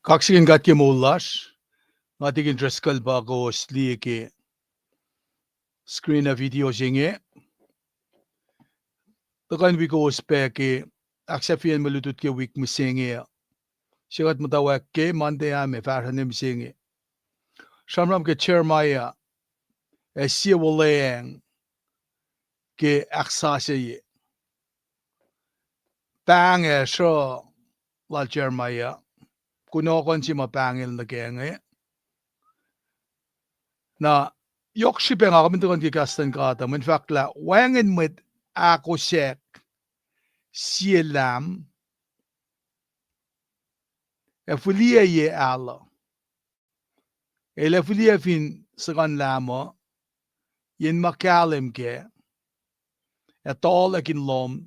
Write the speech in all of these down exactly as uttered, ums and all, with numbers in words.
Kaksakihn God ke moul lasr. Nga tikin Driscoll pa kowos liye ke screen ah video se inge. Tuhkuh in wi kowos pac ke ahksahfyacn mwe lutlut ke wik mihsenge uh. Se kuht muhtwacwacack ke Monday ah me fahsruh ne mihsenge. Sramsram ke Jeremiah, ac sie wuhlweacng ke ahksasucye. Pahng ac sruh lal Jeremiah, kunohkohn se ma pahngel nuh kac inge. Na, yohk srihpac nga kom in tuhkuh nuh ke kahs luhn God uh, mweyen fahk lah wacngihn mwet ahkosack sie lam, ac fihliyac ye alu. El ac fihliyac fin suhkuhn lam uh, yen ma kahlwem kac, ac tuhlac in lohm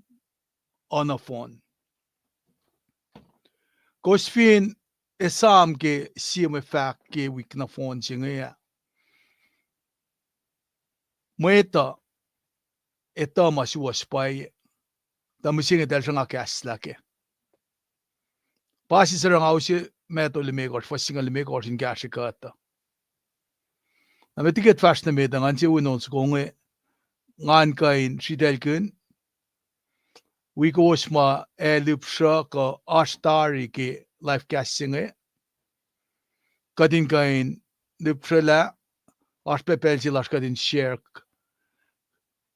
uh nohfohn. Kowos fin esam ke sie mwe fahk ke wik nohfohn se inge ah, mwet uh etuh ma suwohs pwacye, tuh mihsenge eltahl sruhnga kahslah kac. Pa sie suc nga use Matthew limekohsr, fuhs singucul limekohsr in kahsrwe kuht uh. Na met liki kuht fahsr nuh met uh, ngan sie wi on soko inge, ngan kuh in sritaclkihn wi kowos ma ac lihpsruh kuh oasr tari ke live cast se inge. Kuht in kuh in lihpsrwelah, oasr pac pacl se lasr kuht in share,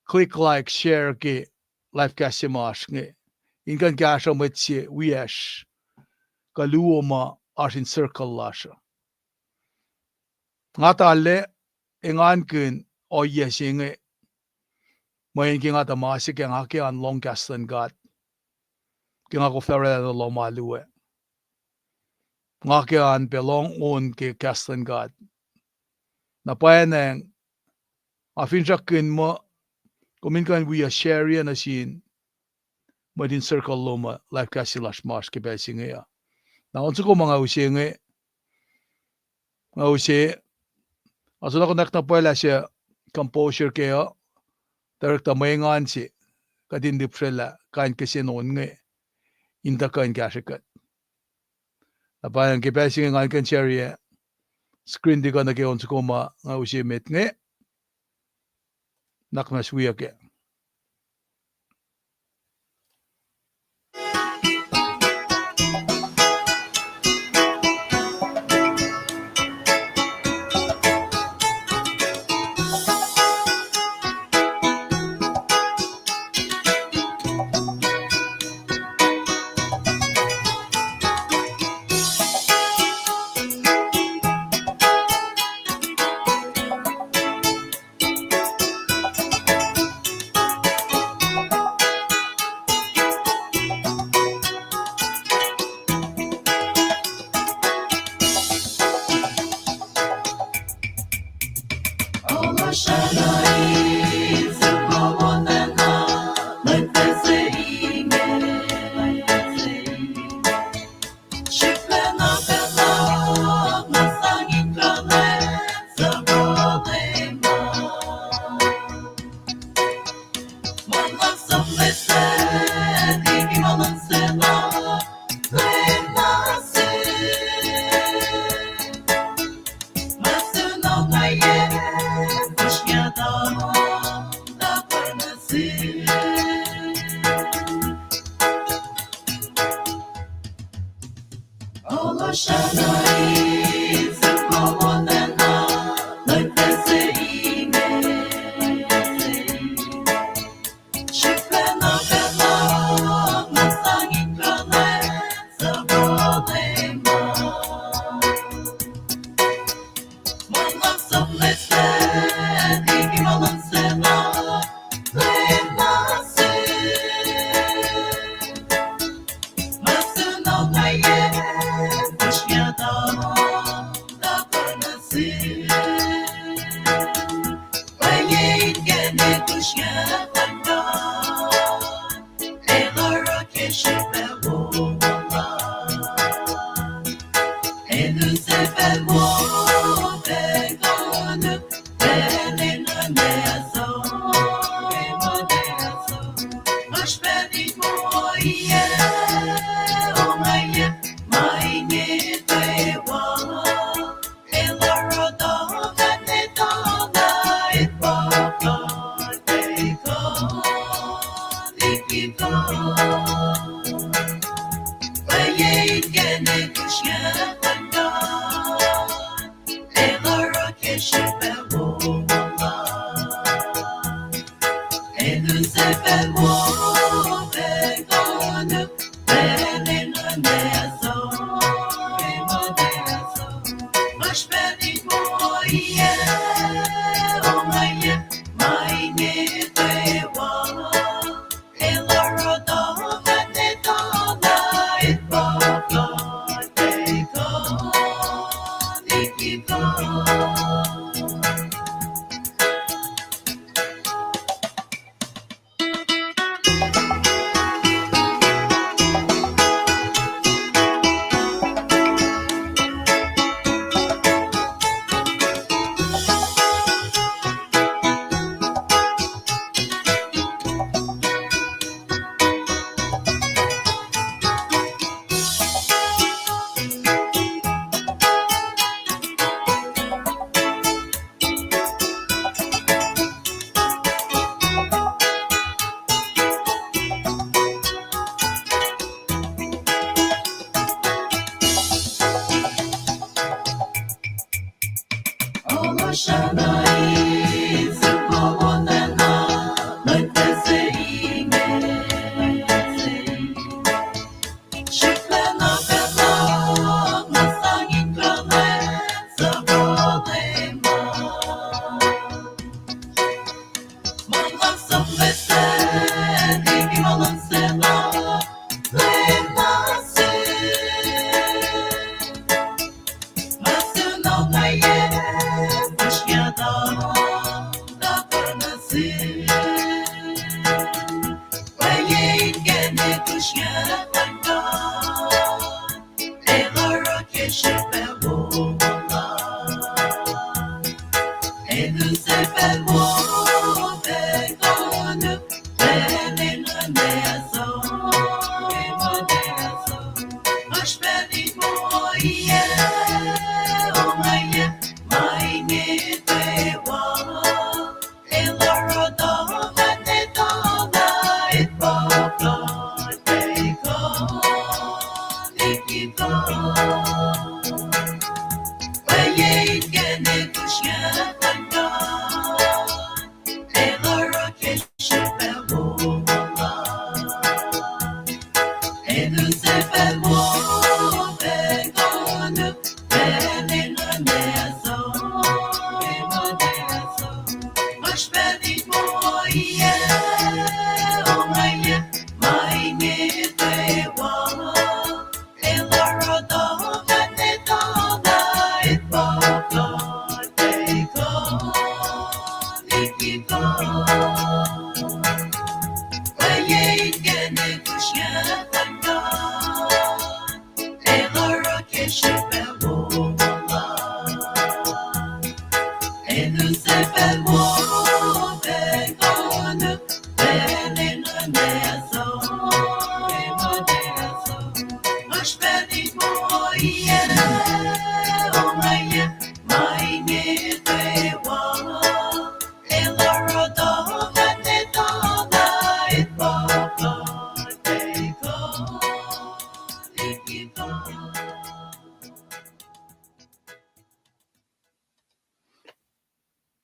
click like, share ke live cast se ma oasr inge, in kuh in kahsruh mwet se wiyacsr kuh luo ma oasr in circle lasr uh. Nga tala, engankihn ohiyac se inge, mweyen ke nga tuh ma se ke nga ke an lohng kahs luhn God, ke nga koflah oraclah nuh lohm alu ah, nga ke an pac lohng on ke kahs luhn God. Na pwacnwacng, nga finsrakkihn muh kom in kuh in wi uh share-ye nuh sin mwet in circle lom uh live cast se lasr ma oasr ke pacl se inge uh. Na on soko ma nga use inge, nga use, nga soenna konwacack na pwacye lah se composure kac uh, director, mwe engan se kuht in lihpsrwelah kain kihsen on inge in tuh kuh in kahsrwe kuht. Na pa ke pacl se inge ngan kuh in share-ye screen tikuh nuh ke on soko ma nga use met inge. Nuhnak muhnahs wiyuck kac.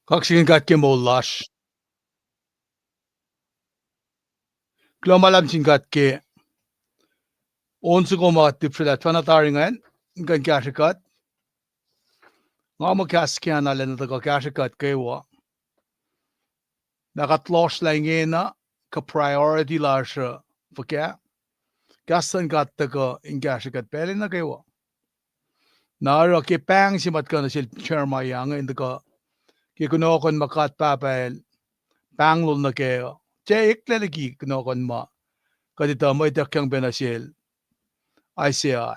Kaksakihn God ke moul lasr. Kuloh ma luhlahp sin God ke on soko ma tipsrwaclah tuhfahna tari ingacn, in kuh in kahsrwe kuht. Nga muh kahs ke na lwen nuh tuhkuh kahsrwe kuht kwewa. Na kuht lohsrlah ingena, kuh priority lasr uh fuhkah. Kahs luhn God tuhkuh in kahsrwe kuht pacl nuh kwewa. Na oruh ke pahng se ma tuhkuh nuh sel Jeremiah inge in tuhkuh ke kunohkohn ma God Pahpah el pahngol nuh kac uh. Tiac eklac liki kunohkohn ma kuht etuh mwe ituckyang pac nuh sel Isaiah.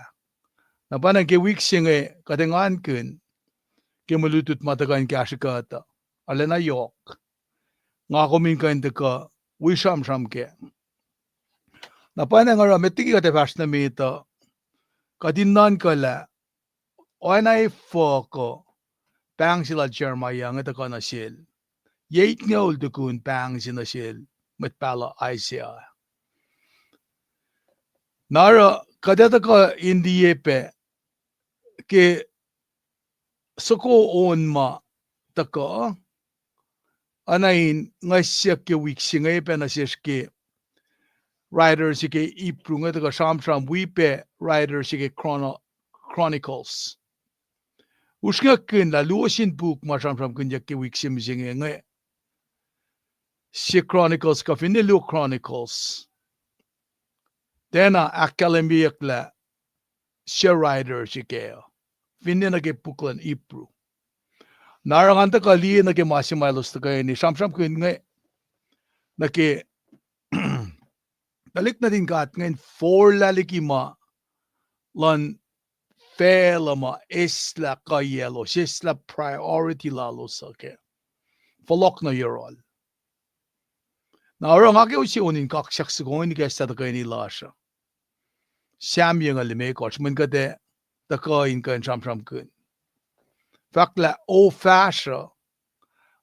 Na pwacnwacng ke wik se inge kuht engankihn ke mwe lutlut ma tuhkuh in kahsrwe kuht uh, arulacna yohk. Nga kom in kuh in tuhkuh wi sramsram kac. Na pwacnwacng oruh met liki kuht ac fahsr nuh met uh, kuht in nuhnkuhlah oacna efuh kuh pahng se lal Jeremiah inge tuhkuh nuh sel. Ye itngoul tukun pahng se nuh sel mwet pahluh Isaiah. Na oruh kuht ac tuhkuh in liye pac ke soko on ma tuhkuh, oacna in nga siyuck ke wik se inge pac nuh sesr ke writer se ke Hebrew inge tuhkuh sramsram wi pac writer se ke Chrono-, Chronicles. Usrnguck kihn lah luo sin puk ma sramsramkihnyuck ke wik se mihsenge inge, sie Chronicles kuh finne luo Chronicles, tiacna ahkkahlwemyeyuck lah sie writer se kac, finne nuh ke puk luhn Hebrew. Na oruh ngan tuhkuh liye nuh ke ma se ma elos tuhkweni sramsramkihn inge, nuh ke tuhlihk nuhtin God ingacn forlah liki ma luhn facluh ma eslah kuhiyaclos, eslah priority lalos uh kac. Fohlohk nuh yohrohl. Na oruh nga ke use on in kaksak soko inge ikacslah tuhkweni lasr uh, Sam yucngucul limekohsr, mweyen kuht ac tuhkuh in kuh in sramsramkihn. Fahk lah, O fahsruh,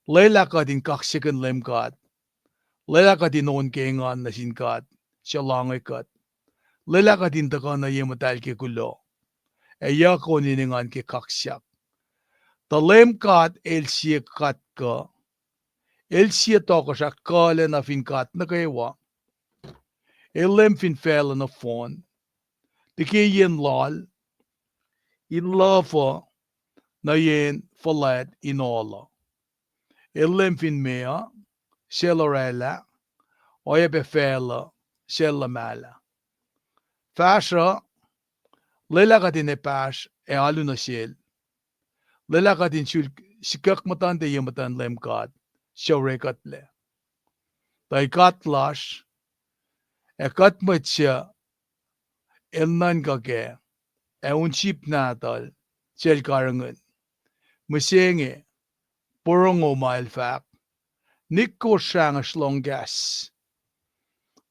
lwelah kuht in kaksakin Leum God. Lwelah kuht in on ke engan nuh sin God suc loange kuht. Lwelah kuht in tuhkuh nuh ye muhtahl ke kuloh, ac yuck on in engan ke kaksak. Tuh Leum God El sie God kuh, El sie tohkohsrah kuhlacna fin god nuh kwewa. El Leum fin facluh nohfohn, liki yen loal in luhfuh nuh yen fuhlwact in ohl uh. El Leum fin meoa, sel oraclah, oacyacpac facluh, sel luhmahlah. Fahsruh, lwelah kuht in epahsr ac alu nuh sel. Lwelah kuht in sul sikuck muhtuhnte ye muhtuhn Leum God suc orekuhtlac. Tuh El God lasr, ac kuht mwet suc El nuhnkuh kac, ac un sip nahtuhl sel karihngihn. Mihsenge, porongo ma El fahk, Nikko srangesr lohng kahs,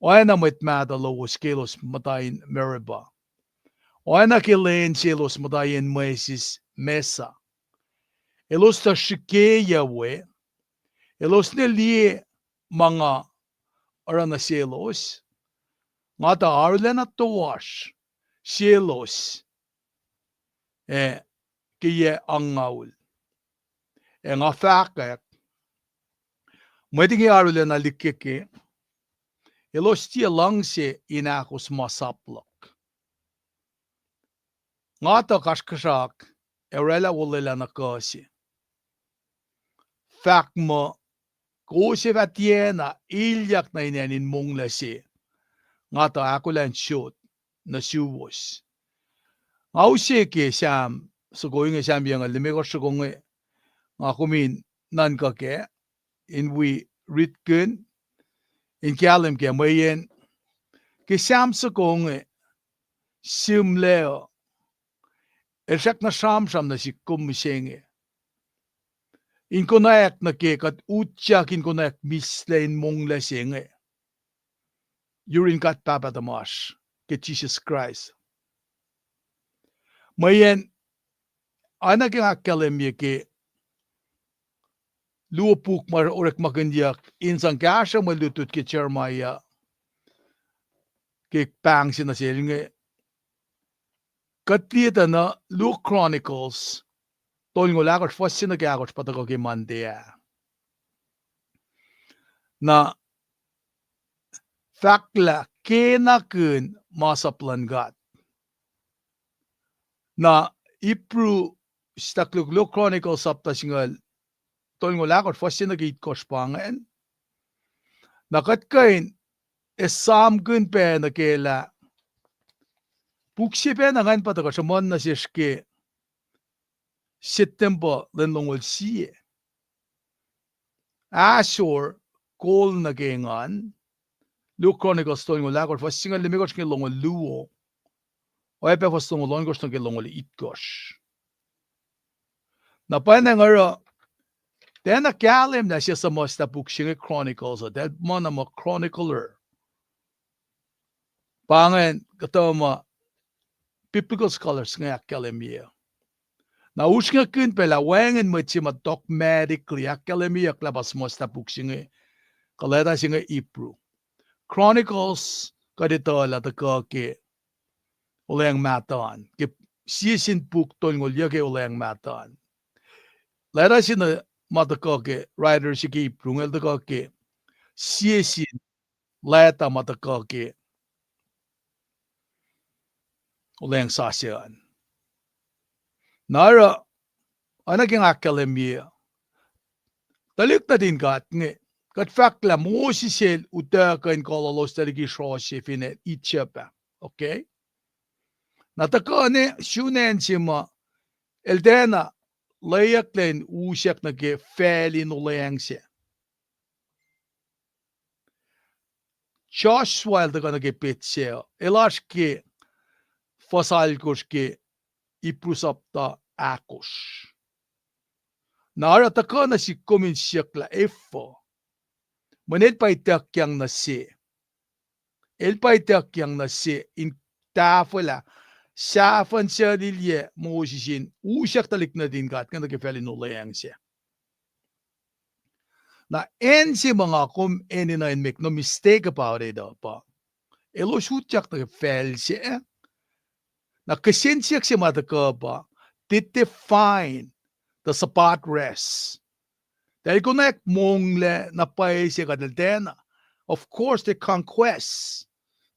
oacna mwet mahtuh lowos ke elos muhta in Meribah, oacna ke lwen se elos muhta yen Moses Masa. Elos tuh srihkeyuc we, elos ne liye ma nga oruh nuh selos. Nga tuh arulacna toasr selos, ac ke yac angngaul. Ac nga fahkwack, mwet inge arulacna likeke, elos tiac luhngse in ahkos ma sap luhk. Nga tuh kasrkuhsrak ac oraclah olwelah nuh kuh se. Fahk muh, kowos ac fah tiacna ilyak nuh in acn in monglac se nga tuh ahkolah in sot nuh suwos. Nga use ke Sam soko inge, Sam yucngucul limekohsr soko inge, nga kom in nuhnkuh kac in wi ritkihn, in kahlwem kac mweyen ke Sam soko inge, sihmlac uh, el srackna sramsram nuh sihk kom mihsenge in konwacack nuh ke kuht utyak in konwacack mislac in monglac se inge yurin God Pahpah tuhmasr ke Jisus Kraist. Mweyen, oacna ke nga ahkkahlwemye ke luo puk ma orekmakihnyuck in sang kahsruh mwe lutlut ke Jeremiah ke pahng se nuh sel inge, kuht liye tuh na luo Chronicles tolngoul ahkosr, fuhs se nuh ke ahkosr pa tuhkuh ke Monday ah. Na fahk lah kenakihn masap luhn God. Na Hebrew, sitakluk luo Chronicles sapta singucul tolngoul ahkosr, fuhs se nuh ke itkohsr pa ingacn. Na kuht kuh in esamkihn pac nuh ke lah puk se pacna ingacn pa tuhkuh sruhmuhn nuh sesr ke September lwen longoul sie. Ahsor kol nuh ke engan, luo Chronicles tolngoul ahkosr, fuhs singucul limekohsr ke longoul luo, oacyacpac fuhs longoul ohnkohsr nuh ke longoul itkohsr. Na pwacnwacng oruh, tiacna kahlwem lah sie suhmuhslah puk se inge Chronicles uh, tiac ma na muh chronicler. Pa ingacn kuhtuh ma biblical scholars inge ahkkahlwemye. Na usrnguck kihn pac lah wacngihn mwet se ma dogmatically ahkkahlwemyeyuck lah pa suhmuhslah puk se inge, kuh leta se inge Hebrew. Chronicles kuht etuh lah tuhkuh ke olweacng mahtuh an. Ke sie sin puk tolngoul yuc ke olweacng mahtuh an. Leta se na ma tuhkuh ke writer se ke Hebrew inge el tuhkuh ke sie sin leta ma tuhkuh ke olweacng sasuc an. Na oruh, oacna ke nga ahkkahlwemye, tuhlihk nuhtin God inge, kuht fahk lah Moses el utuckuh in kuh lalos tuhlihk Israel se fin acn Egypt ah. Okay? Na tuhkuh ne sun acn se ma el tiacna lweyucklac in usack nuh ke facl in olweacng se. Joshua el tuhkuh nuh ke petsac uh, el oasr ke fuhs alkosr ke Hebrew sapta ahkosr. Na oruh tuhkuh nuh sihk kom in siyuck lah efuh. Mweyen el pa ituckyang nuh se. El pa ituckyang nuh se in tahfwelah sahfuhn suc lilyac Moses in usack tuhlihk nuhtin God inge nuh ke facl in olweacng se. Na acn se ma nga kom enenuh in make no mistake about it uh pa, elos utyak nuh ke facl se. Na kihsen siyuck se ma tuhkuh pa, did they find the Sabbath rest? Tuh el konwacack monglac na pwacye se kuht el tiacna. Of course, they conquest.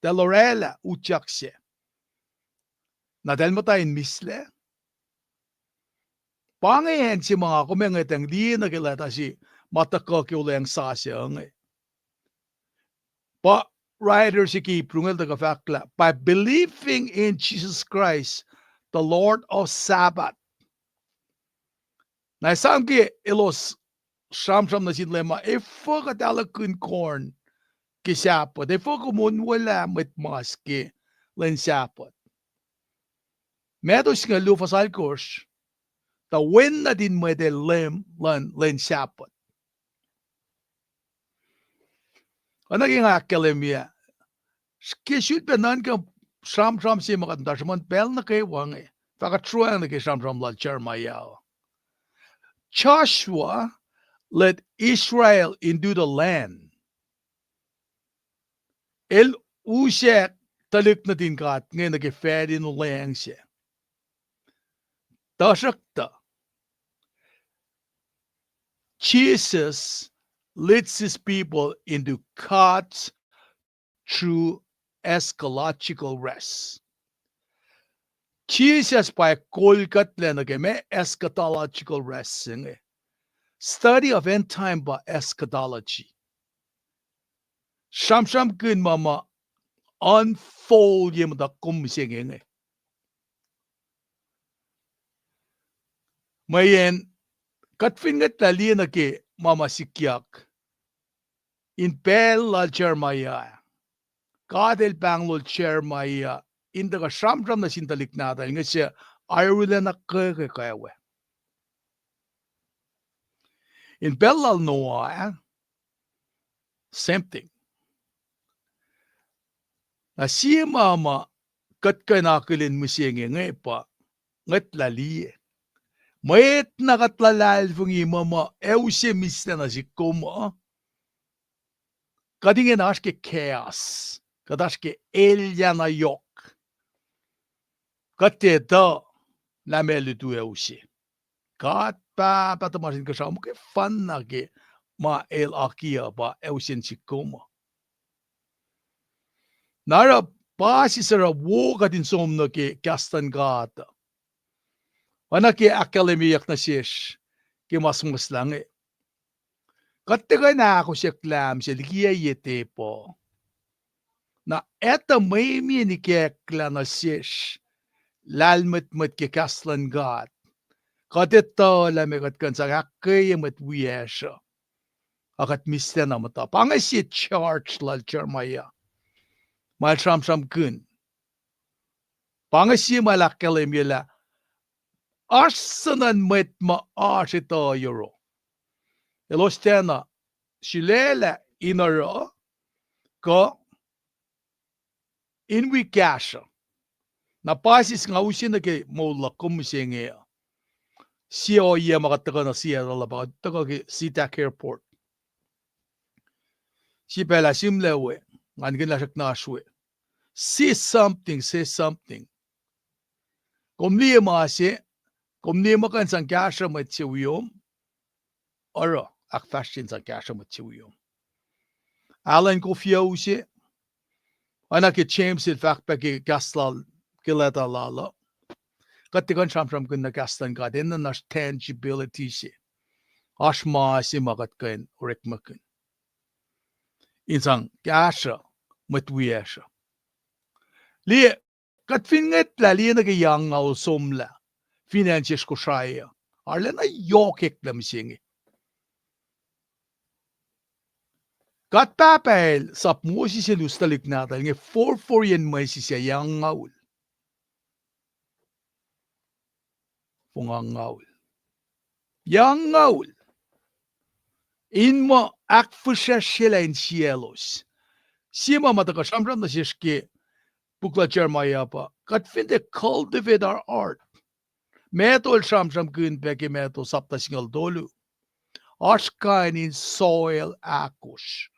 Tuh el orwaclah utyak se. Na tuh el muhta in mislac. Pa inge acn se ma nga kom ngwetacng liye nuh ke leta se ma tuhkuh ke olweacng sasuc inge. Pa writer se ke Hebrew inge el tuhkuh fahk lah, by believing in Jesus Christ, the Lord of Sabbath. Na esam ke elos sramsram nuh sin Leum ah, efuh kuht ahlukihn corn ke Sabbath, efuh kom onwelah mwet mas ke lwen Sabbath. Matthew singucul luo fuhs alkosr, tuh Wen nuhtin Mwet el Leum luhn lwen Sabbath. Oacna ke nga ahkkahlwemye, ke sulpac nuhnkuh sramsram se ma kuht muhta sruhmuhn pacl nuh kwewa inge, fah kuht sruhacng nuh ke sramsram lal Jeremiah. Joshua led Israel into the land. El usack tuhlihk nuhtin God inge nuh ke facl in olweacng se. Tuhsruhktuh, Jesus leads his people into God's true eschatological rest. Jisus pa kolkuhtlac nuh ke ma eschatological rest se inge. Study of end time pa eschatology. Sramsramkihn ma ma unfold ye muhta kom mihsenge inge. Mweyen kuht fin ngwetlah liye nuh ke ma ma sikyak in pacl lal Jeremiah, God El pahnglol Jeremiah in tuhkuh sramsram nuh sin tuhlihk nahtuhl inge suc arulacna ke ke kwewa. In pacl lal Noah, same thing. Na sie ma ma kuht kuh in akihlen mihsenge inge pa ngwetlah liye. Mwet na kuht luhlahlfongi muh ma use mihslac nuh sihk kom uh, kuht ingena oasr ke chaos, kuht oasr ke elyah na yohk. Kuht tiac etuh lah meac lutu use. God Pahpah tuhmasr Inkuhsrao muhkwena ke ma El akiyac pa use nuh sihk kom uh. Na oruh pa sie oruh wo kuht in som nuh ke kahs luhn God uh. Oacna ke ahkkahlwemyeyuck nuh sesr ke ma suhmuhslah inge, kuht tiac kuh in ahkosack lahm se liki yac tepuh. Na etuh mwe mie in ikacklah nuh sesr lahlmwetmwet ke kahs luhn God, kuht etuh lah meac kuht kuh in sang ahkkweye mwet wiyacsr uh, a kuht mihslac na muhta. Pa inge sie charge lal Jeremiah ma el sramsramkihn. Pa inge sie ma el ahkkahlwemye lah oasr suhnuhn mwet ma oasr etuh yohrohl. Elos tiacna sulaclah in oruh kuh in wi kahsruh. Na pa sie nga use nuh ke moul luhk kom mihsenge uh. Sie ohiyac ma kuht tuhkuh nuh Seattle uh pa kuht tuhkuh ke SeaTac Airport. Sie pacl ah sihmlac we, nga nikihn lah srackna oasr we. Say something, say something. Kom liye ma se, kom liye muh kuh in sang kahsruh mwet se wiom, oruh ahkfahsrye in sang kahsruh mwet se wiom. Alan Kofiau se, oacna ke James el fahk pac ke kahs lal, ke leta lal uh. Kuht tiac kuh in sramsramkihn na kahs luhn God, enenuh in oasr tangibility se. Oasr ma se ma kuht kuh in orekmakihn in sang kahsruh mwet wiyacsr uh. Liye, kuht fin ngwetlah liye nuh ke yac angngaul somlah fin acn sesr Kosrae uh, arulacna yohk eklac mihsenge. God Pahpah el sap Moses el us tuhlihk nahtuhl inge forfor yen mwesis yac angngaul. Fong angngaul. Yac angngaul. In muh ahkfihsracsryelah insiyaclos. Sie ma ma tuhkuh sramsram nuh sesr ke puk lal Jeremiah pa, kuht fin tiac cultivate our heart. Matthew el sramsramkihn pac ke Matthew sapta singucul tolu. Oasr kain in soil ahkosr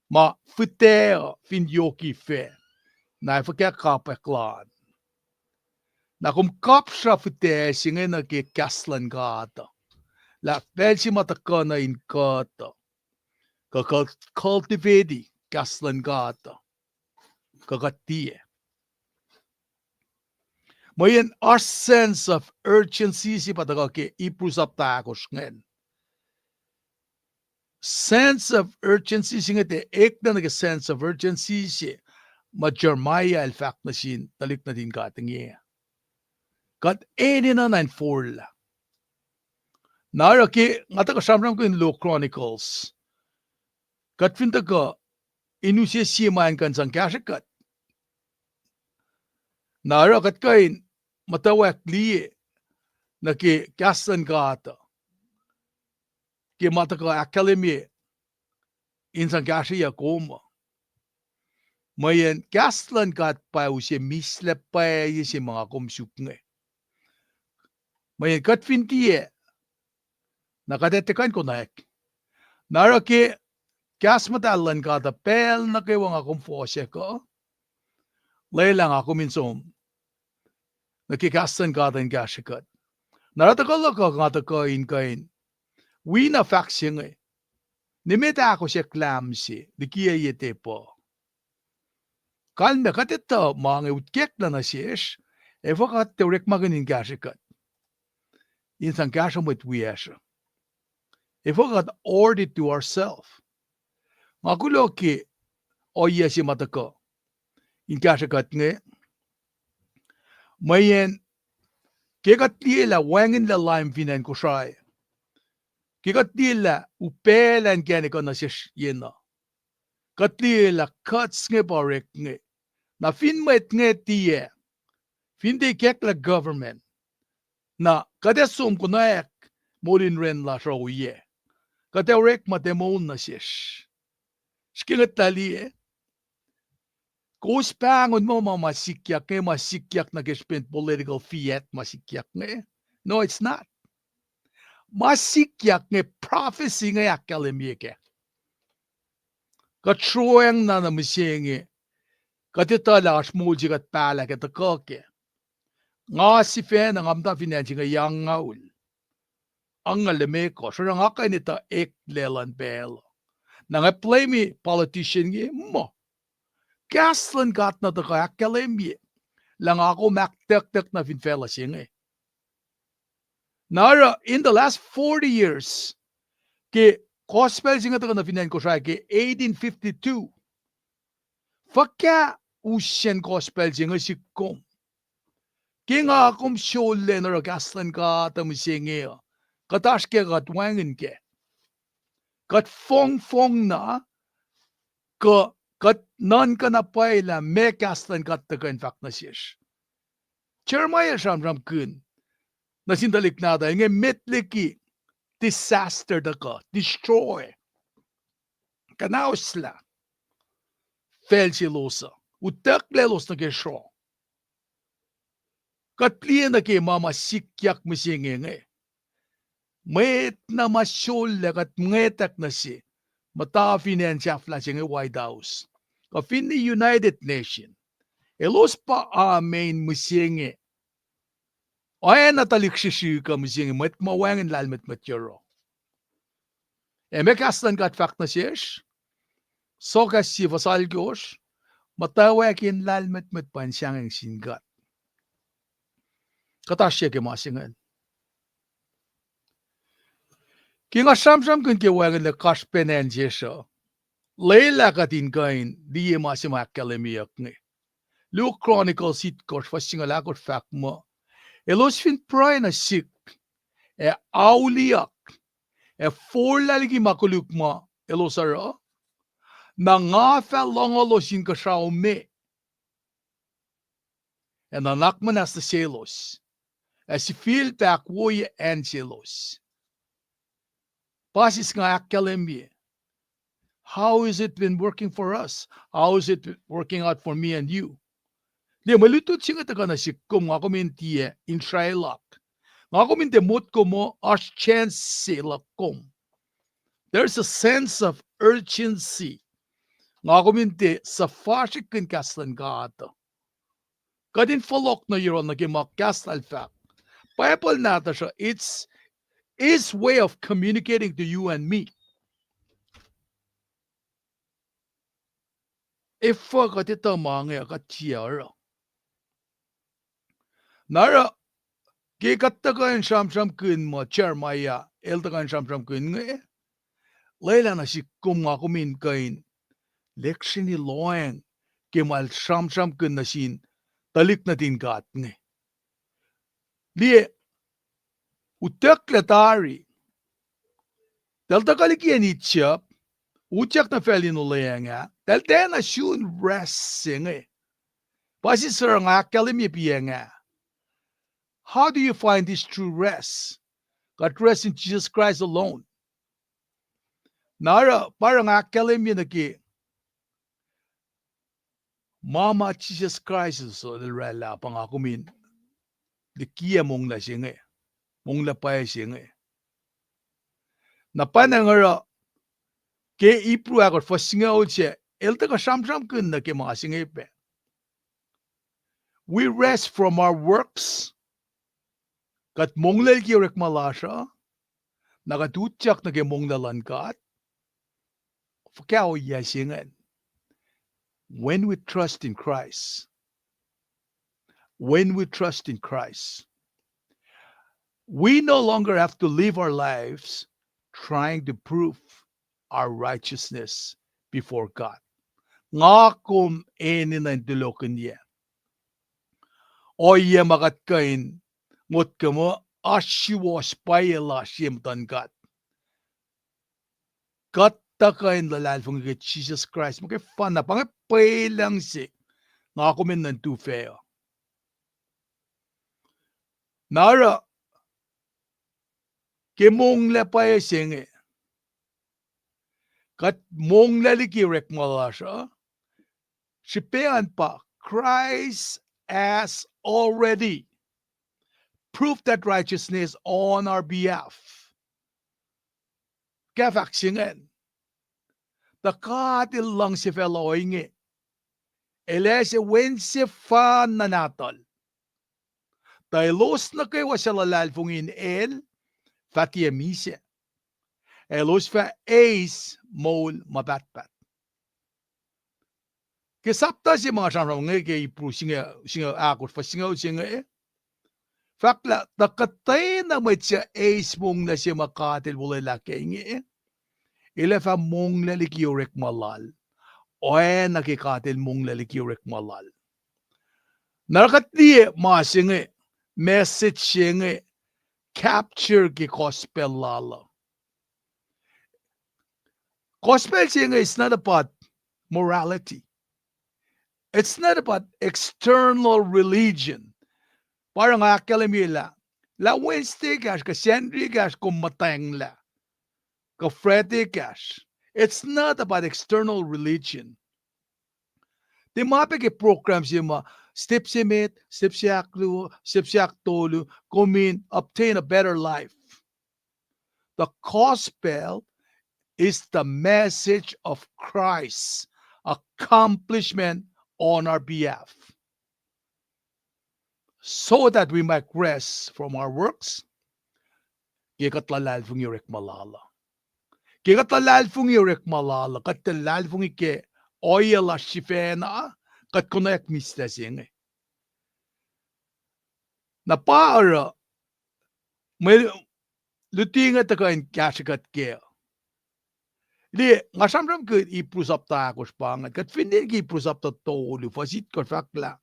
ma fihtac uh fin yoki fac, na ac fuhkah kapwack lal? Na kom kapsra fihtac se inge nuh ke kahs luhn God uh, lah pacl se ma tuhkuh nuh in kuht uh, kuh cul-, cultivate kahs luhn God uh, kuh kuht tiac. Mweyen oasr sense of urgency se pa tuhkuh ke Hebrew sapta ahkosr ingacn. Sense of urgency se inge tiac eklac nuh ke sense of urgency se ma Jeremiah el fahk nuh sin tuhlihk nuhtin God inge. Kuht enenuh na in forlah. Na oruh ke nga tuhkuh sramsramkihn Law Chronicles, kuht fin tuhkuh in use sie ma in kuh in sang kahsrwe kuht, na oruh kuht kuh in muhtwacwacack liye nuh ke kahs luhn God uh, ke ma tuhkuh ahkkahlwemye in sang kahsrweyuck kom uh. Mweyen kahs luhn God pa use mislac pwacye se ma nga kom suk inge. Mweyen kuht fin tiac, na kuht ac tiac kuh in konwacack. Na oruh ke kahs muhtahl luhn God uh pacl nuh kwewa nga kom fohsack uh, lwelah nga kom in som nuh ke kahs luhn God in kahsrwe kuht. Na oruh tuhkuh luhk uh nga tuhkuh in kuh in wi na fahk se inge, nimet ahkosack lahm se likiyac ye tepuh. Kalmac kuht etuh ma inge utkacklah nuh sesr, efuh kuht tiac orekmakihn in kahsrwe kuht in sang kahsruh mwet wiyacsr uh? Efuh kuht hoard it to ourselves? Nga kuloh ke ohiyac se ma tuhkuh in kahsrwe kuht inge. Mweyen ke kuht liye lah wacngihnlac lahm fin acn Kosrae, ke kuht liye lah upaclah inkacnek uh nuh sesr yenuh, kuht liye lah kuht inge pa orek inge. Na fin mwet inge tiac, fin tiac ikacklah government, na kuht ac som konwacack moul in ren lasr uh oyac? Kuht ac orekma tiac moul nuh sesr. Srihke ngwetlah liye, kowos pahngon muh ma ma sikyak inge ma sikyak nuh ke srihpen political fiat ma sikyak inge. No, it's not. Ma sikyak inge prophecy inge ahkkahlwemye kac. Kuht sroacng na nuh mihsenge, kuht etuh lah oasr moul se kuht pahlah kac tuhkuh kac. Nga sifacna nga muhta fin acn se inge yac angngaul, angngaul limekohsr, oruh nga kuh in etuh eklac luhn pacl uh. Na nga blame politician inge muh kahs luhn God na tuhkuh ahkkahlwemye lah nga kom ahktucktuck nuh fin facluh se inge. Na oruh in the last forty years, ke gospel se inge tuhkuh nuh fin acn Kosrae ke eighteen fifty-two, fuhkah usacn gospel se inge sihk kom? Ke nga kom sulaclah in oruh kahs luhn God uh mihsenge uh, kuht oasr ke kuht wacngihn kac? Kuht fongfong na, kuh kuht nuhnkuh na pwacye lah meac kahs luhn God tuhkuh in fahk nuh sesr? Jeremiah el sramsramkihn nuh sin tuhlihk nahtuhl inge met liki disaster tuhkuh, destroy, kuhnaoslah facl selos uh, utucklac elos nuh ke sruoh. Kuht liye nuh ke ma ma sikyak mihsenge inge. Mwet na ma sulaclah kuht ngwetack nuh se, muhta fin acn sahflah se inge White House, kuh finne United Nation, elos pa amen mihsenge. Oacna tuhlihk srihsrihk uh mihsenge, mwet ma wacngihn lahlmwetmwet yohrohl. Ac meac kahs luhn God fahk nuh sesr? Sohkahs sie fuhs alkosr, muhtwacwacack in lahlmwetmwet pa in sahngweng sin God. Kuht oasr ke ma se ingacn. Ke nga sramsramkihn ke wacngihnlac kasrpen acn sesr uh, lwelah kuht in kuh in liye ma se ma ahkkahlwemyeyuck inge. Luke Chronicles itkohsr, fuhs singucul ahkosr fahk muh, elos fin pruhe nuh sihk, ac auliyak, ac forlah liki ma koluk ma elos oruh, na nga fah lohngolos inkuhsrao me, ac nuhnak muhnahs nuh selos, ac sifilpac ahkwoye acn selos. Pasis nga ahkkahlwemye. How is it been working for us? How is it working out for me and you? Liye mwe lutlut se inge tuhkuh nuh sihk kom, nga kom in tiac insraeluck. Nga kom in tiac motko muh oasr chance se luhk kom. There's a sense of urgency. Nga kom in tiac suhfasrihkihn kahs luhn God. Kuht in fohlohk nuh yohrohl nuh ke ma kahs lal fahk. Bible nahtuhsr uh, it's his way of communicating to you and me. Efuh kuht etuh ma inge, kuht tiac oruh? Na oruh, ke kuht tuhkuh in sramsramkihn muh Jeremiah el tuhkuh in sramsramkihn inge, lwelah nuh sihk kom, nga kom in kuh in lihksreni lohacng ke ma el sramsramkihn nuh sin tuhlihk nuhtin God inge. Liye, utucklac tari, eltahl tuhkuh liki acn Egypt, utyak nuh facl in olweacng ah, eltahl tiacna sun rest se inge. Pasis oruh nga ahkkahlwemye piacng ah. How do you find this true rest? Kuht rest in Jesus Christ alone. Na oruh, pa oruh nga ahkkahlwemye nuh ke ma ma Jisus Kraist el oraclah pa nga kom in likiyac monglac se inge, monglac pwacye se inge. Na pwacnwacng oruh ke Hebrew ahkosr fuhs singucul se, el tuhkuh sramsramkihn nuh ke ma se inge pac. We rest from our works. Kuht monglac liki orekma lasr uh, na kuht utyak nuh ke monglac luhn God. Fuhkah ohiyac se ingacn? When we trust in Christ, when we trust in Christ, we no longer have to live our lives trying to prove our righteousness before God. Nga kom enenuh in tulokihnyac ohiyac ma kuht kuh in motko muh oasr suwohs pwacye lasr ye muhtuhn God. Kuht tuhkuh in luhlahlfongi ke Jisus Kraist, ma ke fana pa inge pwelucng se nga kom enenuh in tufah uh. Na oruh ke monglac pwacye se inge, kuht monglac liki orekma lasr uh, srihpac an pa Christ has already proved that righteousness on our behalf. Ke fahk se ingacn, tuh God El luhngse facluh ohinge, El ase Wen sefanna Nahtuhl, tuh elos nuh kwewa suc luhlahlfongi in El fah tiac misac, elos fah eis moul ma pahtpaht. Ke sapta se ma nga sramsram inge ke Hebrew singucul, singucul ahkosr, fuhs singucul se inge, fahk lah tuh kuhtwena mwet suc eis monglac se ma God El olwelah ke inge, el ac fah monglac liki orekma lal, oacna ke God El monglac liki orekma lal. Na kuht liye ma se inge, message se inge capture ke gospel lal uh. Gospel se inge is not about morality. It's not about external religion. Pa oruh nga ahkkahlwemye lah, lah Wednesday ekahsr, kuh Sacnri ekahsr kom muhtwacnglah, kuh Friday ekahsr. It's not about external religion. Tiac ma pac ke program se ma step se met, step se ahkluo, step se ahktolu, kom in obtain a better life. The gospel is the message of Christ's accomplishment on our behalf. so that we might rest from our works. Ke kuht luhlahlfongi orekma lal uh. Ke kuht luhlahlfongi orekma lal uh, kuht luhlahlfongi ke ohiyac lasr sifacna, kuht konwacack mihslac se inge. Na pa oruh, mwe luti inge tuhkuh in kahsrwe kuht kac. Liye, nga sramsramkihn Hebrew sapta ahkosr pa inge, kuht fin liye ke Hebrew sapta tolu, fuhs itkohsr fahk lah,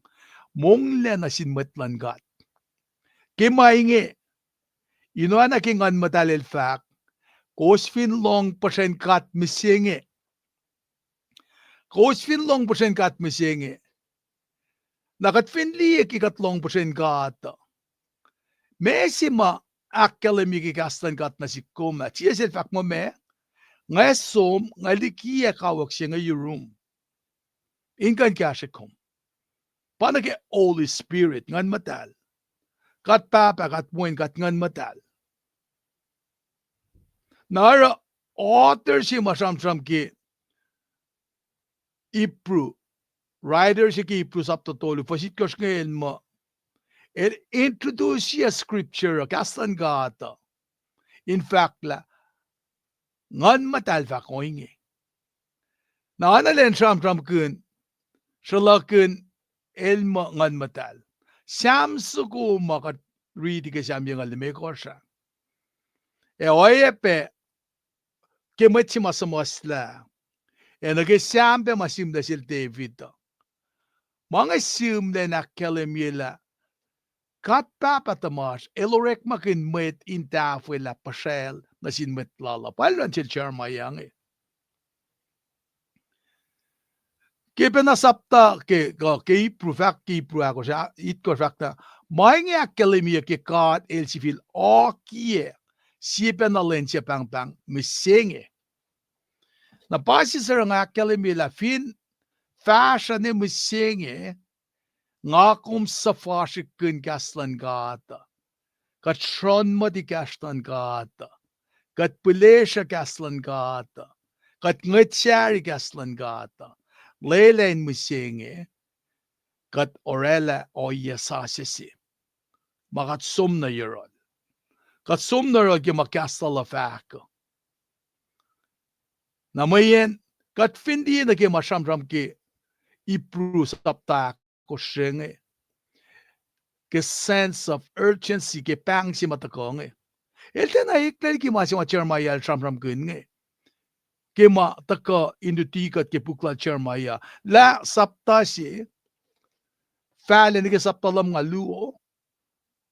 monglac nuh sin mwet luhn God. Ke ma inge, in oacna ke Nguhn Muhtahl el fahk, kowos fin lohng puhsren God mihsenge. Kowos fin lohng puhsren God mihsenge. Na kuht fin liye ke kuht lohng puhsren God uh, meac se ma ahkkahlwemye ke kahs luhn God nuh sihk kom ah? Jisus el fahk muh meac? Nga som, nga likiyac kawuck se inge yurum, in kuh in kahsrwe kom. Pa nuh ke Holy Spirit, Nguhn Muhtahl. God Pahpah, God Wen, God Nguhn Muhtahl. Na oruh author se ma sramsram ke Hebrew, writer se ke Hebrew sapta tolu, fuhs itkohsr inge el muh, el introduce scripture uh, kahs luhn God uh, in fahk lah Nguhn Muhtahl fahk ohinge. Na oacna lwen sramsramkihn, sruhlahkihn el muh Nguhn Muhtahl. Sam soko ma kuht riti ke Sam yucngucul limekohsr ah, ac oacyacpac ke mwet se ma suhmuhslah, ac nuh ke Sam pac ma sihmlac sel David uh, ma inge sihmlac in ahkkahlwemye lah God Pahpah tuhmasr el orekmakihn mwet in tahfwelah puhsracl nuh sin mwet lal uh. Pa el luhn sel Jeremiah inge. Ke pacna sapta ke, ke Hebrew fahk, ke Hebrew ahkosr, itkohsr fahk na, ma inge ahkkahlwemye ke God el sifil oakiyac sie pacna lwen se pahngpahng mihsenge. Na pa sie suc nga ahkkahlwemye lah fin fahsruh ne mihsenge, nga kom suhfasrihkkihn kahs luhn God uh. Kuht sruhnmuhti kahs luhn God uh. Kuht pihlesruh kahs luhn God uh. Kuht ngwet sari kahs luhn God uh. Lwelah in mihsenge kuht orwaclah ohiyac sasuc se ma kuht som nuh yohrohl. Kuht som nuh yohrohl ke ma kahs lal uh fahk uh. Na mweyen kuht fin liye nuh ke ma sramsram ke Hebrew sapta ahkosr inge, ke sense of urgency, ke pahng se ma tuhkuh inge, el tiacna eklac liki ma se ma Jeremiah el sramsramkihn inge. Ke ma tuhkuh in luti kuht ke puk lal Jeremiah, lah sapta se, fahlac nuh ke sapta lumngaul luo,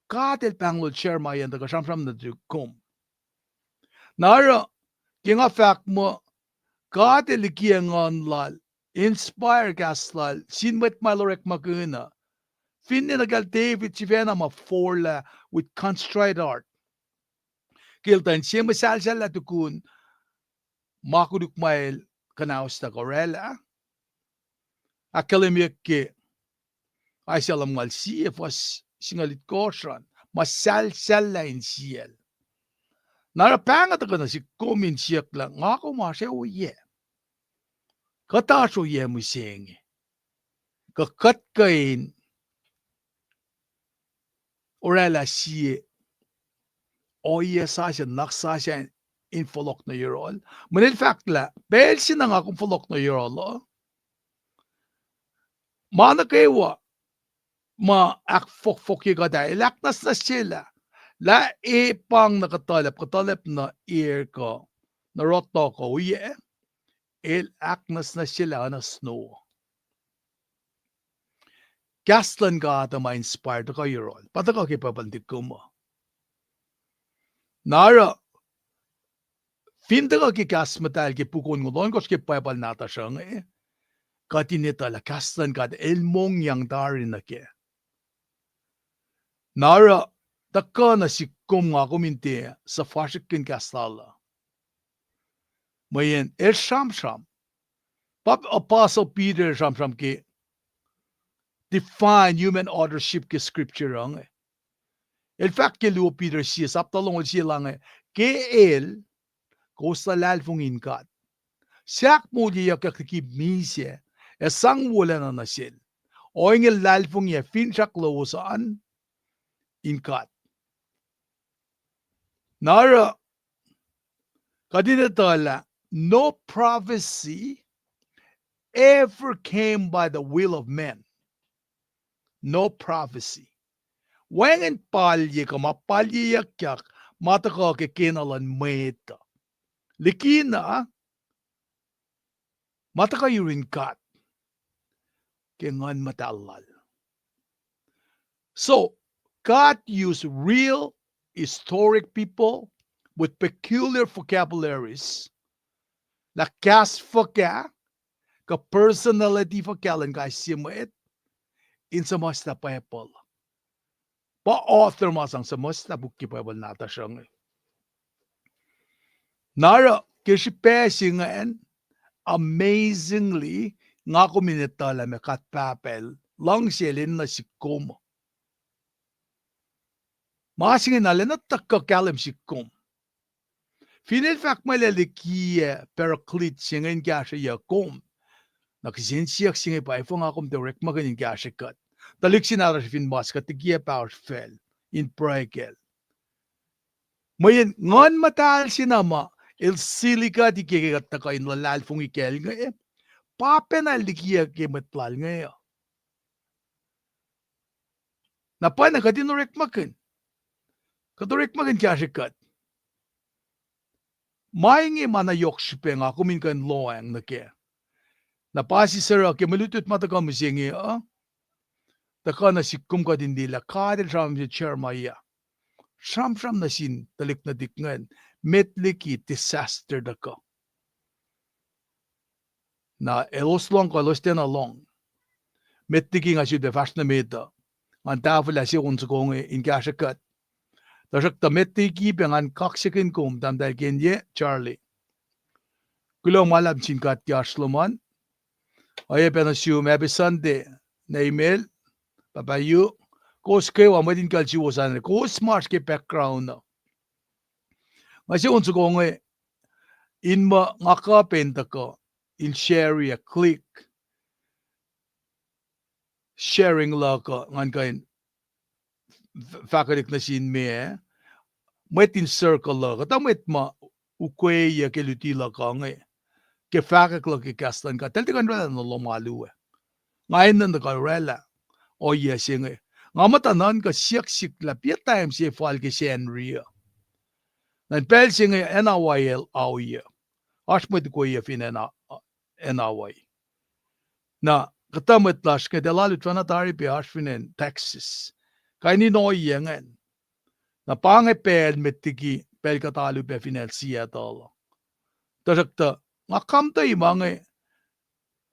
God el pahnglol Jeremiah in tuhkuh sramsram nuh tok kom. Na oruh, ke nga fahk muh God el likiyac Nguhn lal, inspire kahs lal sin mwet ma el orekmakihn uh, finne nuh kacl David sifacna ma forlah with contrite heart, ke el tuh in sie muhsahlsahllah tukun ma koluk ma el kuhnauslah orwaclah. Ahkkahlwemyeyuck ke Isaiah lumngaul sie fuhs singucul itkohsr an, muhsahlsahllah insiyacl. Na oruh pahng uh tuhkuh nuh sihk kom in siyuck lah nga kom oasr ohiyac. Kuht oasr ohiyac mihsenge. Kuh kuht kuh in orwaclah sie ohiyac sasuc, nuhnak sasuc in fohlohk nuh yohrohl. Mweyen el fahk lah pacl se na nga kom fohlohk nuh yohrohl uh, ma nuh kwewa ma ahkfohkfohkye kuht ah, el ahknwacsnwacsyelah. Lah e pang nuh kuhtuhlacp, kuhtuhlacp nuh er kuh nuh rohtoh kuh ohiyac, el ahknwacsnwacsyelah oacna snow. Kahs luhn God uh ma inspire tuhkuh yohrohl, pa tuhkuh ke Bible in tiac kom uh. Na oruh, fin tuhkuh ke kahs muhtahl ke puk onngoul ohnkohsr ke Bible nahtuhsr uh inge, kuht in etuh lah kahs luhn God el mongyang tari nuh kac. Na oruh, tuhkuh nuh sihk kom nga kom in tiac suhfasrihkkihn kahs lal uh. Mweyen el sramsram. Pa Apostle Peter sramsram ke divine human authorship ke scripture uh inge. El fahk ke luo Peter sie, sapta longoul sie lah inge, ke el, kowos luhlahlfongi in God, se ahkmoulyeyuckyak liki misac, ac sang wolacna nuh sel. Ohinge luhlahlfongi ac finsrak lowos an in God. Na oruh, kuht in etuh lah no prophecy ever came by the will of man. No prophecy. Wacngihn palye kuh ma palyeyuckyak ma tuhkuh ke kena luhn mwet uh. Likina, ma tuhkuh yurin God ke Nguhn Muhtahl Lal. So, God used real historic people with peculiar vocabularies, lah kahs fuhkah, kuh personality fuhkah luhn kais sie mwet, in suhmuhslah Bible. Pa author ma sang suhmuhslah puk ke Bible nahtuhsr uh inge. Na oruh ke srihpac se ingacn, amazingly, nga kom in etuh lah ma God Pahpah El luhngse El enenuh sihk kom. Ma se inge na lwelah na tuhkuh kahlwem sihk kom. Fin El fahk muh El ac likiyac Paraclete se inge in kahsrweyuc kom, na kihsen siyuck se inge pa efuh nga kom tiac orekmakihn in kahsrwe kuht. Tuhlihk se nahtuhsr fin mas kuht likiyac pahosr facl in pruhe kacl. Mweyen Nguhn Muhtahl se na ma El sili kuht ike ke kuht tuhkuh in luhlahlfongi kacl inge, pa pacna El likiyac ke mwet Lal inge uh. Na pwacna kuht in orekmakihn. Kuht orekmakihn kahsrwe kuht. Ma inge ma na yohk srihpac nga kom in kuh in lohacng nuh kac. Na pa siseruh ke mwe lutlut ma tuhkuh mihsenge uh, tuhkuh nuh sihk kom kuht in liye lah God El sramsram nuh sin Jeremiah, sramsram nuh sin tuhlihk nuhtihk ingacn, met liki disaster tuhkuh. Na elos lohng kuh elos tiacna lohng. Met liki nga sulpac fahsr nuh met uh, ngan tahfwelah sie on soko inge in kahsrwe kuht. Tuhsruhktuh met liki pac ngan kaksakihn kom, tahmtahel Kenye, Charlie. Kuloh ma luhlahp sin God ke oasr lom an. Oacyacpac pac nuh sum, happy Sunday, Neimel, Papa Yu, kowos kwewa mwet in kuhl suwohs an, kowos ma oasr ke background uh. Nga sie on soko inge, in muh nga kuh pac in tuhkuh in share ac click sharing luhk uh, ngan kuh in f-, fahkwelihk nuh sin meac, mwet in circle luhk uh, kuhtuh mwet ma ukweyuc ke luti luhk uh inge, ke fahkwack luhk ke kahs luhn God, eltahl tiac kuh in oraclah nuh lohm alu ah. Nga enenuh in tuhkuh oraclah ohiyac se inge. Nga muhta nuhnkuh siyuck sihk lah piac time se fal ke Sacnri uh. Na in pacl se inge acn Hawaii el ohiyac. Oasr mwet ukweyuc fin acn, acn Hawaii. Na kuhtuh mwet lasr inge tiac lalut fahna tari pac oasr fin acn Texas. Kain in ohiyac ingacn. Na pa inge pacl met liki pacl kuht alu pac fin acn Seattle uh. Tuhsruhktuh nga kamtuh ma inge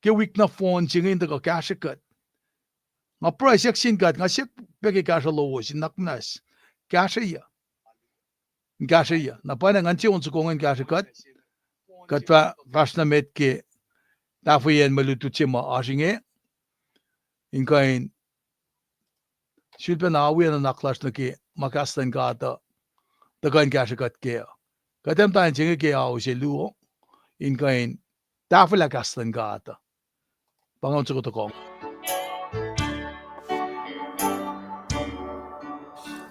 ke wik na fohn se inge in tuhkuh kahsrwe kuht. Nga pruhe siyuck sin God, nga siyuck pac ke kahsruh lowos in nuhnak muhnahs, kahsrweyuc. Kahsrweyuc. Na pwacna ngan sie on soko inge in kahsrwe kuht. Kuht fah-, fahsr nuh met ke tahfweyacn mwe lutlut se ma oasr inge, in kuh in sulpacna wi nuhnak lasr nuh ke ma kahs luhn God uh tuhkuh in kahsrwe kuht kac uh. Kuht ac muhta in se inge ke ao se luo, in kuh in tahfwelah kahs luhn God uh. Pa nga on soko tohkoh.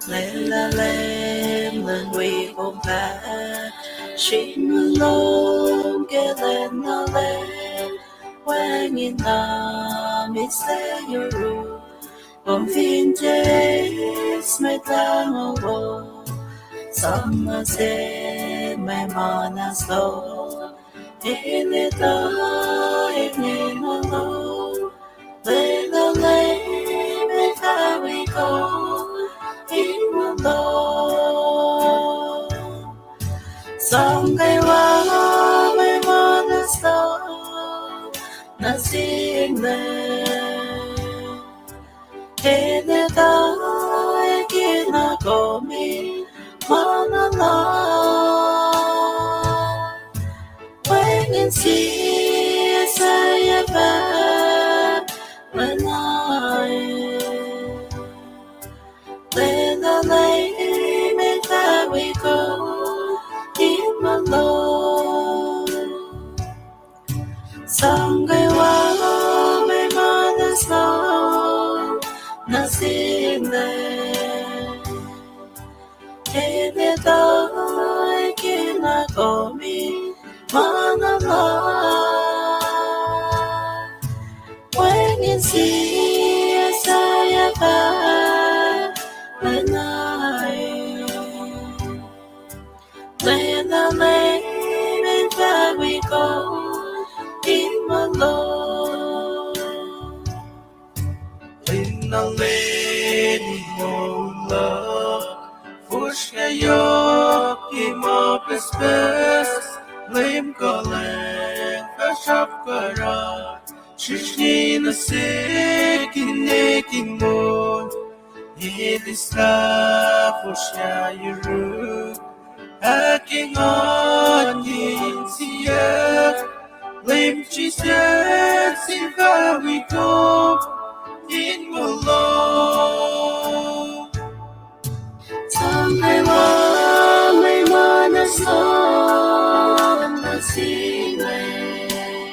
Lwelah Leum Nguhn wi kom fahk, srihk lom ke lwen na Leum, wacngihn na mihslac yuruk. Kom fin tiac mwet lahngo wo, sang nuh sin mwe muhnahs lom, enenuh in enenuh lom, lwelah Leum El fah wi kom in muh lom. Sang kwewa mwe muhnahs lom nuh sin Leum, enenuh ekihn kom in muhna lom. Wacngihn sie sahyac fahk muhnahs, lwelah Leum El fah wi kom in muh lom. Sang kwewa mwe muhnahs lom nuh sin Leum, Tuh kena kom in ma nuhnak, wacngihn sie sahyac fah pacna. Lwelah Leum in fahk wi kom in muh lom. Lwelah Leum in moul luhk, fosrngah yohk ke ma pucspucs, Leum kuhlwacng fah sramsram kuh, srihsrngi nuh sik inkacnek in moul, elos fah fosrngah yuruk, ahkenganye insiyuck. Leum Jisus in fahk wi kom in muh lom. Sang kwewa mwe ma na som nuh sin Leum.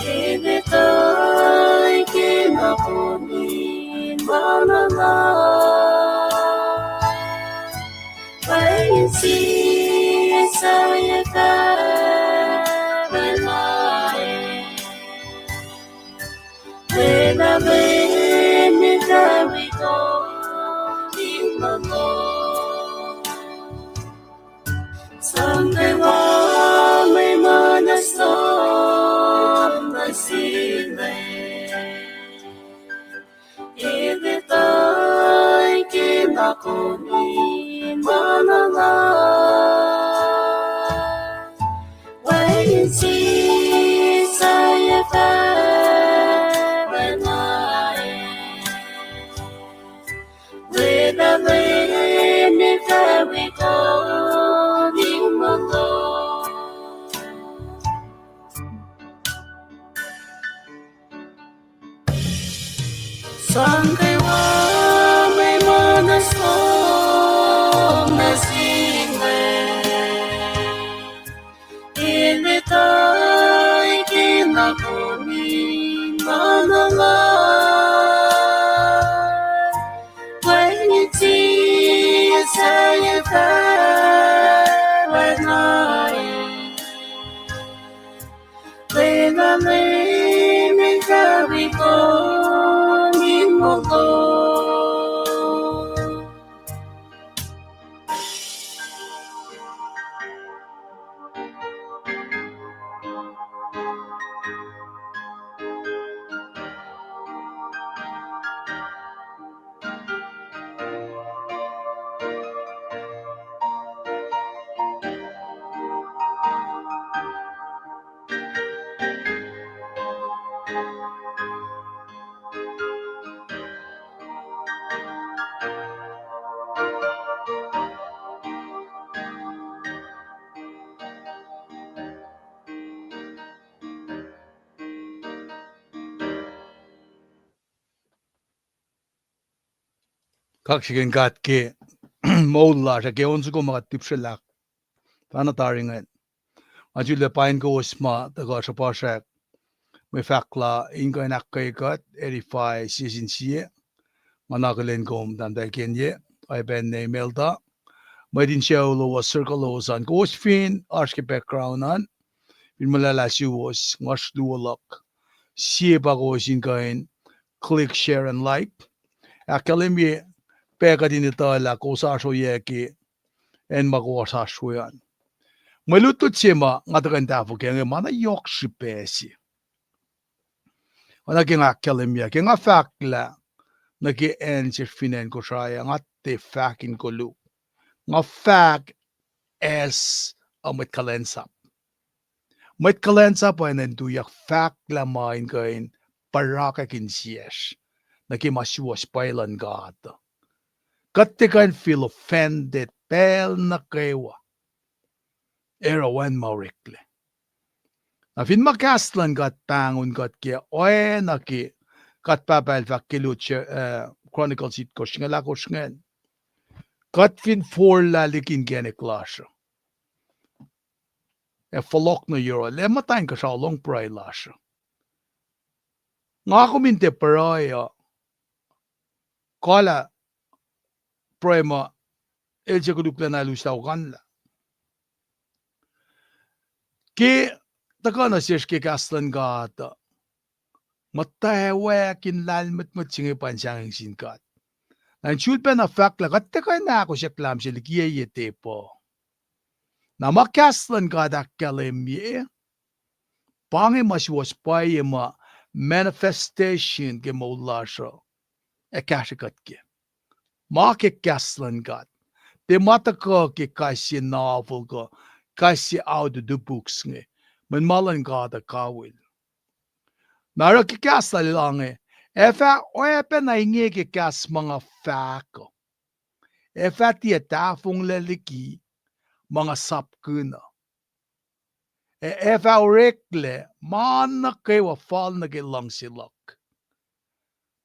Enetuh kena kom in ma nuhnak, wacngihn sie sahyac fah pacna. Lwelah Leum in fahk wi kom in muh lom. Sang kwewa mwe ma na som nuh sin Leum. Enetuh kena kom in ma nuhnak, wacngihn sie sahyac fah pacna. Lwelah Leum in fahk wi kom in muh lom. Sang kwewa mwe ma na som nuh sin Leum. Enetuh kena kom in ma nuhnak, wacngihn sie sahyac fah pacna. Lwelah Leum in fahk wi kom in muh lom. Kaksakihn God ke moul lasr ac ke on soko ma kuht tipsrelak. Fahna tari ingacn. Nga sulac pain kowos ma tuhkuh sruhpuhsrak. Mwe fahk la in kuh in ahkkweye kuht, edify sie sin sie. Nga na akihlen kom tahmtahel Kenye, oacyacpac Nemelta. Mwet in sucu lowos, circle lowos an. Kowos fin oasr ke background an, fin molwelah suwos, ngoasr luo luhk. Sie pa kowos in kuh in click share and like. Ahkkahlwemye pac kuht in etuh lah kowos oasr oyac ke acn ma kowos oasr we an. Mwe lutlut se ma nga tuhkuh in tahfuh kac inge ma na yohk srihpac se. Oacna ke nga ahkkahlwemye, ke nga fahk lah nuh ke acn se fin acn Kosrae ah, nga tiac fahk in koluk. Nga fahk as a mwet kuhlwacnsap. Mwet kuhlwacnsap pa enenuh in tuyak fahk lah ma in kuh in purakak insiyacsr nuh ke ma suwohs pwacye luhn God. Kuht tiac kuh in feel offended pacl nuh kwewa. Oruh wacngihn ma oreklac. Na fin ma kahs luhn God pahngon kuht ke oacna ke God Pahpah el fahk ke Chronicles itkohsr singucul ahkosr ingacn, kuht fin forlah liki inkacnek lasr uh ac fohlohk nuh yohrohl, ac muhta inkuhsrao lohng pruhe lasr uh. Nga kom in tiac pruhe uh, kuh lah pruhe ma el se koluklacna el us taokanlah. Ke tuhkuh nuh sesr ke kahs luhn God uh, muhtwacwacack in lahlmwetmwet se inge pa in sahngweng sin God. Na in sulpacna fahk lah kuht tiac kuh in ahkosack lah ma se likiyac tepuh. Na ma kahs luhn God ahkkahlwemye, pa inge ma suwohs pwacye ma manifestation ke moul lasr uh ac kahsrwe kuht ke. Ma ke kahs luhn God. Tiac ma tuhkuh ke kais sie novel kuh kais sie audio books inge. Mweyen ma luhn God uh kawihl. Na oruh ke kahs lal el inge, ac fah oacpacna inge ke kahs ma nga fahk uh. Ac fah tiac tahfonglac liki ma nga sapkihn uh. Ac, ac fah oreklac ma nuh kwewa fal nuh ke luhngse luhk.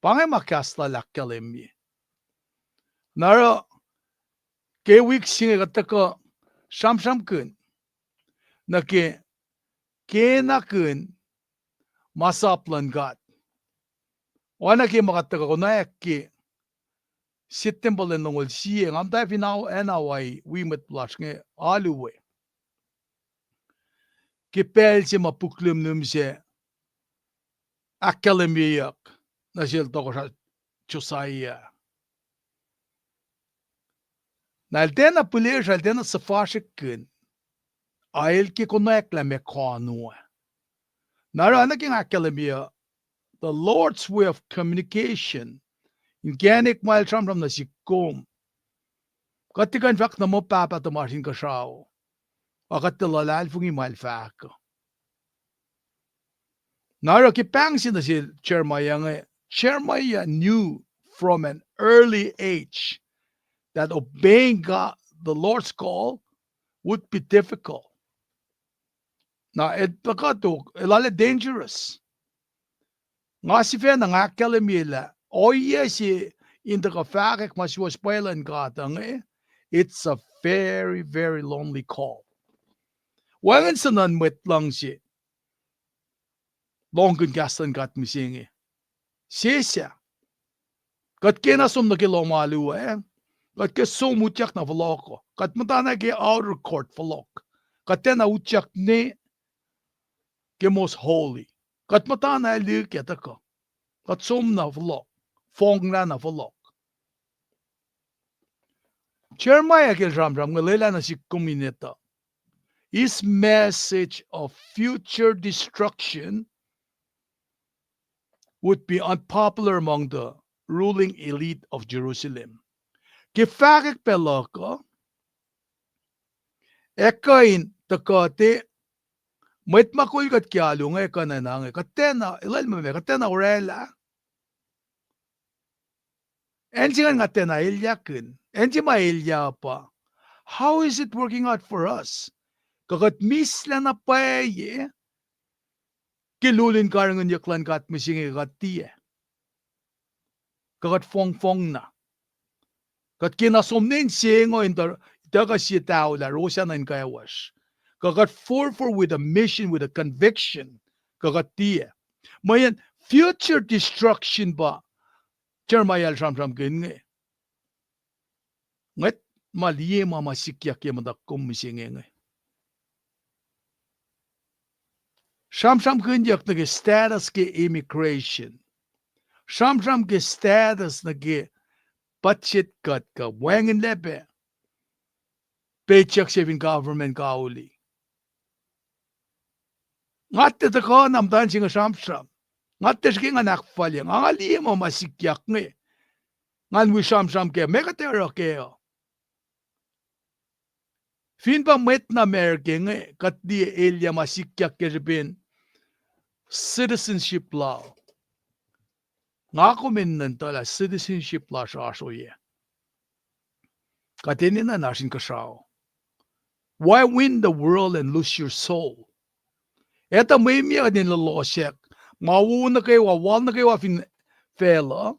Pa inge ma kahs lal ahkkahlwemye. Na oruh ke wik se inge kuht tuhkuh sramsramkihn nuh ke kenakihn masap luhn God. Oacna ke ma kuht tuhkuh konwacack ke Septempuh lwen longoul sie, nga muhta fin ao, acn Hawaii, wi mwet lasr inge alu we. Ke pacl se ma puk lihmlihm se ahkkahlwemyeyuck nuh sel tohkohsrah Josiah. Na el tiacna pihlesruh, el tiacna suhfasrihkkihn, a el ke konwacack lah meac koano ah. Na oruh oacna ke nga ahkkahlwemye uh, the Lord's way of communication, inkacnek ma el sramsram nuh sihk kom. Kuht tiac kuh in fahk na muh Pahpah tuhmasr Inkuhsrao, a kuht tiac luhlahlfongi ma el fahk uh. Na oruh ke pahng se nuh sel Jeremiah inge, Jeremiah knew from an early age that obeying God, the Lord's call, would be difficult. Na el tuhkuh tok, el arlac dangerous. Nga sifacna nga ahkkahlwemye lah ohiyac se in tuhkuh fahkwack ma suwohs pwacye luhn God uh inge, it's a very, very lonely call. Wacngihn suhnuhn mwet luhngse lohngkihn kahs luhn God mihsenge. Sesah. Kuht kena som nuh ke lohm alu ah, kuht ke som utyak na fohlohk uh. Kuht muhtana ke outer court fohlohk. Kuht tiacna utyak ne ke most holy. Kuht muhtana lihk ah tuhkuh. Kuht som na fohlohk. Fong na fohlohk. Jeremiah ke el sramsram inge lwelah nuh sihk kom in etuh, his message of future destruction would be unpopular among the ruling elite of Jerusalem. Ke fahkwack pac luhk uh, ac kuh in tuhkuh te, mwet ma kol kuht ke alu inge, kuh na inge, kuht tiacna, el ma me, kuht tiacna orwaclah. Acn se ingacn nga tiacna elyahkihn. Acn se ma elyah pa, how is it working out for us? Kuh kuht mihslac na pwacye ke lulin karihngihnyuck luhn God mihsenge kuh tiac? Kuh kuht fongfong na? Kuht kena som nuh insewowo in tuhkuh sie taolah rosacna in kwewa. Kuh kuht forfor with a mission, with a conviction, kuh kuht tiac? Mweyen future destruction pa Jeremiah el sramsramkihn inge. Ngwet ma liye ma ma sikyak ye muhta kom mihsenge inge. Sramsramkihnyuck nuh ke status ke immigration. Sramsram ke status nuh ke budget cut kuh wacngihnlac pac paycheck se fin government kauli. Nga tiac tuhkuh na muhtwacn se inge sramsram. Nga tiac srihke ngan ahkfalye. Nga, nga liye ma ma sikyak inge. Ngan wi sramsram kac, meac kuht ac oruh kac uh? Fin pa mwet na America inge, kuht liye elyah ma sikyak ke srihpen citizenship lal. Nga kom enenuh in tuh lah citizenship lasr oasr oyac? Kuht enenuh in oasr inkuhsrao. Why win the world and lose your soul? Etuh mwe meac kuht in luhlohsrack ma wo nuh kwewa, wal nuh kwewa fin facluh,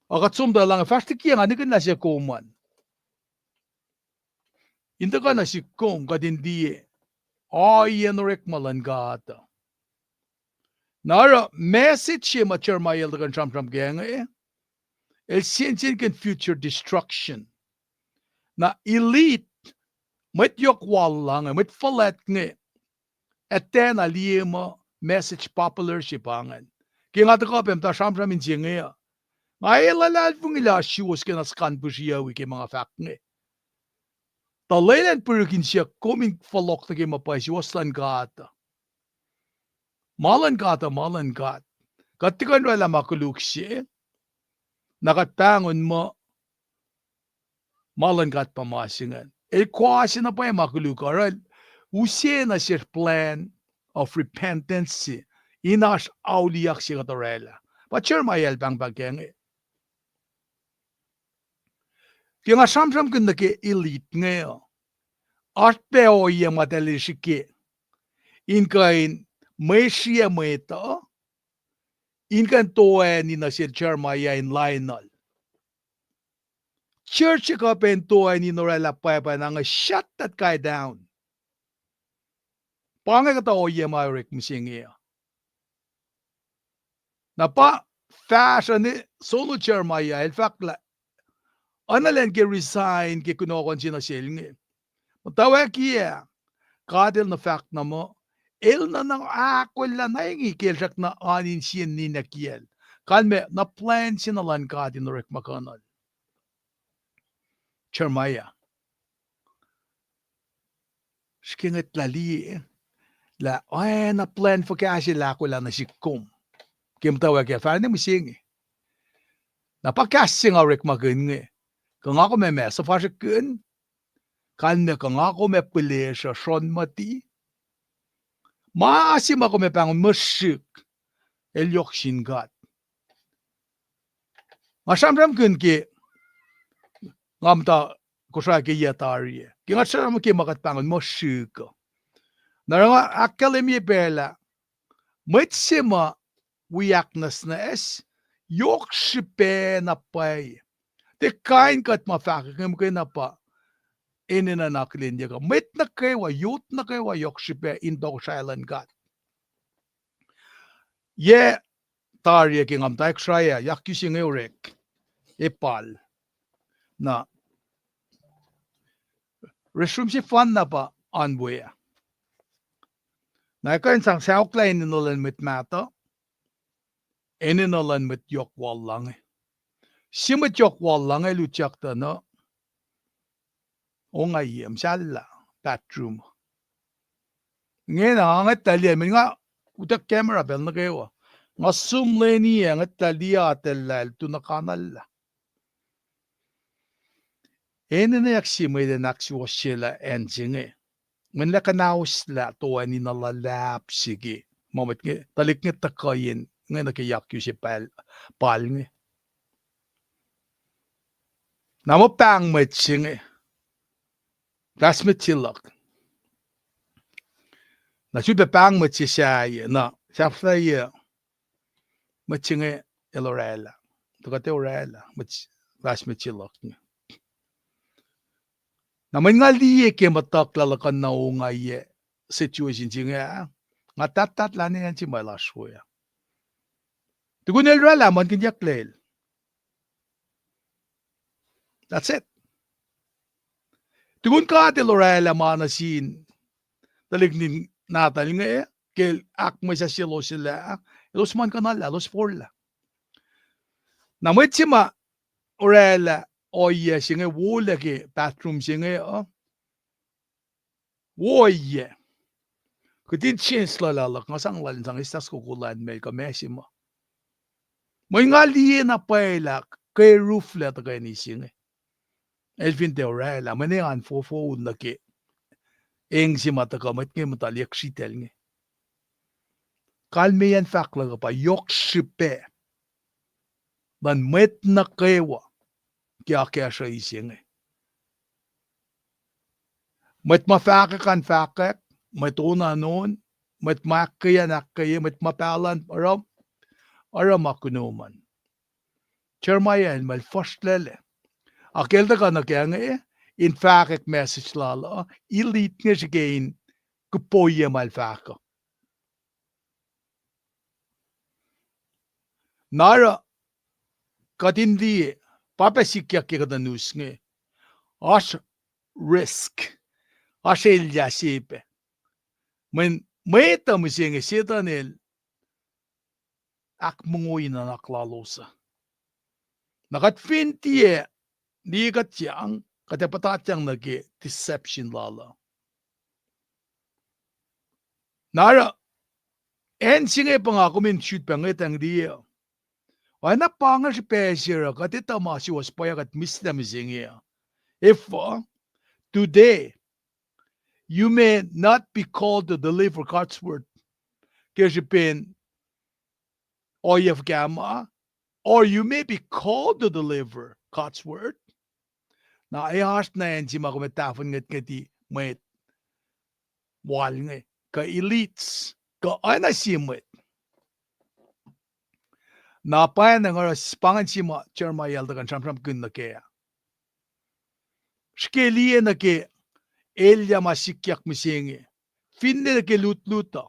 a kuht som tuh lah inge, fahsr liki nga nihkihn lah se kom an. In tuhkuh nuh sihk kom kuht in liye ohiyacn orekma luhn God uh. Na oruh message se ma Jeremiah el tuhkuh in sramsram kac inge, el sensenkihn future destruction. Na elite, mwet yohk wal inge, mwet fuhlwact inge, ac tiacna liye muh message popular se pa ingacn. Ke nga tuhkuh pac muhta sramsram in se inge uh, nga e luhlahlfongi lah suwohs ke na sikan pihsriyuwi ke ma nga fahk inge. Tuh lwelah in pihrihk insiyuck kom in fohlohk nuh ke ma pwacye, suwohs luhn God uh. Ma luhn God uh, ma luhn God. Kuht tiac kuh in oraclah ma koluk se, na kuht pahngon muh ma luhn God pa ma se ingacn. El kwase na pwacye ma koluk uh, oruh el use nuh sesr plan of repentance se, in oasr auliyak se kuht oraclah. Pa Jeremiah el pahngpahng kac inge. Ke nga sramsramkihn nuh ke elite inge uh, oasr pac ohiyac ma eltahl srihke in kuh in mwe sriyac mwet uh, in kuh in toeni nuh sel Jeremiah in lainuhl. Church se kuh pac in toeni in oraclah pwacpa na inge, shut that guy down. Pa inge kuhtuh ohiyac ma orek mihsenge uh. Na pa fahsruh ne solo Jeremiah el fahk lah, oacna elan ke resign ke kunohkohn se nuh sel inge. Muhtwacwacackiyac, God el nuh fahk na muh, el nuh na ahkolah na inge ke el srackna oan insiyacn ninac kiyacl. Kalmac na plwacn se na luhn God in orekmakihnuhl. Jeremiah, srihke ngwetlah liye lah oacna plwacn fuhkah se el ahkolah nuh sihk kom. Ke muhtwacwacack ah, fahsr ne mihsenge. Na pa kahs se nga orekmakihn inge. Kuh nga kom ac ma suhfasrihkihn? Kalmac kuh nga kom ac pihlesruh srohn muhti? Ma se ma kom ac pahngon muh srihk, el yohk sin God. Nga sramsramkihn ke nga muhta Kosrae ke yac tari ah, ke nga sramsram ke ma kuht pahngon muh srihk uh. Na oruh nga ahkkahlwemye pacl ah, mwet se ma wi ahknwacsnwacs, yohk srihpac na pwacye. Tiac kain kuht ma fahkwack inge muhkwena pa enenuh in akihlenyuck uh. Mwet nuh kwewa, yot nuh kwewa yohk srihpac in tohkohsrahi luhn God. Yac tari ah ke nga muhta Kosrae ah, yakyu se inge orek, e pal. Na restroom sefanna pa oan we ah. Na kuh in sang saoklah enenuh luhn mwet mahtuh, enenuh luhn mwet yohk wal inge. Sie mwet yohk wal inge el utyak tuh nuh ongaiyac, muhsahllah bathroom. Ingena nga ngwetlah liye, mweyen nga utuck camera pacl nuh kwewa. Nga zoom leni ac ngwetlah liye atacllah el tuh na kanallah. Enenweyuck se mwe in ahksuwohsyelah acn se inge. Mweyen lah kuhnahoslah toeni na luhlahp se ke ma mwet inge, tuhlihk inge tuhkuh yen inge nuh ke yakyu se pal, pal inge. Na muh pahng mwet se inge, fahsr mwet se luhk. Na sulpac pahng mwet se sahyac, na sahflahiyac mwet se inge el oraclah. Tuh kuht ac oraclah, mwet, fahsr mwet se luhk inge. Na mweyen nga liye ke muhtuhk lah luhkuhn na ongaiyac situation se inge ah, nga tahtahtahllah ne acn se ma el oasr we ah. Tukun el oraclah, muhlkuhnyucklac el. That's it. Tukun God el oraclah ma nuh sin tuhlihk nuhtin nahtuhl inge, ke el ahkmwesahsyeloslac, elos muhlkuhnlah, elos forlah. Na mwet se ma oraclah ohiyac se inge, wolac ke bathroom se inge uh, ohiyac. Kihtin chance luhlahp luhk, nga sang lal in sang eslah soko lal ma el kuh ma se ma. Mweyen nga liye na pwacye lah ke roof lac tuhkweni se inge. El fin tiac oraclah, mweyen an fofoun nuh ke eng se ma tuhkuh mwet inge muhta liyek sritacl inge. Kalmeyacn fahk luhk uh pa yohk srihpac luhn mwet nuh kwewa ke akacsruhi se inge. Mwet ma fahkwack an fahkwack, mwet on an on, mwet ma ahkkweye an ahkkweye, mwet ma pahluh an oruh, oruh ma kunom an. Jeremiah el muh el fuhsrlaclac. Ac ke el tuhkuh nuh kac inge, in fahkwack message lal uh, elite inge srihke in kupoiyac ma el fahk uh. Na oruh, kuht in liye, pa pac sikyak ke kuhtuh news inge. Oasr risk. Oasr elyah se pac. Mweyen mwet uh mihsenge Setuhn el ahkmongo nuhnak lalos uh. Na kuht fin tiac liye kuhtyang, kuht ac puhtatyang nuh ke deception lal uh. Na oruh, acn se inge pa nga kom in sut pac ngetang liye. Oacna pa inge srihpac se oruh kuht etuh ma suwohs pwacye kuht mihslac mihsenge uh. Efuh, today, you may not be called to deliver God's word ke srihpen ohiyac fuhkah ma, or you may be called to deliver God's word. Na ac oasr na acn se ma kom ac tahfuhn ngwetngweti mwet wal inge, kuh elites, kuh oacna sie mwet. Na pwacnwacng oruh s-, pa ingacn se ma Jeremiah el tuhkuh in sramsramkihn nuh kac. Srihke liye nuh ke elyah ma sikyak mihsenge. Finne nuh ke lutlut uh.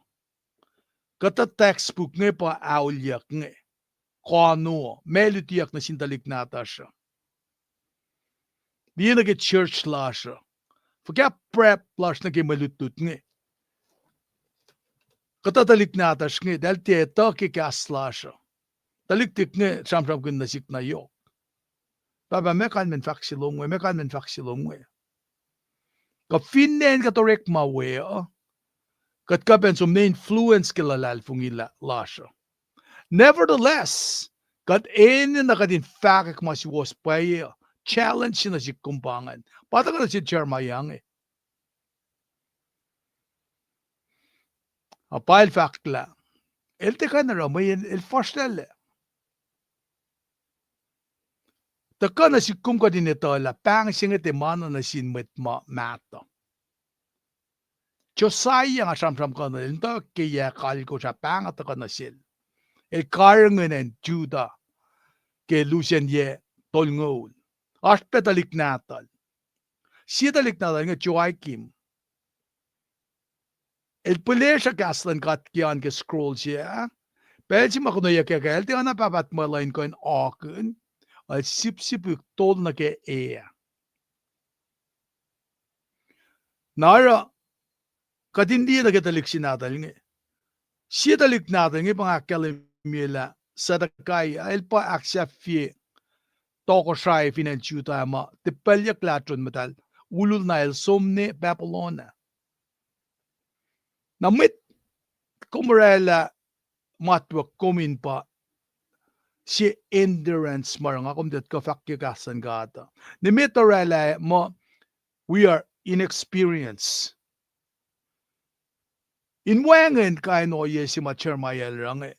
Kuhtuh textbook inge pa auliyak inge. Koano, ma lutiyuck nuh sin tuhlihk nahtuhsr uh. Liye nuh ke church lasr uh. Fuhkah prep lasr nuh ke mwe lutlut inge. Kuhtuh tuhlihk nahtuhsr inge, eltahl tiac etuh ke kahs lasr uh. Tuhlihk tik inge sramsramkihn nuh sihk na yohk. Pahpah, meac kalmacn fahk se lom inge, meac kalmacn fahk se lom inge. Kuh finne acn kuht orekma we uh, kuht kuh pacna som ne influence ke luhlahlfongi la-, lasr uh. Nevertheless, kuht enenuh kuht in fahkwack ma suwohs pwacye uh, challenge se nuh sihk kom pa ingacn. Pa tuhkuh nuh sel Jeremiah inge. A pa el fahk lah, el tiac kuh in oruh mweyen el fuhsrlac. Tuhkuh nuh sihk kom kuht in etuh lah pahng se inge tiac ma na nuh sin mwet ma mahtuh. Josiah nga sramsram kuh nuh, el tuh ke yac alkosr ah pahng uh tuhkuh nuh sel. El karihngihn acn Judah ke lusen yac tolngoul. Oasr pac tuhlihk nahtuhl. Sie tuhlihk nahtuhl inge Joachim. El pihlesruh kahs luhn God ke oan ke scroll se ah. Pacl se ma konweyuck ah, el tiacna pahtpaht muh el in kuh in akihn, el sipsipihk tol nuh ke e ah. Na oruh, kuht in liye nuh ke tuhlihk se nahtuhl inge. Sie tuhlihk nahtuhl inge pa nga ahkkahlwemye lah Zedekiah, el pa ahksahfye tohkohsrahi fin acn Judah ma tiac paclyuck lah tron muhtahl, ulul na el som nuh Babylon ah. Na mwet kom orwaclah matwac kom in pa sie endurance ma oruh nga kom tiac kuh fahk ke kahs luhn God uh. Nimet orwaclah muh we are inexperienced. In wacngihn kain ohiyac se ma Jeremiah el oruh inge.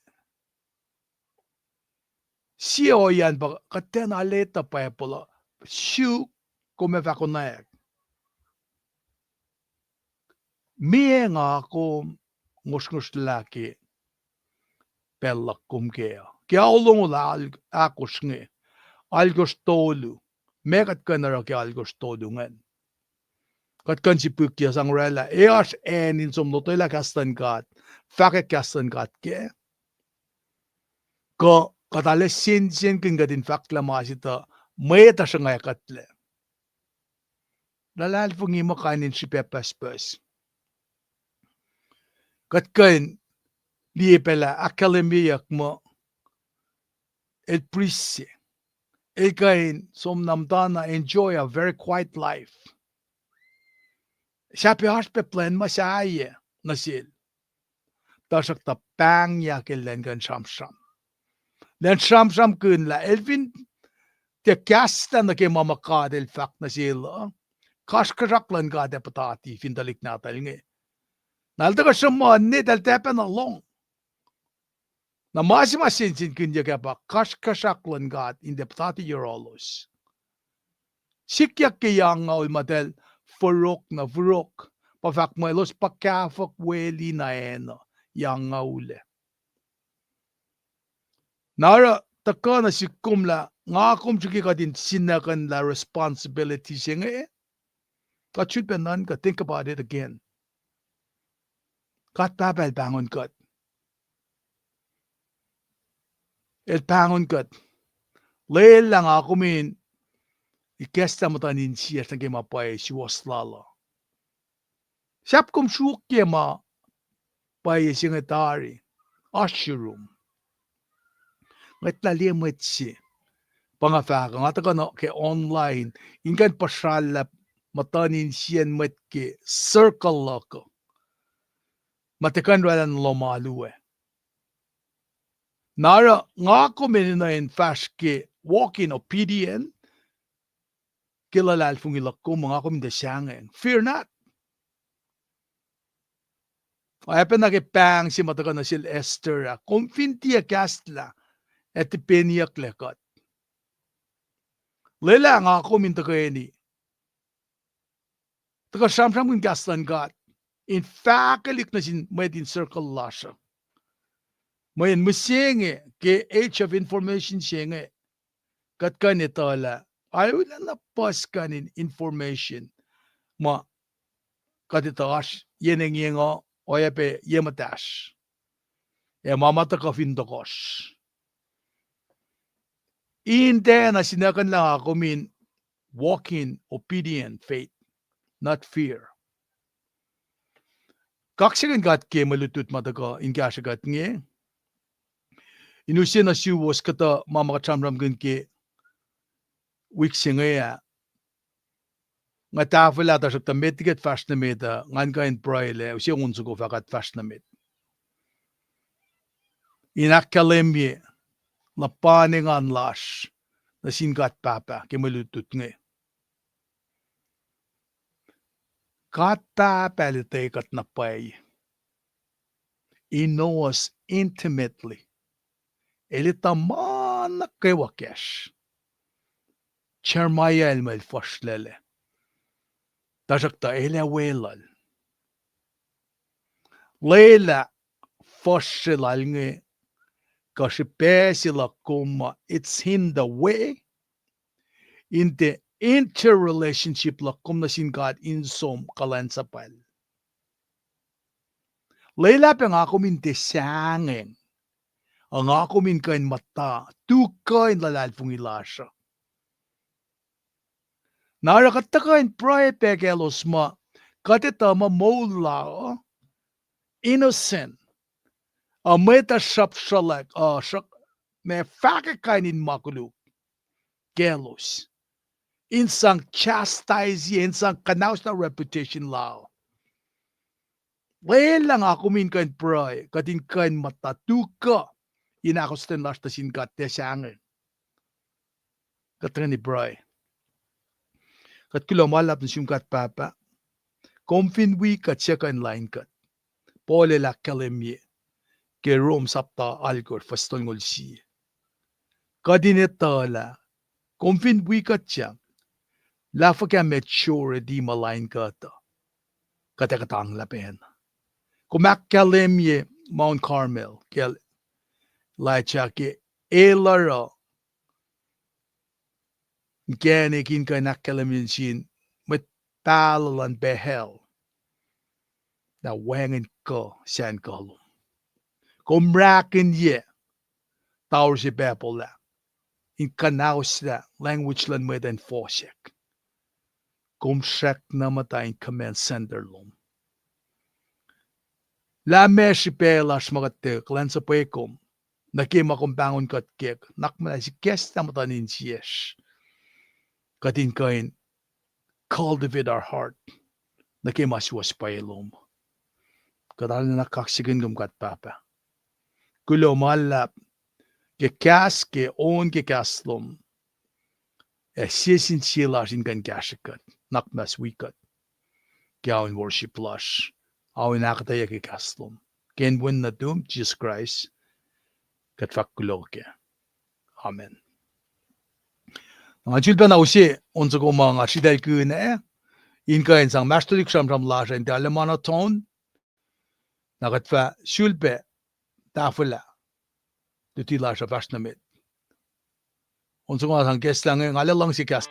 Sie ohiyac an pa kuht tiacna leta Bible uh, suk kom ac fah konwacack. Meac nga kom ngosrngosrlah ke pacl luhk kom kac uh. Ke ao longoul ahkosr inge, alkosr tolu, meac kuht kuh in oruh ke alkosr tolu ingacn? Kuht kuh in sipihkye sang orwaclah, ac oasr acn in som lotwelah kahs luhn God, fahkwack kahs luhn God kac? Kuh kuht arlac sensenkihn kuht in fahklah ma se tuh mwet uh sruhngwac kuhtlac? Luhlahlfongi muh kain in srihpac pucspucs. Kuht kuh in liye pacl ah ahkkahlwemyeyuck muh el prist se. El kuh in som na muhtana enjoy a very quiet life. Sahp oasr pac plwacn ma sahyac nuh sel. Tuhsruhktuh pahngyak el elan kuh in sramsram. Elan sramsramkihn lah el fin tiac kahslah nuh ke ma ma God el fahk nuh sel uh, kasrkuhsrak luhn God ac puhtati fin tuhlihk nahtuhl inge. Na el tuhkuh sruhmuhn ne eltahl tiacpacna lohng. Na ma se ma sensenkihnyuck ah pa kasrkuhsrak luhn God in tiac puhtati yohrohlos. Sikyak ke yac angngaul ma eltahl forok na forok, pa fahk muh elos pa kahfohk weli na acn uh yac angngaul ah. Na oruh tuhkuh nuh sihk kom lah nga kom srihke kuht in sinuckuhnlah responsibility se inge. Kuht sulpac nuhnkuh, think about it again. God Pahpah el pahngon kuht. El pahngon kuht. Lwelah nga kom in ikacslah muhtuhn insiyacsr nuh ke ma pwacye suwohs lal uh. Sahp kom sruokyac ma pwacye se inge tari, oasr yurum. Ngwetlah liye mwet se. Pa nga fahk, nga tuhkuh nuh ke online in kuh in puhsrallah muhtuhn insiyacn mwet ke circle luhk uh, ma tiac kuh in oraclah nuh lohm alu ah. Na oruh nga kom enenuh in fahsr ke walk in obedience ke luhlahlfongi luhk kom, nga kom in tiac sahngweng. Fear not. Oacyacpac nuh ke pahng se ma tuhkuh nuh sel Esther ah, kom fin tiac kahslah, ac tiac peniyucklac kuht. Lwelah nga kom in tuhkweni tuhkuh sramsramkihn kahs luhn God in fahkwelihk nuh sin mwet in circle lasr uh. Mweyen mihsenge ke age of information se inge, kuht kuh in etuh lah arulacna puhs kuh in information ma kuht etuh oasr yen engyeng uh, oacyacpac ye muhtahsr, ac ma ma tuhkuh fin tohkohsr. In tiacna sinakuhnlah nga kom in walk in obedient faith, not fear. Kaksakihn God ke mwe lutlut ma tuhkuh in kahsrwe kuht inge. In use nuh suwos kuhtuh ma ma kuht sramsramkihn ke wik se inge ah, nga tahfwelah, tuhsruhktuh met liki kuht fahsr nuh met uh, ngan kuh in pruhe lah use on soko fah kuht fahsr nuh met in ahkkahlwemye luhpan engan lasr nuh sin God Pahpah ke mwe lutlut inge. God Pahpah El etuh kuht na pwacye. He know us intimately. El etuh ma nuh kwewa kacsr. Jeremiah el muh el fuhsrlac, tuhsruhktuh El ac weluhl. Lwelah fuhsr lal inge, kuh srihpac se luhk kom ma it's in the way in the interrelationship luhk kom nuh sin God in som kuhlwacnsapwacl. Lwelah pac nga kom in tiac sahngweng, ac nga kom in kuh in muhta, tuhkuh in luhlahlfongi lasr uh. Na oruh kuht tuhkuh in pruhe pac kaclos ma kuht etuh muh moul la uh innocent, uh, mwet uh sruhpsrolak, uh, sruhk-, ma fahkwack kain in ma koluk kaclos, in sang chastise, in sang kuhnahoslah reputation lal. Lwelah nga kom in kuh in pruhe, kuht in kuh in muhta, tuhkuh in ahkostwen lasr nuh sin God tiac sahngweng. Kuht tuhkweni pruhe. Kuht kuloh ma luhlahp nuh sum God Pahpah. Kom fin wi kuht, suc kuh in lain kuht? Paul el ahkkahlwemye ke Rom sapta alkosr fuhs tolngoul sie. Kuht in etuh lah kom fin wi kuht, sang lah fuhkah maturity ma lain kuht uh, kuht ac kuhtanglah pacna. Kom ahkkahlwemye Mount Carmel kacl Elijah ke el oruh inkacnek in kuh in ahkkahlwemye nuh sin mwet pahluh luhn Baal lah wacngihn kuh sacn kuh lom. Kom rakihnyac Tower se Babel ah in kuhnahoslah language luhn mwet in fohsack. Kom srackna muhta in command center lom. Lah meac srihpac lasr ma kuht tiac kuhlwacnsuhpwe kom nuh ke ma kom pahngon kuht kac, nuhnak muhnahs ikacslah muhtuhn insiyacsr, kuht in kuh in cultivate our heart nuh ke ma suwohs pwacye lom. Kuht arulacna kaksakihn kom God Pahpah. Kuloh ma luhlahp ke kahs, ke on, ke kahs lom, ac sie sin sie lasr in kuh in kahsrwe kuht, nuhnak muhnahs wi kuht ke ao in worship lasr, ao in ahkuhtweyac ke kahs lom. Ke inen wen nuhtum Jisus Kraist kuht fahk kuloh kac. Amen. Nga sulpacna use on soko ma nga sritaclkihn ah, in kuh in sang mahsrtulik sramsram lasr ah in tiac arlac monotone. Na kuht fah sulpac tahfwelah luti lasr uh fahsr nuh met. On soko nga sang kahslah inge, nga arlac luhngse kahs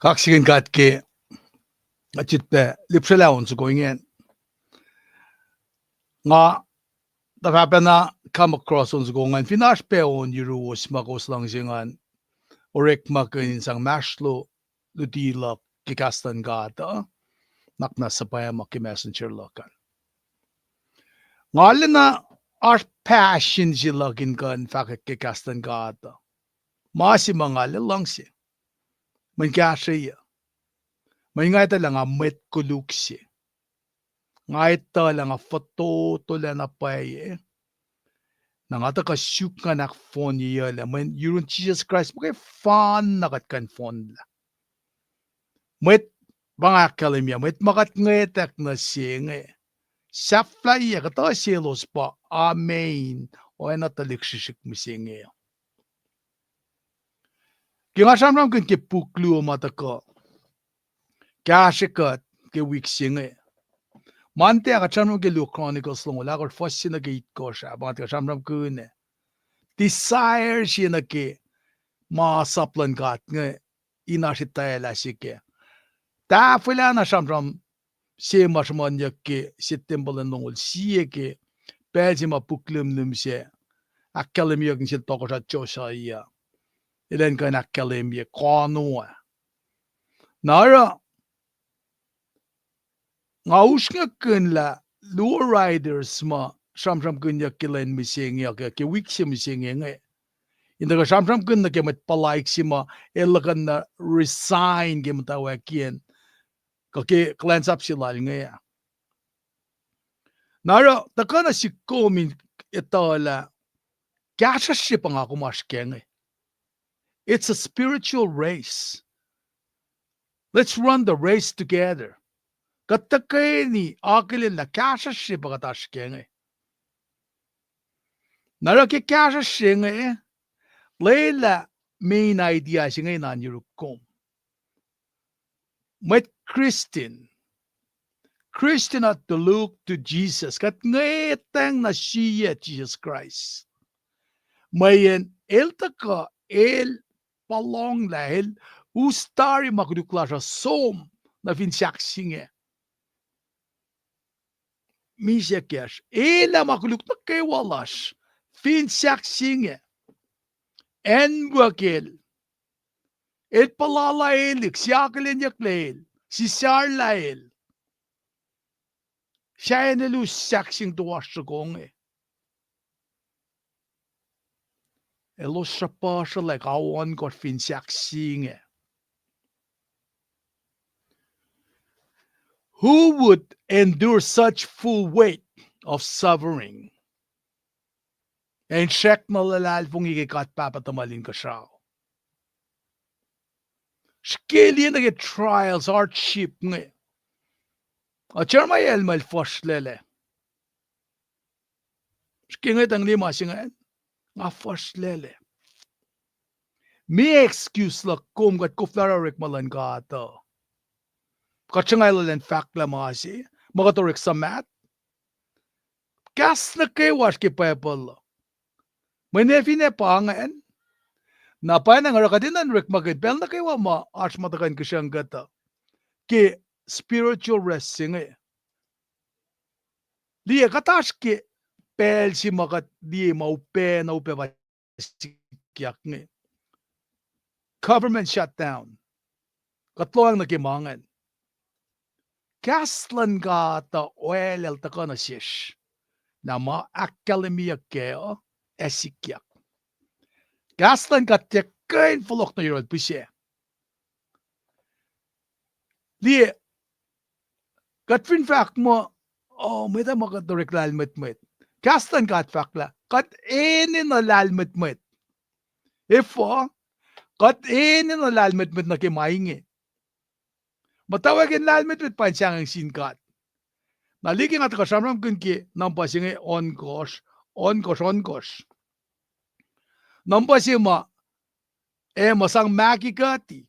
Kaksakihn God ke, nga sitpac lipsrwaclah on soko ingacn. Nga tuhfahpacna come across on soko ingacn fin oasr pac on yuruwos ma kowos luhngse ngan orekmakihn in sang mahsrlo luti luhk ke kahs luhn God uh, nuhnak muhnahs suhpwacma ke messenger luhk an. Nga lena oasr passion se luhk in kuh in fahkwack ke kahs luhn God uh. Ma se ma nga luhngse, mwe in kahsrweyuc, mwe in nga etuh lah nga mwet koluk se. Nga etuh lah nga fototolac na pwacye. Na nga tuhkuh suk ngan ahkfohnyelah mwe in yurun Jisus Kraist muhkwena na kuht kuh in fohnlah. Mwet, pa nga ahkkahlwemye, mwet ma kuht ngwetwack nuh se inge, sahflahiyac kuhtuh selos pa amen, oacna tuhlihk srihsrihk mihsenge. Ke nga sramsramkihn ke puk luo ma tuhkuh kahsrwe kuht ke wik se inge. Monday ah kuht sramsram ke luo Chronicles longoul ahkosr, fuhs se nuh ke itkohsr ah, pa nga tuhkuh sramsramkihn ah, desire se nuh ke masap luhn God inge in oasr etwaclah se kac. Tahfwelah na sramsram se ma sruhmuhnyuck ke Septempuh in longoul sie ke pacl se ma puk lihmlihm se ahkkahlwemyeyuck nuh sel tohkohsrah Josiah, elan kuh in ahkkahlwemye koano ah. Na oruh nga usrnguckihn lah luo writers ma sramsramkihnyuck ke lwen mihsenge uh, ke wik se mihsenge inge, in tuhkuh sramsramkihn nuh ke mwet puhlaik se ma el luhkuhn na resign ke muhtwacwacackiyacn kuh ke kuhlwacnsap se lal inge ah. Na oruh tuhkuh nuh sihk kom in etuhlah kahsruhsr se pa nga kom oasr kac inge. It's a spiritual race. Let's run the race together. Kuht tuhkweni akihlen lah kahsruhsr se pa kuht oasr kac inge. Na oruh ke kahsruhsr se inge, lwelah main idea se inge in oan yuruk kom. Mwet Christian, Christian ought to look to Jesus. Kuht ngwetacng nuh sie Jisus Kraist, mweyen el tuhkuh, el puhlonglah, el us tari ma koluk lasr uh som nuh fin sahk se inge. Misac kacsr, elah ma koluk nuh kwewa lasr fin sahk se inge. Acnwuck el, el puhla lah el ik, sie akihlenyucklac el, sisarlah el, sahyacn el us sahk se inge toasr soko inge. Elos sruhpuhsruhlak ao ohnkohsr fin sahk se inge. Who would endure such full weight of suffering? Ac in srackna luhlahlfongi ke God Pahpah tuhmal inkuhsrao. Srihke liye nuh ke trials, hardship inge. Ac Jeremiah el muh el fuhsrlac lac. Srihke ngwetacng liye ma se ingacn, nga fuhsrlac lac. Meac excuse luhk kom kuht koflah orekma luhn God uh? Kuht sruhnga elan fahklah ma se, ma kuht orek suhmaht. Kahs nuh kwewa oasr ke Bible uh. Mwe ne finne pa ingacn, na pwacnwacng oruh kuht enenuh in orekmakihn pacl nuh kwewa ma oasr ma tuhkuh in kihsruhng kuht uh ke spiritual race se inge. Liye, kuht oasr ke pacl se ma kuht liye ma upac na upac pa sikyak inge. Government shutdown. Kuht lohacng nuh ke ma ingacn. Kahs luhn God uh oalel tuhkuh nuh sesr. Na ma ahkkahlwemyeyuck kac uh ac sikyak. Kahs luhn God tiac kuh in fohlohk nuh yohrohl pihsac. Liye, kuht fin fahk muh, o, mwet ah ma kuht orek lahlmwetmwet. Kahs luhn God fahk lah kuht enenuh lahlmwetmwet. Efuh? Kuht enenuh lahlmwetmwet nuh ke ma inge. Muhtwacwacack in lahlmwetmwet pa in sahngweng sin God. Na liye ke nga tuhkuh sramsramkihn ke number se inge ohnkohsr, ohnkohsr, ohnkohsr. Number se ma, ac ma sang maki kuhti.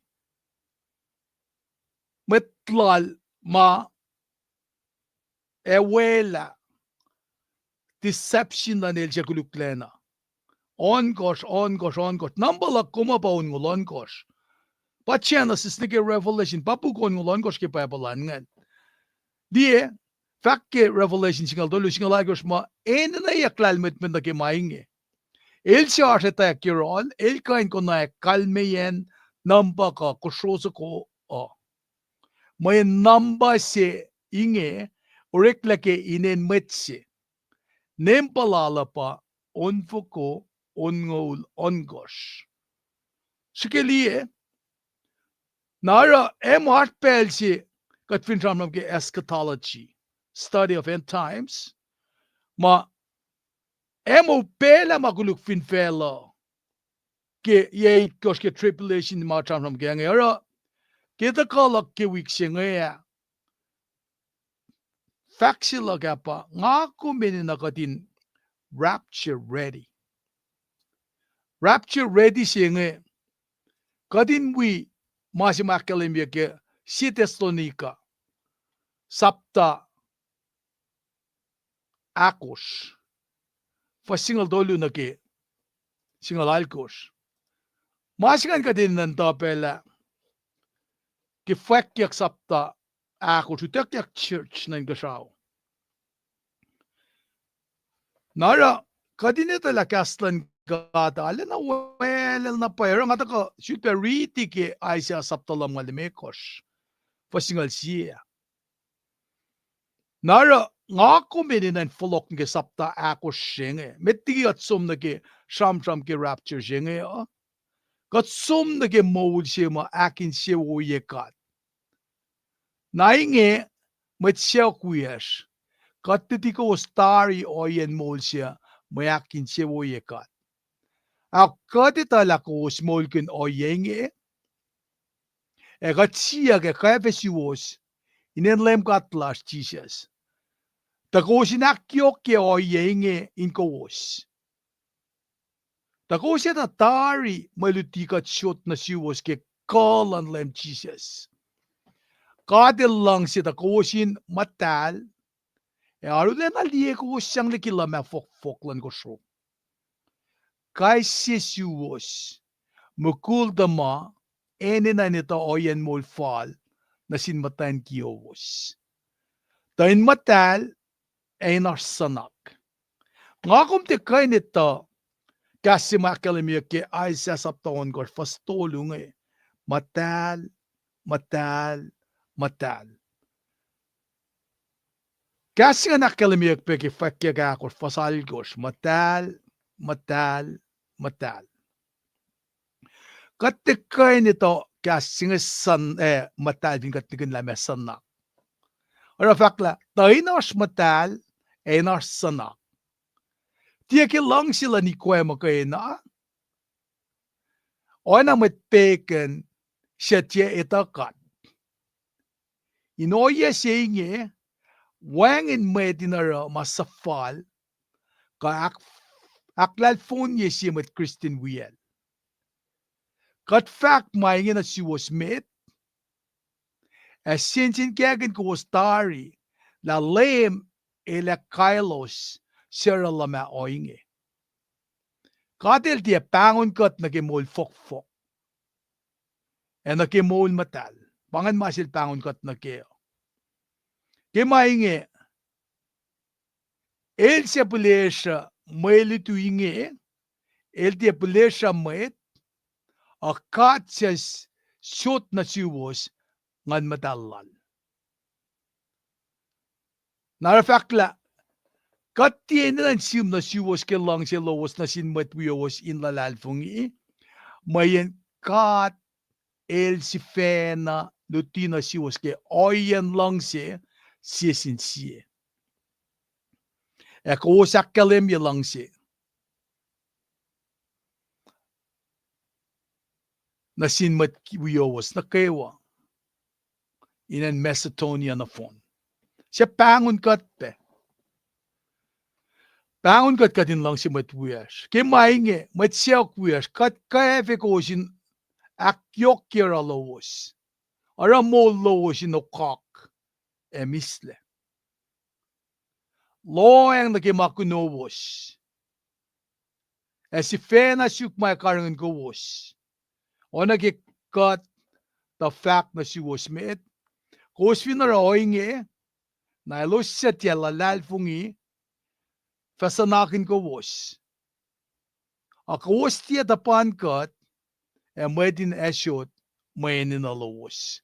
Mwet lal ma ac welah deception luhn el suc koluklacna. Ohnkohsr, ohnkohsr, ohnkohsr. Number luhk kom pa onngoul ohnkohsr. Pa Genesis nuh ke Revelation, pa puk onngoul ohnkohsr ke Bible an ingacn. Liye, fahk ke Revelation singucul tolu, singucul alkohsr muh enenweyuck lahlmwetmwet nuh ke ma inge. El suc oasr etwacack yohrohl, el kuh in konwacack kalmeyacn number kuh kosro soko uh. Mweyen number se inge oreklac ke inen mwet se. Nempuh lal uh pa onfoko onngoul ohnkohsr. Srihke liye, na oruh ac ma oasr pacl se kuht fin sramsram ke eschatology, study of end times, ma ac ma upaclah ma koluk fin facluh ke yac itkohsr ke tribulation ma sramsram ke inge. Oruh ke tuhkuh luhk ke wik se inge ah, fahk se luhk ah pa nga kom enenuh kuht in rapture ready. Rapture ready se inge, kuht in wi ma se ma ahkkahlwemye ke Sie Thessalonica, sapta ahkosr, fuhs singucul tolu nuh ke singucul alkosr. Ma se ingacn kuht enenuh in tuh pacl ah ke Fwackyuck sapta ahkosr, utuckyak church nuh inkuhsrao. Na oruh kuht in etuh lah kahs luhn God arulacna welul na pwacye. Oruh nga tuhkuh sulpac riti ke Isaiah sapta lumngaul limekohsr, fuhs singucul sie. Na oruh nga kom enenuh in fohlohk nuh ke sapta ahkosr se inge. Met liki kuht som nuh ke sramsram ke rapture se inge uh, kuht som nuh ke moul se ma ahkinsewowoye God. Na inge, mwet suc wiyacsr, kuht luti kowos tari ohiyacn moul se mwe ahkinsewowoye God. Ahok, kuht etuh lah kowos moulkihn ohiyac inge, ac kuht siyuck ac kwacfe suwos inen Leum God lasr Jisus, tuh kowos in ahkyohkye ohiyac inge in kowos, tuh kowos etuh tari mwe luti kuht sot nuh suwos ke kuh luhn Leum Jisus. God El luhngse tuh kowos in muhtahl, ac arulacna liye kowos sang liki luhmah fohkfohk luhn kosro. Kais sie suwos, mukul tuhma, enenuh in etuh ohiyacn moul fal nuh sin muhtwacn kiyowos, tuh in muhtahl ac in oasr suhnak. Nga kom tiac kuh in etuh kahs se ma ahkkahlwemyeyuck ke Isaiah sapta ohnkohsr fuhs tolu inge, muhtahl, muhtahl, muhtahl. Kahs se ingacn ahkkahlwemyeyuck pac ke Fwackyuck ahkosr fuhs alkosr, muhtahl, muhtahl, muhtahl. Kuht tiac kuh in etuh kahs se inge, eh, muhtahl fin kuht nihkihn lah ma suhnak. Oruh fahk lah tuh in oasr muhtahl ac in oasr suhnak. Tiac ke luhngse luhn ikwac muhkwena, oacna mwet pegan suc tiac etuh God. In ohiyac se inge, wacngihn mwet in oruh ma suhfal, kuh ahk-, ahklahlfonye sie mwet Kristin wiyacl. Kuht fahk ma inge nuh suwos met, ac sensenkackihn kowos tari lah Leum El ac kaelos suc oruh luhmah ohinge. God El tiac pahngon kuht nuh ke moul fohkfohk ac nuh ke moul muhtahl. Pa ingacn ma sel pahngon kuht nuh ke. Ke ma inge, El suc pihlesruh mwe lutu inge, El tiac pihlesruh mwet, uh, God suc sot nuh suwos Nguhn Muhtahl Lal. Na oruh fahk lah, kuht tiac enenuh in sihm nuh suwos ke luhngse lowos nuh sin mwet wiyowos in luhlahlfongi, mweyen God El sifacna luti nuh suwos ke ohiyacn luhngse sie sin sie. Ac kowos ahkkahlwemye luhngse nuh sin mwet wiyowos nuh kwewa in acn Macedonia nohfohn. Suc pahngon kuht pac. Pahngon kuht, kuht in luhngse mwet wiyacsr. Ke ma inge, mwet sacohk wiyacsr, kuht kwacfe kowos in ahkyohkye oruh lowos, oruh moul lowos in okak ac mihslac. Lohacng nuh ke ma kunowos, ac sifacna suk ma karihngihn kowos. Oacna ke kuht tuh fahk nuh suwos met, kowos fin oruh ohinge, na elos suc tiac luhlahlfongi fah suhnakihn kowos. Ac kowos tiac tuhpan kuht, ac mwet in asot mwe enenuh lowos.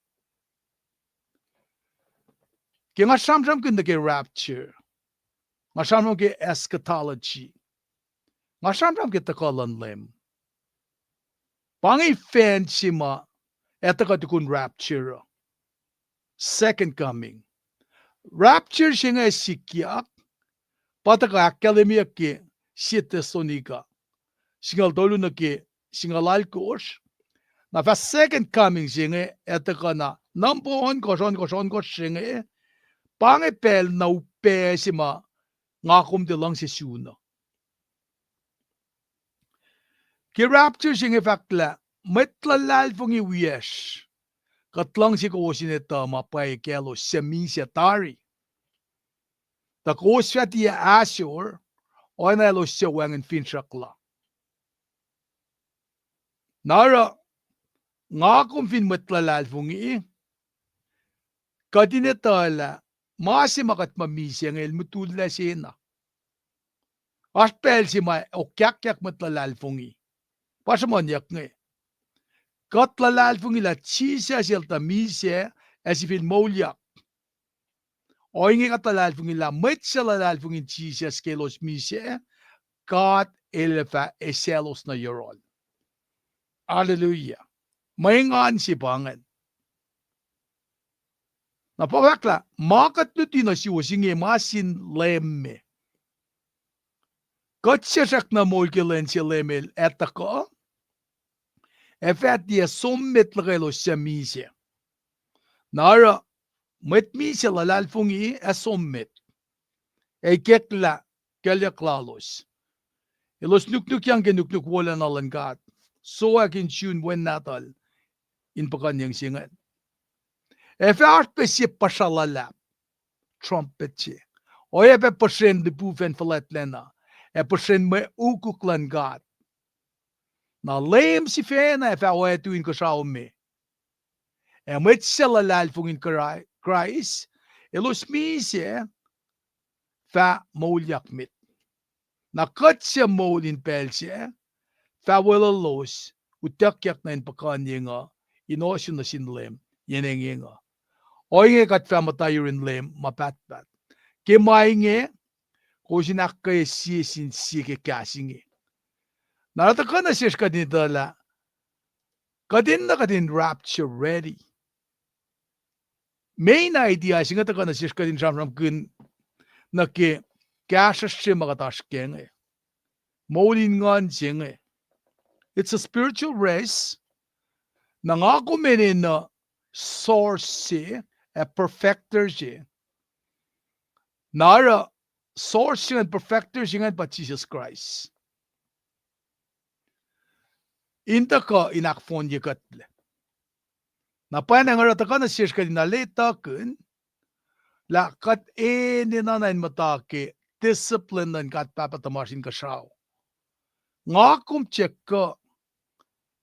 Ke nga sramsramkihn nuh ke rapture, nga sramsram ke eschatology, nga sramsram ke tuhkuh luhn Leum. Pa inge fan se ma ac tuhkuh tukun rapture uh, second coming. Rapture se inge sikyak, pa tuhkuh ahkkahlwemyeyuck ke Sie Thessalonica singucul tolu nuh ke singucul alkosr. Na fah second coming se inge ac tuhkuh na number ohnkohsr, ohnkohsr, ohnkohsr se inge, pa inge pacl na upac se ma nga kom tiac luhngse sun uh. Ke rapture se inge fahk lah mwet luhlahlfongi wiyacsr, kuht luhngse kowos in etuh ma pwacye kaclos suc misac tari. Tuh kowos fah tiac ahsor oacna elos suc wacngihn finsrak la. Na oruh, nga kom fin mwet luhlahlfongi, kuht in etuh lah ma se ma kuht muh misac inge el mutullac sena. Oasr pacl se ma okyackyak mwet luhlahlfongi. Pa sruhmuhnyuck inge. Kuht luhlahlfongi lah Jisus el tuh misac ac sifil moulyak. Ohinge kuht luhlahlfongi lah mwet suc luhlahlfongi Jisus ke elos misac, God El fah eisaclos nuh yohrohl. Hallelujah. Mwe engan se pa ingacn. Na pa fahk lah ma kuht luti nuh suwos inge ma sin Leum me. Kuht suc srackna moul ke lwen se Leum El ac tuhkuh, ac fah tiac som met luhkwelos suc misac. Na oruh, mwet misac luhlahlfongi ac som met, ac ikacklah kuclyuck lalos. Elos nuknukyang ke nuknuk wolacna luhn God, sowack in sun Wen Nahtuhl in puhkuhnyeng se ingacn. Ac fah oasr pac sie puhsra luhlahp, trumpet se. Oacyacpac puhsren lipufacn fuhlwactlacna, ac puhsren mwe ukuk luhn God. Na Leum sifacna ac fah oactu inkuhsrao me. Ac mwet suc luhlahlfongi in Kra-, Kraist, elos misac fah moulyak met. Na kuht suc moul in pacl sac, fah weluhlos, utuckyak nuh in puhkuhnyeng uh, in ohsun nuh sin Leum, yen engyeng uh. Ohinge kuht fah muhta yurin Leum ma pahtpaht. Ke ma inge, kowos in ahkkweye sie sin sie ke kahs inge. Na oruh tuhkuh nuh sesr kuht in etuh lah kuht enenuh kuht in rapture ready. Main idea se inge tuhkuh nuh sesr kuht in sramsramkihn nuh ke kahsruhsr se ma kuht oasr kac inge. Moul in nguhn se inge. It's a spiritual race. Na nga kom enenuh source se, ac perfecter se. Na oruh source se ingacn, perfecter se ingacn pa Jisus Kraist. In tuhkuh in ahkfohnye kuhtlac. Na pwacnwacng oruh tuhkuh nuh sesr kuht in aletahkihn lah kuht enenuh na in muhta ke discipline luhn God Pahpah tuhmasr Inkuhsrao. Nga kom tiac kuh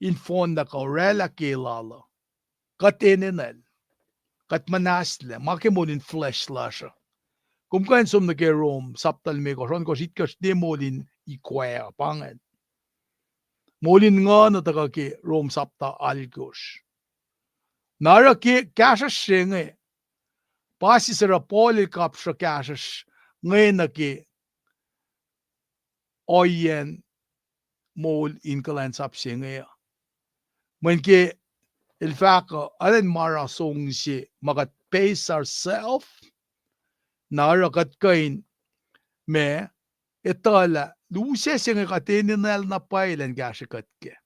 in fohnlah kuh oraclah ke lal uh. Kuht enenuh el. Kuht muhnahslac ma ke moul in flesh lasr uh. Kom kuh in som nuh ke Rom sapta limekohsr, ohnkohsr, itkohsr, ne moul in ikwac uh pa ingacn. Moul in nguhn uh tuhkuh ke Rom sapta alkosr. Na oruh ke kahsruhsr se inge, pa sie oruh Paul el kapsruh kahsruhsr inge nuh ke ohiyacn moul in kuhlwacnsap se inge uh. Mweyen ke El fahk uh, arulacna ma oruh song se ma kuht base ourself, na oruh kuht kuh in ma etuh lah lusac se inge kuht enenuh na pwacye elan kahsrwe kuht kac.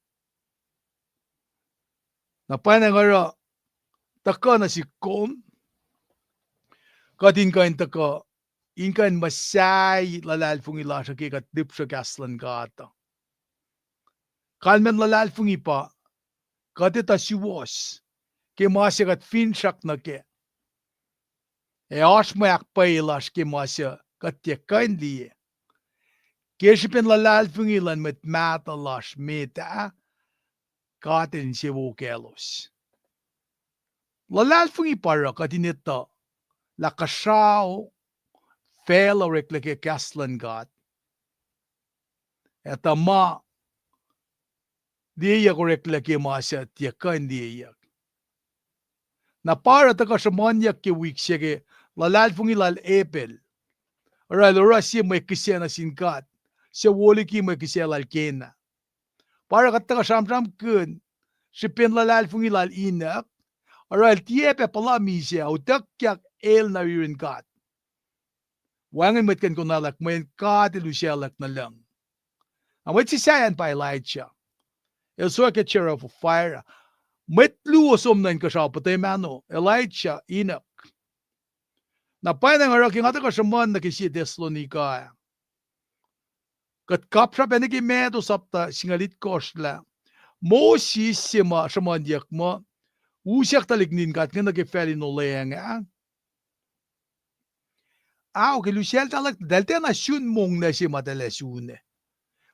Na pwacnwacng oruh tuhkuh nuh sihk kom, kuht in kuh in tuhkuh, in kuh in muhsahi luhlahlfongi lasr uh ke kuht lihpsruh kahs luhn God uh. Kalmacn luhlahlfongi pa kuht etuh suwohs ke ma se kuht finsrak nuh kac, ac oasr mwe ahkpwacye lasr ke ma se kuht tiac kuh in liye. Ke srihpen luhlahlfongi luhn mwet mahtuh lasr met ah, God El insewowo kaclos. Luhlahlfongi pa oruh kuht in etuh lah kuhsrao facluh oreklac ke kahs luhn God, ac tuh ma liyeyuck oreklac ke ma suc tiac kuh in liyeyuck. Na pa oruh tuhkuh sruhmuhnyuck ke wik se ke luhlahlfongi lal Abel, oruh el oruh sie mwe kihsac nuh sin God, suc wo liki mwe kihsac lal Cain ah. Pa oruh kuht tuhkuh sramsramkihn srihpen luhlahlfongi lal Enoch, oruh el tiac pac puhla misac, utuckyak el nuh yurin God. Wacngihn mwet kuh in konwacack mweyen God El usaclwack nuh lucng. Na mwet se sahyacn pa Elijah. El sowack ke chariots of fire ah. Mwet luo som nuh inkuhsrao, Peter, Matthew, Elijah, Enoch. Na pwacnwacng oruh ke nga tuhkuh sruhmuhn nuh ke sie Thessalonica ah, kuht kapsrap ac nuh ke Matthew sapta singucul itkohsr lah Moses se ma sruhmuhnyuck muh usyak tuhlihk nuhtin God inge nuh ke facl in olweacng ah. Ao, ke lusac eltahl, eltahl tiacna sun monglac se ma eltahl ac sun ah.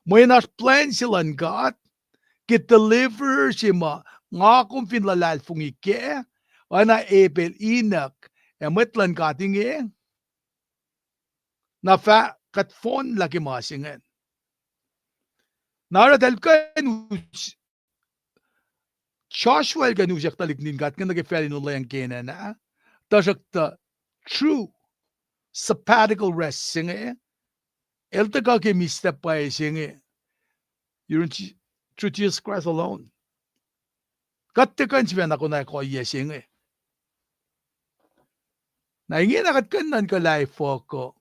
Mweyen oasr plwacn se luhn God ke deliverer se ma nga kom fin luhlahlfongi kac, oacna Abel, Enoch, ac mwet luhn God inge, na fah kuht fohnlah ke ma se ingacn. Na oruh eltahl kuh in us-, Joshua el kuh in usyak tuhlihk nuhtin God inge nuh ke facl in olweacng Canaan ah, tuhsruhktuh true sabbatical rest se inge, el tuhkuh ke mista pwacye se inge, yurin Je-, through Jesus Christ alone. Kuht tiac kuh in sifacna konwacack ohiyac se inge. Na ingena kuht kuh in nuhnkuh lah efuh kuh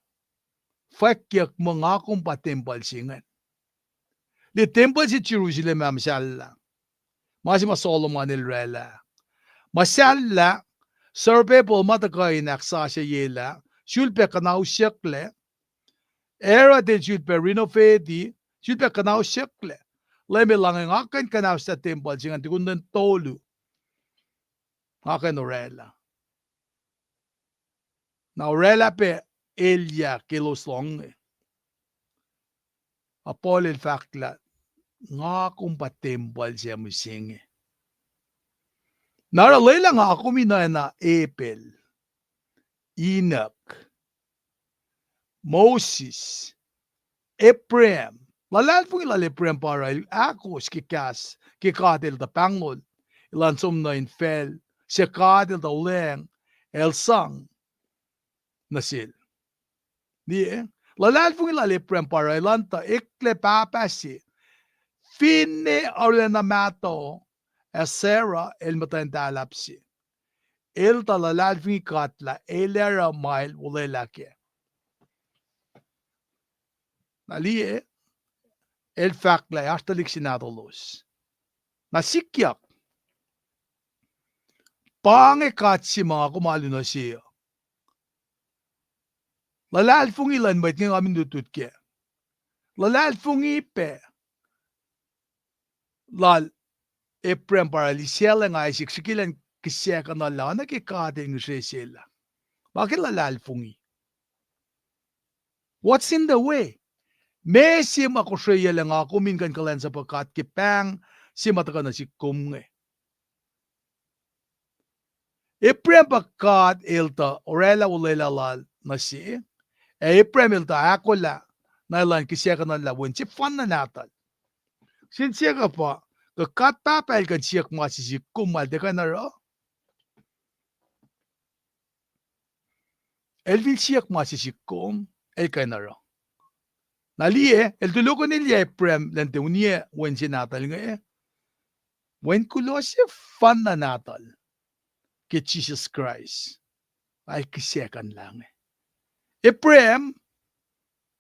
fwackyuck muh nga kom pa tempuhl se ingacn. Liye, tempuhl se Jerusalem ah muhsahllah, ma se ma Solomon el oraclah, muhsahllah. Zerubbabel ma tuhkuh in ahksasucyelah, sulpac kuhnausyucklac. Herod el sulpac renovate-i, sulpac kuhnausyucklac. Leum El lahnge, nga kuh in kuhnausyucklac tempuhl se ingacn tukun lwen tolu, nga kuh in oraclah. Na oraclah pac elyah ke elos lohng inge. A Paul el fahk lah nga kom pa tempuhl se mihsenge. Na oruh lwelah nga kom in oacna Abel, Enoch, Moses, Abraham. Luhlahlfongi lal Abraham pa oruh el ahkos ke kahs ke God el tuh pahngnol, elan som nuh infacl se God el tuh olweacng, el sang nuh sel. Liye, luhlahlfongi lal Abraham pa oruh elan tuh eklac pahpah se, finne arulacna mahtuh, ac Sarah el muhtwacn tahlahp se. El tuh luhlahlfongi God lah el ac oruh ma el olwelah kac. Na liye, el fahk lah oasr tuhlihk se nahtuhlos. Na sikyak, pa inge God se ma nga kom alu nuh se uh. Luhlahlfongi luhn mwet inge nga min lutlut kac. Luhlahlfongi pac lal Abraham pa oruh el isaclacng Isaac srihke elan kihsackuhnuhllah, oacna ke God el ngihsre sel ah. Pa ke luhlahlfongi. What's in the way? Meac se ma kosreyuclac nga kom in kuh in kuhlwacnsapuh God ke pahng se ma tuhkuh nuh sihk kom inge? Abraham pa God el tuh oraclah olwelah lal nuh se, ac Abraham el tuh ahkolah na elan kihsackuhnuhllah wen sefanna nahtuhl. Sin siyuck uh pa, kuh God Pahpah el kuh in siyuck ma se sihk kom ma el tiac kuh in oruh? El fin siyuck ma se sihk kom, el kuh in oruh. Na liye, el tulokihnelye Abraham elan tiac uniyac wen se nahtuhl inge. Wen kuloh sefanna nahtuhl ke Jisus Kraist, el kihsackuhnlah inge. Abraham,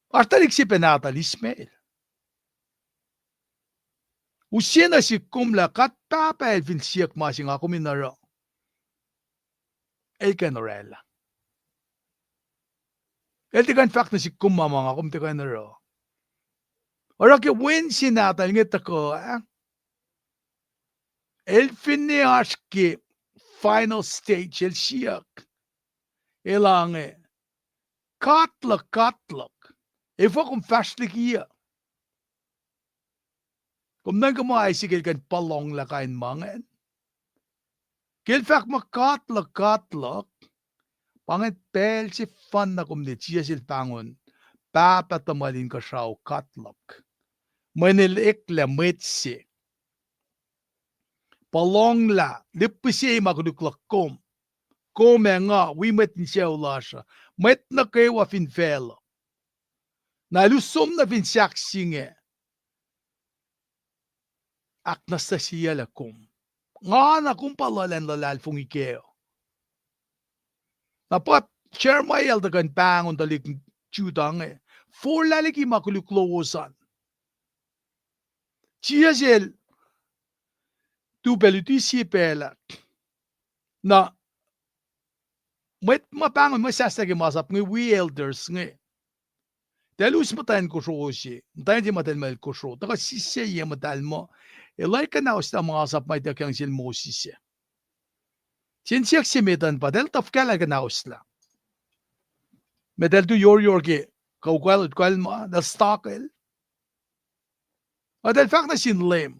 oasr tuhlihk se pac nahtuhl Ishmael. Use nuh sihk kom lah God Pahpah El fin siyuck ma se nga kom in oruh, el kuh in orwaclah. El tiac kuh in fahk nuh sihk kom ma ma nga kom tiac kuh in oruh. Oruh ke wen se nahtuhl inge tuhkuh ah, el finne oasr ke final stage, el siyuck. El ange, God luhk, God luhk, efuh kom fahsr liki uh? Kom nuhnkuh muh Isaac el kuh in puhlonglah kain ma ingacn. Ke el fahk muh God luhk, God luhk, pa ingacn pacl sefanna kom liye Jisus el pahngon Pahpah tuhmwacl inkuhsrao God luhk, mweyen el eklac mwet se. Puhlonglah, lihpihsye ma koluk luhk kom, kom ac nga, wi mwet in sucu lasr uh, mwet nuh kwewa fin facluh. Na el us som nuh fin sahk se inge, ahknwacsnwacsyelah kom. Nga na kom pa luhlahn luhlahlfongi kac. Na pa Jeremiah el tuhkuh in pahngon tuhlihk Judah inge, forlah liki ma koluk lowos an. Jisus el tu pacl luti sie pacl ah. Na mwet ma pahngon mwe sahslah ke masap inge wi elders inge. Eltahl us muhtwacn kosro se, muhtwacn se ma eltahl muh el kosro, tuhkuh sisye ye muhtahl muh, el ac kuhnahoslah masap ma ituckyang sel Moses ah. Sen siyuck se met an pa, eltahl tuh fuhkah lah kuhnahoslah? Met eltahl tu yoryor ke kuh ukwacl, ukwacl ma, eltahl stuck el. Eltahl fahk nuh sin Leum.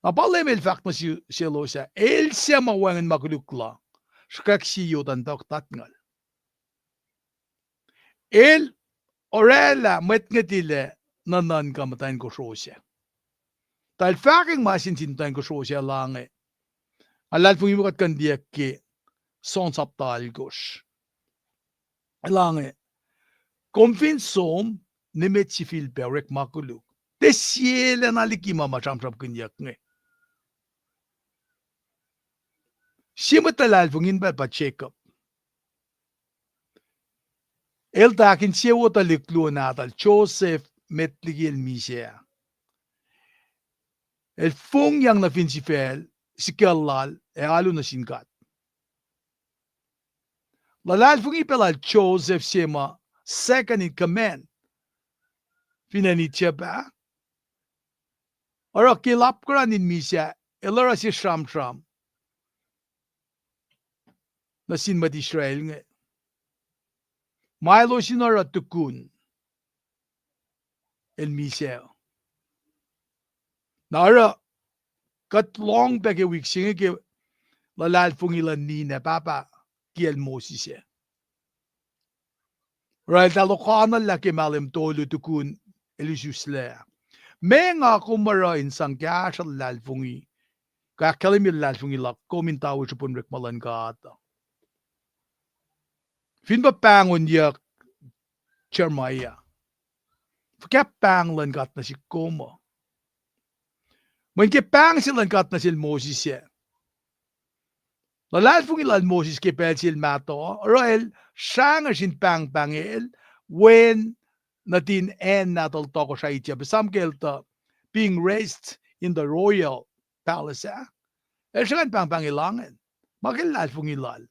Na pa Leum el fahk nuh se-, selos ah, el suc ma wacngihn ma koluk la, sruhkwack sie yot an pahkototngal. El orwaclah mwet ngetila nuhnuhnkuh muhtwacn kosro sac. Tuh el fahkwacng ma sin sin muhtwacn kosro sac, el ange, nga luhlahlfongi muh kuht kuh in liyeyuck ke John sapta alkosr. El ange, kom fin som, nimet sifilpac, orek ma koluk. Tiac sie lacna liki ma ma sramsramkihnyuck inge. Sie mwet luhlahlfongi in pacl pa Jacob. El tuh ahkinsewowo tuhlihk luo nahtuhl, Joseph, met liki el misac. El fongyang nuh fin sifacl, sikucl lal ac alu nuh sin God. Luhlahlfongi pac lal Joseph se ma second in command fin acn Egypt ah. Oruh ke el apkuhran in misac, el oruh se sramsram nuh sin mwet Israel inge, ma elos in oruh tukun el misac. Na oruh kuht lohng pac ke wik se inge ke luhlahlfongi luhn ninac pahpah kiyacl Moses ah. Oruh eltahl lokoallah ke mahlwem tolu tukun el isuslac. Meac nga kom oruh in sang kahsruh luhlahlfongi, kuh ahkkahlwemye luhlahlfongi luhk kom in tawi srihpen orekma luhn God uh? Fin pa pahngonyuck Jeremiah, fuhkah pahng luhn God nuh sihk kom uh? Mweyen ke pahng se luhn God nuh sel Moses ah, luhlahlfongi lal Moses ke pacl se el mahtuh, oruh el srahngesr in pahngpahng el wen nuhtin acn nahtuhl tohkohsrah Egypt, esam ke el tuh being raised in the royal palace ah. El srahngesr in pahngpahng el angen, ma ke luhlahlfongi lal.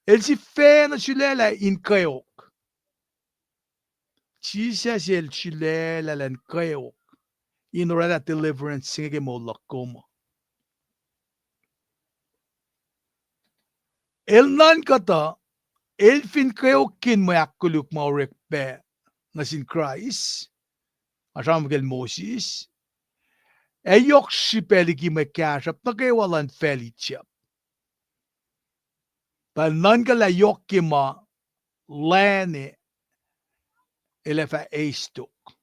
El sifacna sulaclah in kweok. Jisus el sulaclah elan kweok in orwaclah deliverance se inge ke moul luhk kom uh. El nuhnkuh tuh, el fin kweokkihn mwe ahkkoluk ma orek pac nuh sin Kraist, nga sramsram ke Moses, ac yohk srihpac liki mwe kahsruhp nuh kwewa luhn facl Egypt. Tuh el nuhnkuh lah yohk ke ma lacna el ac fah eis tok.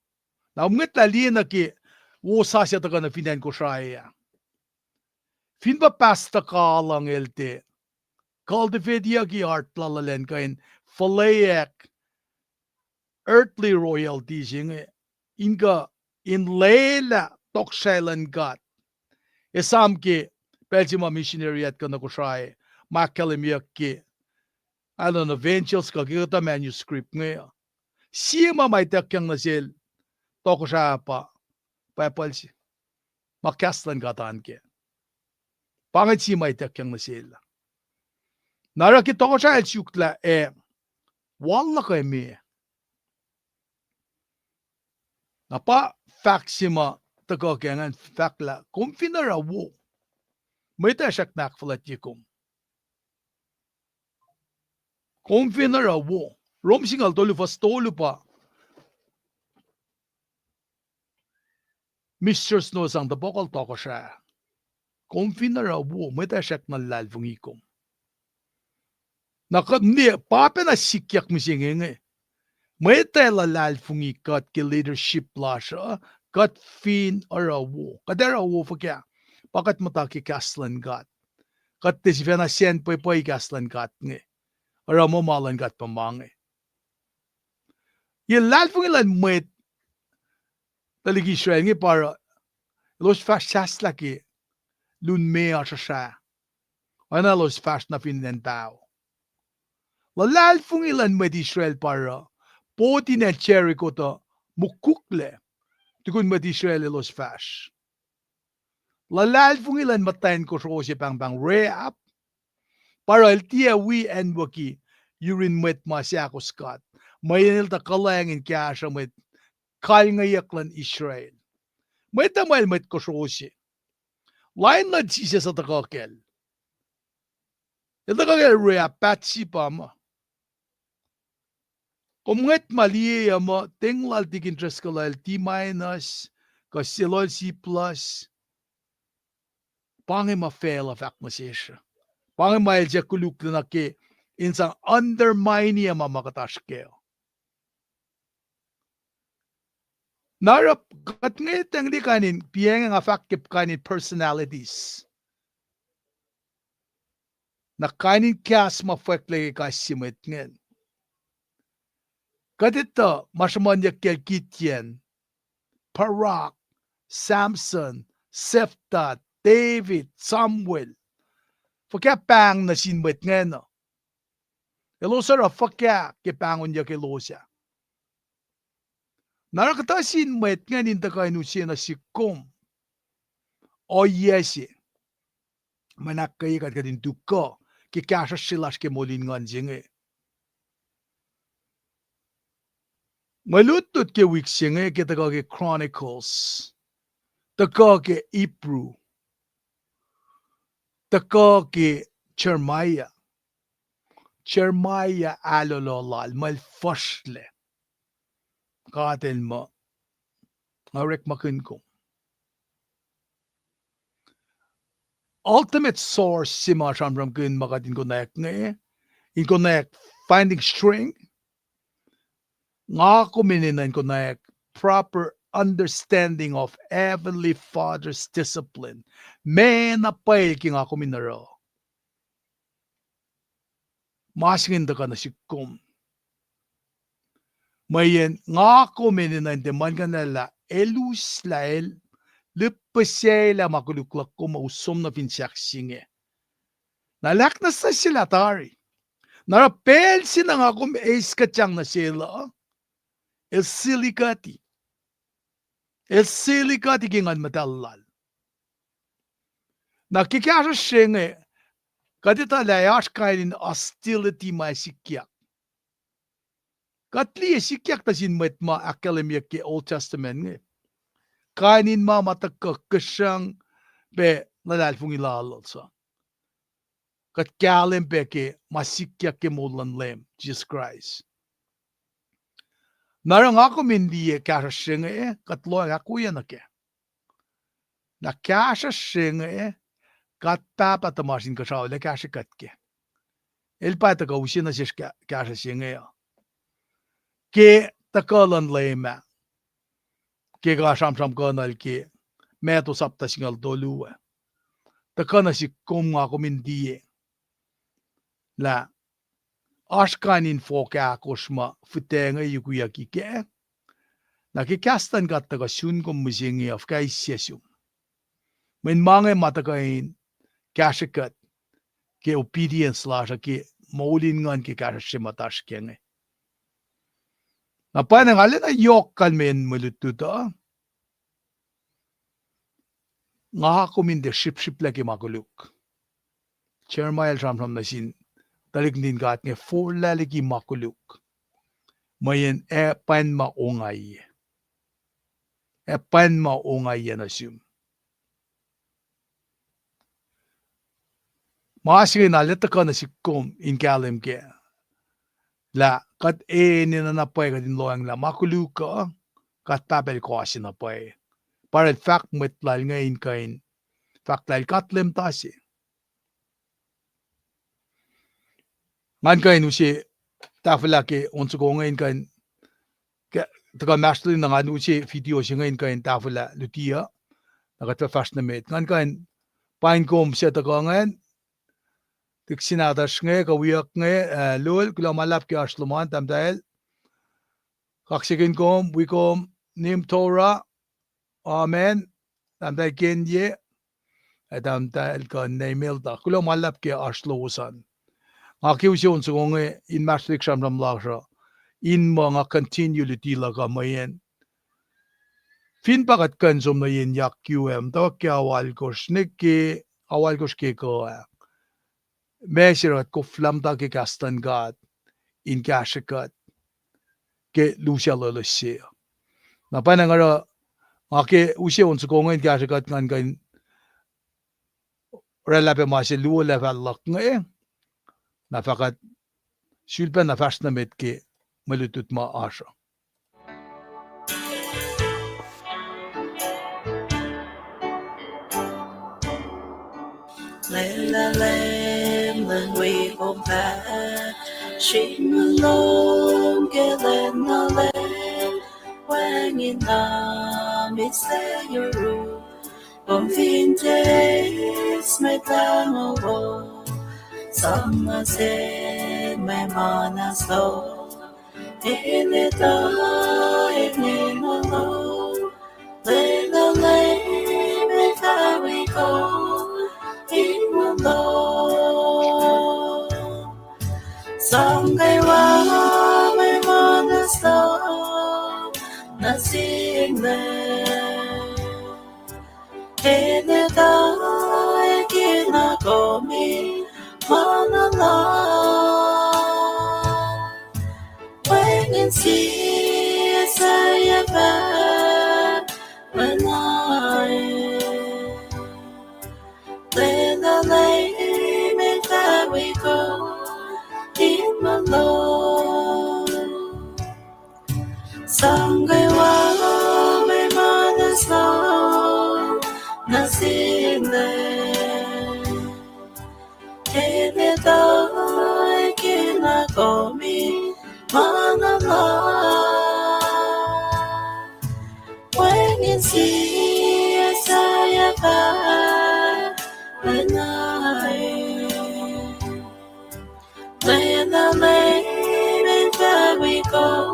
Na mwet lah liye nuh ke wosasuc tuhkuh nuh fin acn Kosrae ah, fin pa pastor kaluhng el tiac cultivate-yucki heart lal elan kuh in fuhlweack earthly royalty se inge, in kuh in lwelah tohkohsrahi luhn God Esam ke pacl se ma missionary at kuh nuh Kosrae, ma ahkkahlwemyeyuck ke, I don't know, evangels kuh ke kuhtuh manuscript inge uh. Sie ma ma ituckyang nuh sel tohkohsrah pa Bible se, ma kahs luhn God an kac. Pa inge sie ma ituckyang nuh sel. Na oruh ke tohkohsrah el suk lah, eh, wal luhk uh me. Na pa fahk se ma tuhkuh ke ingacn, fahk lah kom fin oruh wo, mwet ac srackna ahkfuhlwactye kom. Kom fin oruh wo. Rom singucul tolu fuhs tolu pa Mister Snow sang tohpohkuhl tohkohsrah. Kom fin oruh wo, mwet ac srackna luhlahlfongi kom. Na kuht ne pa pacna sikyak mihsenge inge. Mwet ac luhlahlfongi kuht ke leadership lasr uh, kuht fin oruh wo. Kuht ac oruh wo fuhkah? Pa kuht muhta ke kahs luhn God. Kuht tiac sifacna sacn pwepwe kahs luhn God inge. Oruh muh ma luhn God pa ma inge. Ye luhlahlfongi luhn mwet tuhlihk Israel inge pa oruh elos fahsr sahslah ke lun meoa srusra. Oacna elos fahsr nuh fin acn paho. Luhlahlfongi luhn mwet Israel pa oruh, pot in acn Jericho tuh mukuklac, tukun mwet Israel elos fahsr. Luhlahlfongi luhn muhtwacn kosro se pahngpahng Rahab, pa oruh el tiac wi acnwucki yurin mwet ma seahkos God. Mweyen el tuh kuhlwacng in kahsruh mwet kalngeyuck luhn Israel. Mwet uh muh el mwet kosro se. Lain luhn Jisus uh tuhkuh kacl. El tuhkuh kacl Rahab, Bathsheba muh. Kom ngwet ma liye uh muh teng lal tikin Driscoll el D minus, kuh sel C plus. Pa inge ma facluh fahk nuh sesr. Pa inge ma el se koluklac nuh ke in sang undermine ma ma kuht oasr kac. Na oruh kuht ngwetacng liye kain in, piacng nga fahk ke kain in personalities. Na kain in kahs ma fwacklac ke kais sie mwet ingacn. Kuht etuh ma sruhmuhnyuck kacl Gideon, Barak, Samson, Jephthah, David, Samuel. Fuhkah pahng nuh sin mwet ingacn uh? Elos oruh fuhkah ke pahngonyuck elos ah? Na oruh kuhtuh sin mwet ingacn in tuhkuh in use nuh sihk kom ohiyac se ma in ahkkweye kuht kuht in tuhkuh ke kahsruhsr se lasr ke moul in nguhn se inge. Mwe lutlut ke wik se inge ke tuhkuh ke Chronicles, tuhkuh ke Hebrew, tuhkuh ke Jeremiah. Jeremiah ahlolo lal, ma el fuhsrlac. God el muh, nga orekmakihn kom. Ultimate source se ma sramsramkihn ma kuht in konwacack inge, in konwacack finding strength. Nga kom enenuh in konwacack proper understanding of Heavenly Father's discipline. Meac na pwacye ke nga kom in oruh? Ma se inge in tuhkuh nuh sihk kom. Mweyen nga kom enenuh in tiac muhlkuhnlah lah el us lah el lihpihsyelah ma koluk luhk kom uh, us som nuh fin sahk se inge. Na el ahknwacsnwacsyelah tari. Na oruh pacl se na nga kom eis kuhtyang nuh sel uh, el sili kuhti. El sili kuhti ke Nguhn Muhtahl lal. Na ke kahsruhsr se inge, kuht etuh lah oasr kain in hostility ma sikyak. Kuht liye sikyak tuh sin mwet ma ahkkahlwemyeyuck ke Old Testament inge. Kain in ma ma tuhkuh kihsrang pac luhlahlfongi lalos uh. Kuht kahlwem pac ke ma sikyak ke moul luhn Leum Jisus Kraist. Na oruh nga kom in liye kahsruhsr se inge, kuht lohacng ahkwoye nuh kac. Na kahsruhsr se inge, God Pahpah tuhmasr Inkuhsrao El ac kahsrwe kuht kac. El pa tuhkuh use nuh sesr kahsruhsr se inge uh. Ke tuhkuh luhn Leum ah, ke nga sramsramkihnuhl ke Matthew sapta singucul tolu ah, tuhkuh nuh sihk kom, nga kom in liye lah oasr kain in fohk ahkosr ma fihtac inge yukiyucki kac. Na ke kahs luhn God tuhkuh sun kom mihsenge uh, fuhkah eis sie sum? Mweyen ma inge ma tuhkuh in kahsrwe kuht ke obedience lasr uh, ke moul in nguhn ke kahsruhsr se muhtasr ke inge. Na pwacnwacng arulacna yohk kalmacn mwe lutlut uh, nga kom in tiac srihpsrihplah ke ma koluk. Jeremiah el sramsram nuh sin tuhlihk nuhtin God inge, forlah liki ma koluk, mweyen ac pwacn ma ongaiyac. Ac pwacn ma ongaiyac nuh sum. Ma se inge na el tuhkuh nuh sihk kom in kahlwem kac lah kuht enenuh na pwacye kuht in lohacng lah ma koluk uh, God Pahpah el kohs na pwacye. Pa el fahk mwet lal inge in kuh in fahk lah el God Leum ta se. Ngan kuh in use tahfwelah ke on soko inge in kuh in, ke, tuhkuh inmahsrlon na ngan use video se inge in kuh in tahfwelah luti uh, na kuht fah fahsr nuh met. Ngan kuh in paing kom suc tuhkuh ingacn, tik sin nahtuhsr inge, kuh wiyuck inge, ah, Lul, kuloh ma luhlahp ke oasr lom an, tahmtahel. Kaksakihn kom, wi kom, Nim Torah, amen, tahmtahel Kenye, ac tahmtahel kuh Nemelta. Kuloh ma luhlahp ke oasr lowos an. Nga ke use on soko inge inmahsrlihk sramsram lasr uh, in muh nga continue luti luhk uh mweyen fin pa kuht kuh in som nuh yen yak U M, tuhkuh ke aoalkosr, nuh ke aoalkosr ke kuh ah, ma se oruh kuht koflah muhta ke kahs luhn God in kahsrwe kuht ke lusac loeloes se. Na pwacnwacng oruh nga ke use on soko inge in kahsrwe kuht ngan kuh in oraclah pac ma se luo lah fal luhk inge, na fah kuht sulpac na fahsr nuh met ke mwe lutlut ma oasr uh. Lwelah Leum Leum wi kom pac, srihk nuh lom ke lwen na lwen, wacngihn na mihslac yuruk, kom fin tiac eis Mwet Lahngo, sang nuh sin mwe muhnahs lom, el etuh enenuh lom. Lwelah Leum El fah wi kom in moul lom, sang kwewa mwe muhnahs lom nuh sin Leum. El etuh kena kom in ma na lat, wacngihn sie sahyac fah lwelah. Lwelah Leum El fah wi kom in moul lom, sang kwewa mwe muhnahs lom nuh sin Leum. El etuh kena kom in ma na lat, wacngihn sie sahyac fah lwelah. Lwelah Leum El fah wi kom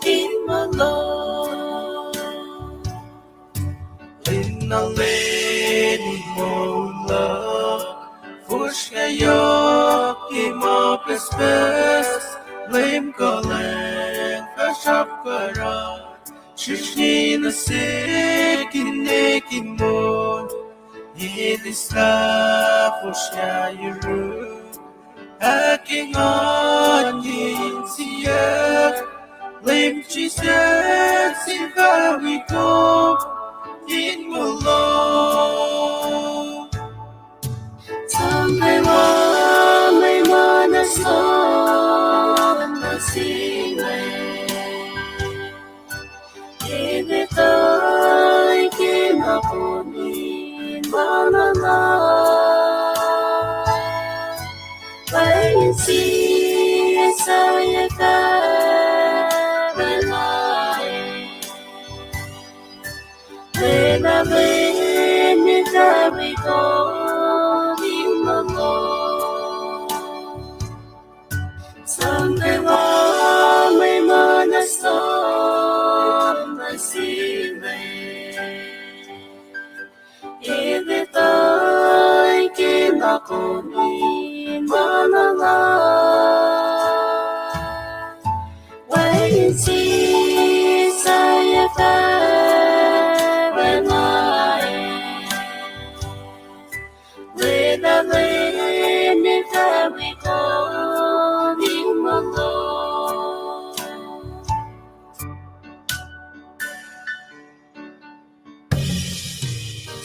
in moul lom. Lwelah Leum in moul luhk, fosrngah yohk ke ma pucspucs, Leum kuhlwacng fah srapkuhra, srihsrngi nuh sihk in ne in moul, elislah fosrngah yuruk, ahkengan insiyuck, Leum Jisus El fah wi kom in moul lom, sang kwewa mwe muhnahs lom nuh sin Leum. El etuh kena kom in ma na lat, wacngihn sie sahyac fah lwelah. Lwelah Leum El fah wi kom in moul lom, sang kwewa mwe muhnahs lom nuh sin Leum. Kom in ma na nga, wacngihn Jisus ac fahk na e, Lwelah Leum in fahk wi kom in mongo.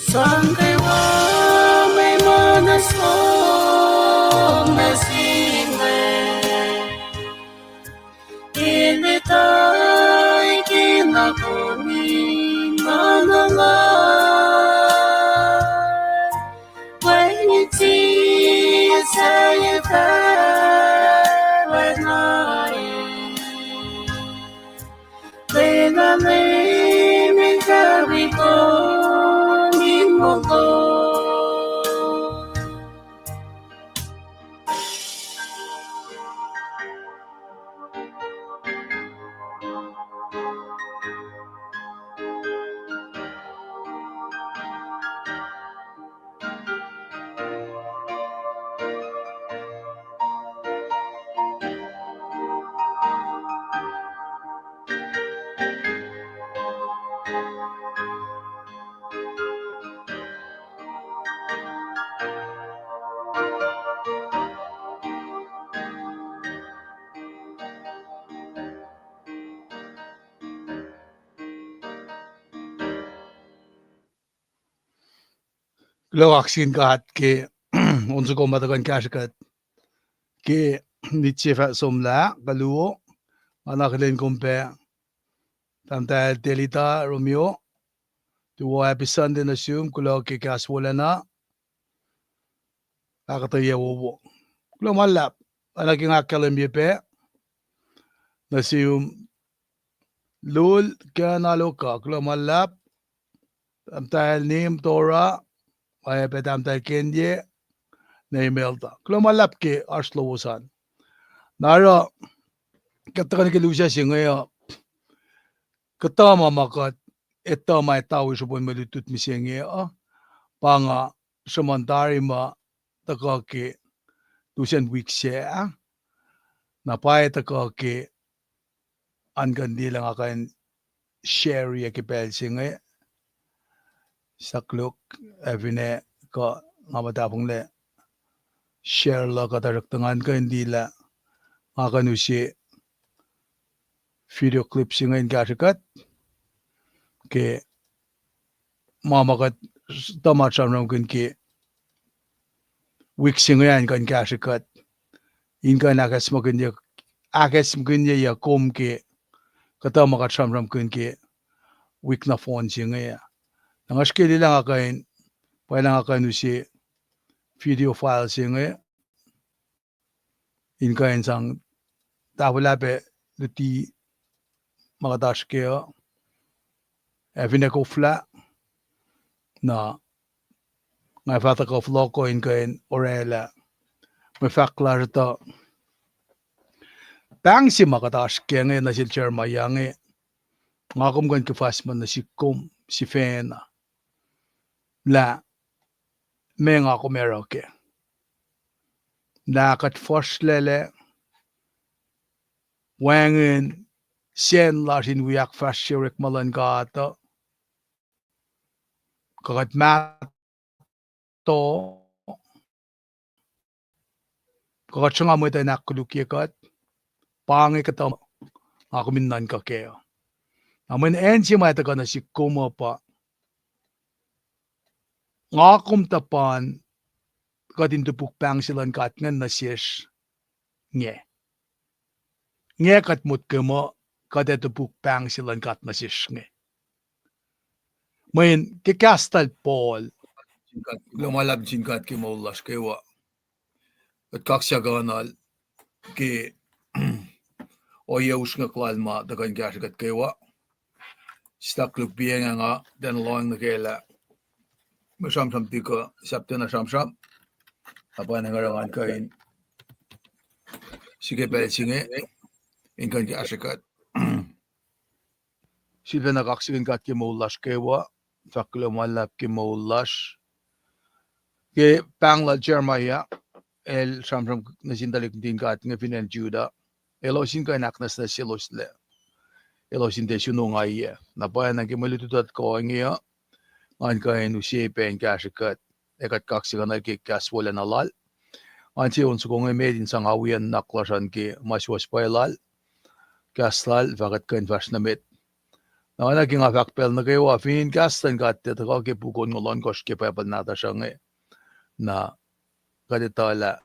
Sang kwewa mwe muhnahs lom nuh sin Leum, el etuh ke na kom in ma na nga, wacngihn Jisus ac fahk na e, Lwelah Leum in fahk wi kom in mongo. Kuloh kaksakin God ke on soko ma tuhkuh in kahsrwe kuht ke nit se fah somlah kuh luo. Nga na akihlen kom pac, Tahmtahel Telita Romeo, tuwo happy Sunday nuh sum, kuloh ke kahs wolacna. Ahkuhtweyac wowo. Kuloh ma luhlahp, oacna ke nga ahkkahlwemye pac nuh sum, Lul Kanaloka, kuloh ma luhlahp, Tahmtahel Nim Tora, oacyacpac Tahmtahel Kenye, ne Imelda. Kuloh ma luhlahp ke oasr lowos an. Na oruh, kuht tuhkuh nuh ke lusac se inge uh, kuhtuh ma ma kuht etuh ma etuh wi srihpen mwe lutlut mihsenge uh, pa nga sruhmuhn tari ma tuhkuh ke lusen wik sac, na pwacye tuhkuh ke an kuh in liye lah nga kuh in share-ye ke pacl se inge. Sakluk, ac finne kuh nga muhtafonglac share luhk uh tuhsruhktuh ngan kuh in liye lah nga kuh in use video clip se inge in kahsrwe kuht ke ma ma kuht tuh ma sramsramkihn ke wik se inge an kuh in kahsrwe kuht in kuh in ahkacsmakihnye, ahkacsmakihnye kom ke kuhtuh ma kuht sramsramkihn ke wik nohfohn se inge. Na nga srihke liye lah nga kuh in, pwacye lah nga kuh in use video file se inge in kuh in sang tahfwelah pac luti ma kuht oasr kac uh, ac finne koflah, na nga fah tuhkuh fohlohko in kuh in orwaclah mwe fahk lasr uh tuh pahng se ma kuht oasr kac inge nuh sel Jeremiah inge, nga kom kuh in kuhfasma nuh sihk kom sifacna lah meac nga kom oruh kac. Lah kuht fuhsrlac, wacngihn sacn lasr in wi ahkfahsrye orekma luhn God uh, kuh kuht mahtuh, kuh kuht sruhnga mwet uh in ahkkolukye kuht, pa inge kuhtuh nga kom in nuhnkuh kac uh. Na mweyen acn se ma tuhkuh nuh sihk kom uh pa nga kom tuhpan kuht in topuk pahng se luhn God ingacn nuh sesr inge. Inge kuht motko muh kuht ac topuk pahng se luhn God nuh sesr inge. Mweyen ke kahs lal Paul, kuloh ma luhlahp sin God ke moul lasr kwewa. Kuht kaksakihnuhl ke ohiyac usrnguck lal ma tuhkuh in kahsrwe kuht kwewa. Stak Luk Pienga, nga tiacna lohacng nuh ke lah mwe sramsram tikuh, sahp tiacna sramsram. Na pa nga oruh ngan kuh in srihke pacl se inge in kuh in kahsrwe kuht. Sifilpacna kaksakihn God ke moul lasr kwewa, fahk kuloh ma luhlahp ke moul lasr. Ke pahng lal Jeremiah, el sramsram nuh sin tuhlihk nuhtin God inge fin acn Judah, elos in kuh in ahknwacsnwacsyelos lac, elos in tiac sun ongaiyac. Na pwacye na ke mwe lututut kuh inge uh, ngan kuh in use pac in kahsrwe kuht, ac kuht kaksakihn ke kahs wolacna lal. Ngan se on soko inge met in sang awiyacn nuhnak lasr an ke ma suwohs pwacye lal, kahs lal fah kuht kuh in fahsr nuh met. Na oacna ke nga fahk pacl nuh kwewa, fin kahs luhn God tiac tuhkuh ke puk onngoul ohnkohsr ke Bible nahtuhsr uh inge, na kuht etuh lah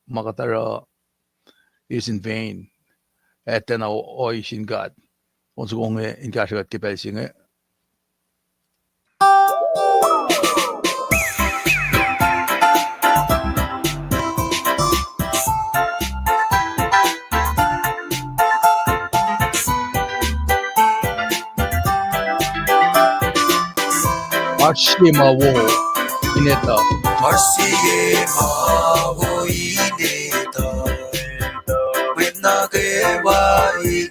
ma kuht oruh is in vain. Ac tiacna ohiyac sin God. On soko inge in kahsrwe kuht ke pacl se inge. Oasr sie ma wo in etuh. Oasr sie ma wo in etuh. Mwet nuh kwewa in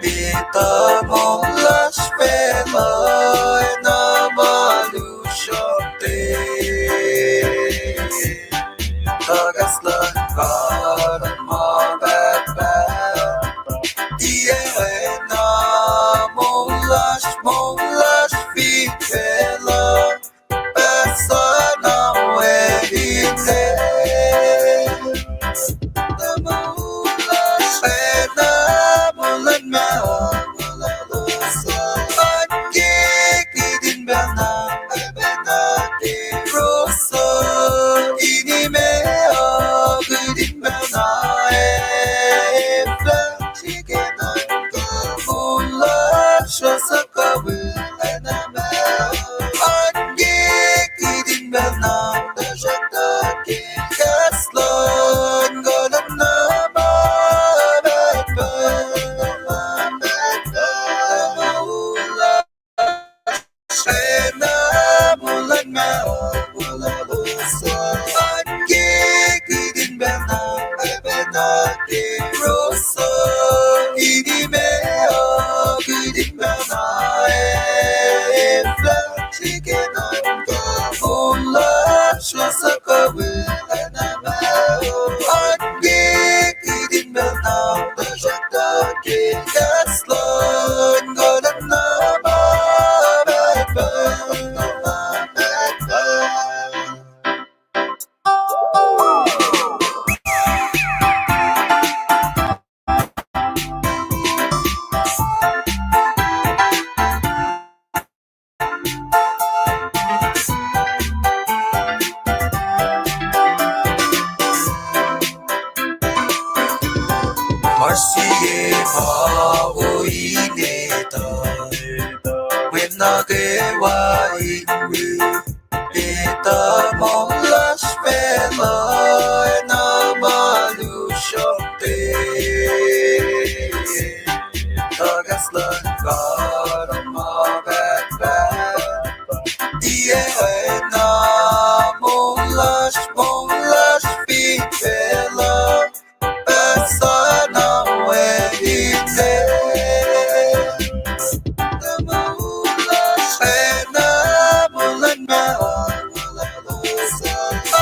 etuh moul lasr pacl uh ac na ma lusrok te. Tuh kahs luhn God uh ma pahtpaht. Tiac oacna moul lasr, moul lasr fin facluh. Pahsana we in se. Na moul lasr, na moul luhn ma Oan ke kihtin pacna, pacna ke roso, ini me o kihtin pacna, e, fah srihke nuhnkuh moul lasr suhkawihl, pacna ma. Oan ke kihtin pacna, tuhsruhktuh ke kahs luhn God uh na ma pahtpaht, ma pahtpaht, moul lasr, pacna moul luhn ma, moul lasr. Oan ke kihtin pacna, pacna ke roso, ini me o kihtin pacna, e, fah srihke nuhnkuh moul lasr suhkawihl, pacna ma. Oan ke kihtin pacna, tuhsruhktuh ke kahs luhn God uh na ma pahtpaht, ma pahtpaht. Oasr sie ma wo in etuh, mwet nuh kwewa in etuh moul lasr pacl uh ac na ma lusrok te. Tuh kahs luhn God uh ma pahtpaht. Tiac oacna moul lasr, moul lasr fin facluh. Pahsana we in se. Na moul lasr, pacna moul luhn ma, moul lasr.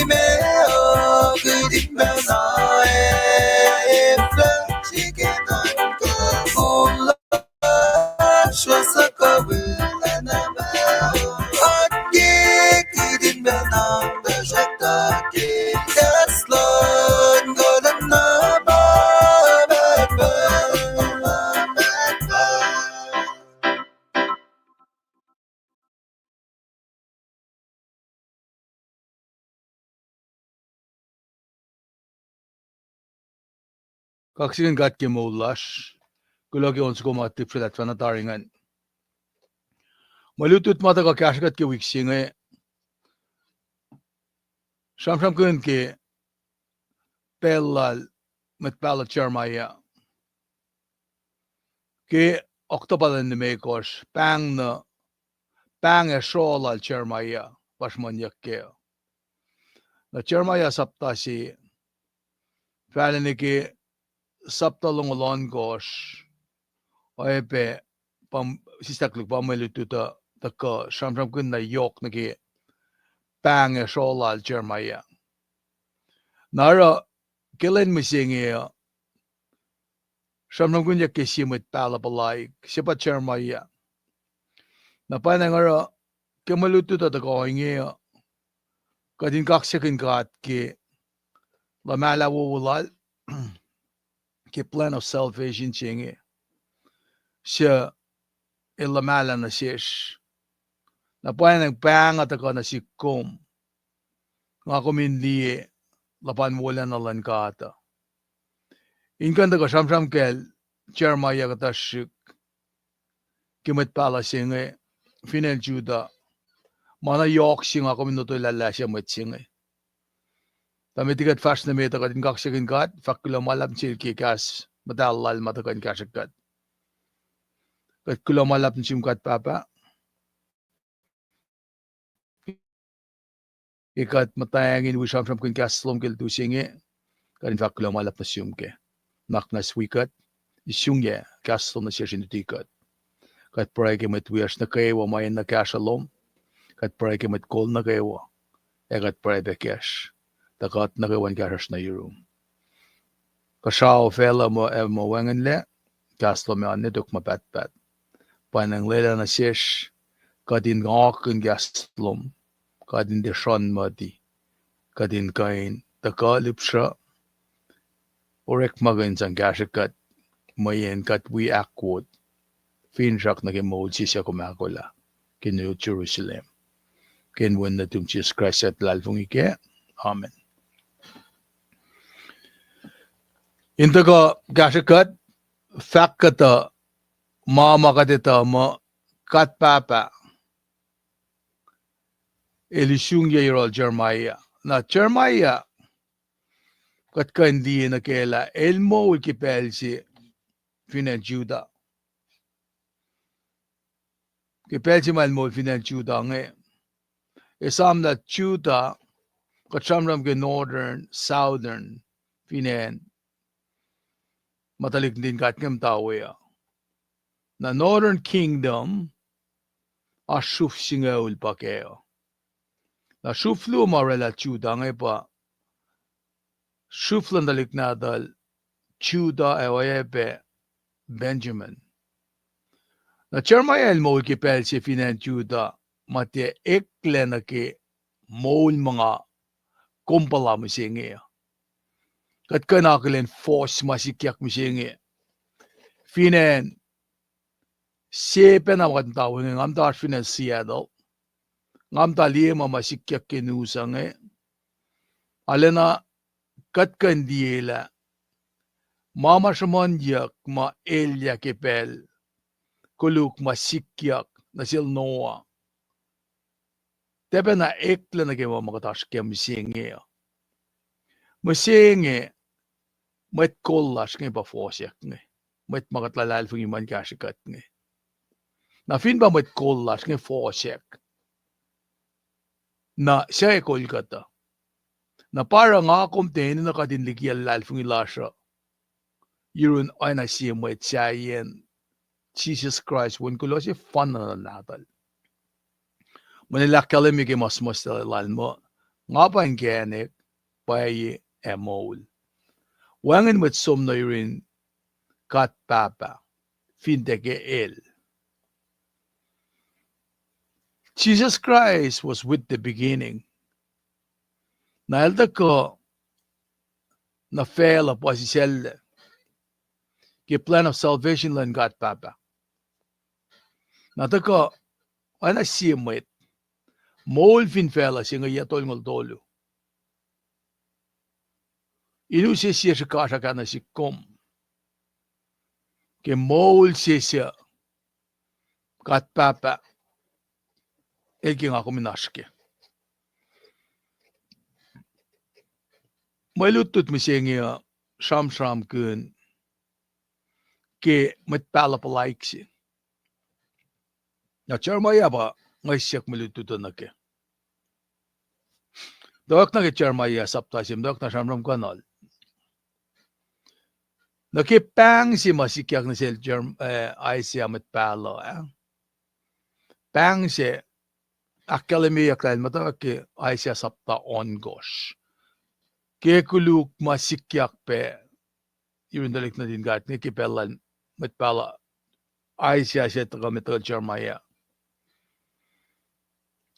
Meoa kihtin pacna eflah srihke nuhnkuh, kuloh srihsrihk wacngihn na ma, oatke kihtin pacna tuhsruhktuh ke kahs luhn God na pa pahtpaht. Kaksakihn God ke moul lasr. Kuloh ke on soko ma tipsrelat fahna tari ingacn. Mwe lutlut ma tuhkuh kahsrwe kuht ke wik se inge, sramsramkihn ke pacl lal mwet pahluh Jeremiah. Ke Ohktohpa lwen limekohsr, pahng na, pahng ac sroh lal Jeremiah pa sruhmuhnyuck kac. Na Jeremiah sapta se, fahlac nuh ke sapta longoul ohnkohsr, oacyacpac pa, sislah koluk pa mwe lutlut uh tuhkuh sramsramkihn na yohk nuh ke pahng ac sroh lal Jeremiah. Na oruh ke lwen mihsenge uh, sramsramkihnyuck ke sie mwet pahluh puhlaik, se pa Jeremiah. Na pwacnwacng oruh ke mwe lutlut uh tuhkuh inge uh, kuht in kaksakihn God ke luhmahlah wowo lal, ke plan of salvation se inge, suc el luhmahlah nuh sesr. Na pwacnwacng pahng uh tuhkuh nuh sihk kom, nga kom in liye luhpan wolacna luhn God uh. In kuh in tuhkuh sramsram kacl Jeremiah kuhtuh srihk ke mwet pahluh se inge, fin acn Judah, ma na yohk se nga kom in lotwelah lah se mwet se inge. Tuh met liki kuht fahsr nuh met uh, kuht in kaksakihn God, fahk kuloh ma luhlahp nuh sel ke kahs muhtahl lal ma tuhkuh in kahsrwe kuht. Kuht kuloh ma luhlahp nuh sum God Pahpah, ke kuht muhtwacngihn wi sramsramkihn kahs lom ke lutu se inge, kuht in fahk kuloh ma luhlahp nuh sum kac. Nuhnak na wi kuht, isungyac kahs lom nuh sesr in luti kuht. Kuht pruhe ke mwet wiyacsr nuh kwewa ma enenuh kahsruh lom. Kuht pruhe ke mwet kol nuh kwewa. Ac kuht pruhe pac kacsr, tuh kuht nuh kwewa in kahsruhsr nuh yurum. Kuhsrao facluh muh ac muh wacngihnlac, kahs lom ac oan ne tok ma pahtpaht. Pwacnwacng lwelah nuh sesr, kuht in oakihn kahs lom, kuht in tiac sruhnmati, kuht in kuh in tuhkuh lihpsruh, orekmakihn sang kahsrwe kuht, mweyen kuht wi ahkwot, finsrak nuh ke moul se suc kom ahkolah ke New Jerusalem. Ke inen wen nuhtum Jisus Kraist suc luhlahlfongi kac, amen. In tuhkuh kahsrwe kuht, fahk kuhtuh ma ma kuht etuh muh God Pahpah el isungyac yohrohl Jeremiah. Na Jeremiah, kuht kuh in liye nuh kac lah el moul ke pacl se fin acn Judah. Ke pacl se ma el moul fin acn Judah inge, esam lah Judah, kuht sramsram ke northern, southern, fin acn ma tuhlihk nuhtin God inge muhta we uh. Na Northern Kingdom, oasr sruf singucul pa kac uh. Na sruf luo ma oraclah Judah inge pa sruf luhn tuhlihk nahtuhl Judah ac oacyacpac Benjamin. Na Jeremiah el moul ke pacl se fin acn Judah, ma tiac eklac nuh ke moul ma nga kom puhla mihsenge uh. Kuht kuh in akihlen fohs ma sikyak mihsenge. Fin acn, sie pacna ma kuht muhta we inge, nga muhta oasr fin acn Seattle. Nga muhta liye ma ma sikyak ke news uh inge. Arulacna kuht kuh in liye lah ma ma sruhmuhnyuck ma elyah ke pacl koluk ma sikyak nuh sel Noah, tiac pacna eklac nuh ke ma ma kuht oasr ke mihsenge uh. Mihsenge, mwet kol lasr inge pa fohsack inge. Mwet ma kuht luhlahlfongi ma in kahsrwe kuht inge. Na fin pa mwet kol lasr inge fohsack, na suc ac kol kuhtuh? Na pa oruh nga kom tiac enenuh kuht in liki luhlahlfongi lasr uh yurun oacna sie mwet sahyacn Jisus Kraist, Wen kuloh sefanna luhn Nahtuhl. Mwe lwelah ahkkahlwemye ke ma suhmuhslah lal muh Nga pa inkacnek, pwacye, ac moul. Wacngihn mwet som nuh yurin God Pahpah, fin tiac ke El. Jesus Christ was with the beginning. Na El tuhkuh nuh facluh puhsisacllac ke plan of salvation luhn God Pahpah. Na tuhkuh oacna sie mwet moul fin facluh se inge yac tolngoul tolu. In use sie srihkasrak ah nuh sihk kom ke moul se suc God Pahpah El ke nga kom in oasr kac. Mwe lutlut mihsenge uh sramsramkihn ke mwet pahluh puhlaik se. Na Jeremiah pa nga siyuck mwe lutlut uh nuh kac. Tuh oak nuh ke Jeremiah sapta se, tuh oak na sramsram kuhnuhl. Nuh ke pahng se ma sikyak nuh sel Jerem-, eh, Isaiah mwet pahluh ah. Pahng se ahkkahlwemyeyuck lah el muhtwacwacack ke Isaiah sapta ohnkohsr. Ke koluk ma sikyak pac yurin tuhlihk nuhtin God inge ke pacl lal mwet pahluh Isaiah se tuhkuh met tuhkuh Jeremiah.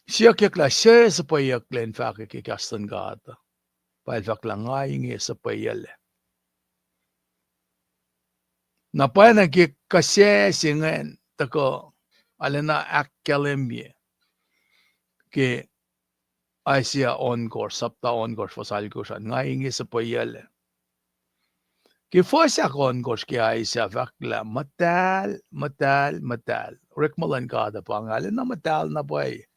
Siyuckyuck lah suc suhpweyucklac in fahkwack ke kahs luhn God. Pa el fahk lah nga inge suhpweyuclac. Na pwacnwacng ke kuhsac se ingacn tuhkuh arulacna ahkkahlwemye ke Isaiah ohnkohsr, sapta ohnkohsr, fuhs alkohsr an, nga inge suhpweyuclac. Ke fuhs ahkohnkohsr ke Isaiah fahk lah muhtahl, muhtahl, muhtahl. Orekma luhn God uh pa inge arulacna muhtahl na pwacye.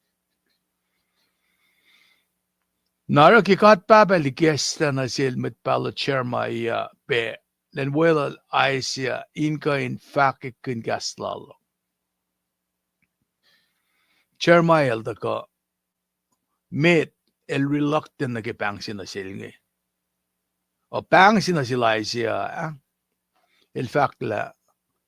Na oruh ke God Pahpah El ikacslah nuh sel mwet pahluh Jeremiah pac, lwen weluhl Isaiah in kuh in fahkwackihn kahs lal uh, Jeremiah el tuhkuh met, el reluctant nuh ke pahng se nuh sel inge. O pahng se nuh sel Isaiah ah, el fahk lah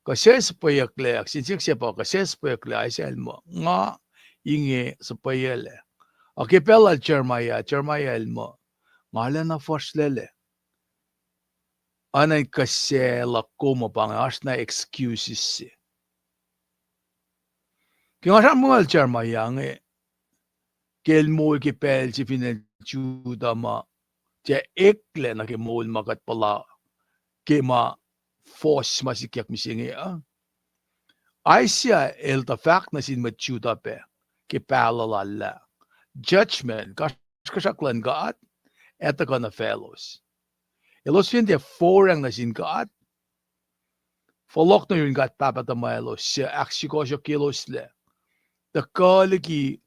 kuh suc suhpweyucklac, sin siyuck se pa kuh suc suhpweyucklac, Isaiah el muh nga inge suhpweyuclac. Ac ke pacl lal Jeremiah, Jeremiah el muh nga arulacna fuhsrlaclac. Oacna in kuhsac luhk kom uh pa inge oasr na excuses se. Ke nga sramsramkihn Jeremiah inge, ke el moul ke pacl se fin acn Judah ma tiac eklac nuh ke moul ma kuht puhla ke ma fohs ma sikyak mihsenge uh, Isaiah el tuh fahk nuh sin mwet Judah pac ke pahluh lal lah judgment, kasrkuhsrak luhn God, ac tuhkuh nuh faclos. Elos fin tiac forang nuh sin God, fohlohk nuh yurin God Pahpah tuhmwaclos suc ahksukohsohkyeloslac, tuhkuh liki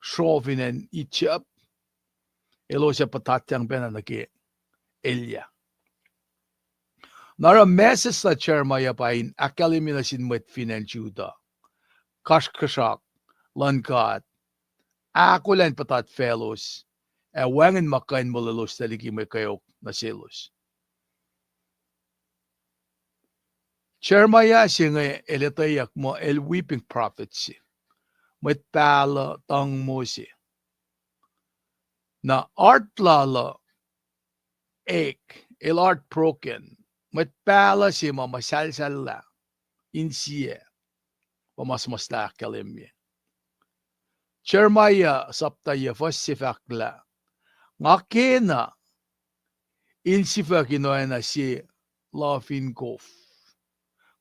sroh fin acn Egypt, elos ac puhtatyang pacna nuh ke elyah. Na oruh message lal Jeremiah pa in ahkkahlwemye nuh sin mwet fin acn Judah kasrkuhsrak luhn God, ahkolah in puhtat faclos, ac wacngihn ma kuh in molweloslac liki mwe kweok nuh selos. Jeremiah se inge el etweyuck muh el weeping prophet se, mwet pahluh tuhngmo se. Na heart lal uh ache, el heartbroken, mwet pahluh se ma muhsahlsahllah insiyac, pa ma suhmuhslah ahkkahlwemye. Jeremiah sapta yac fuhs se fahk lah, nga kena in sifuckihnacna sie luhfin kof.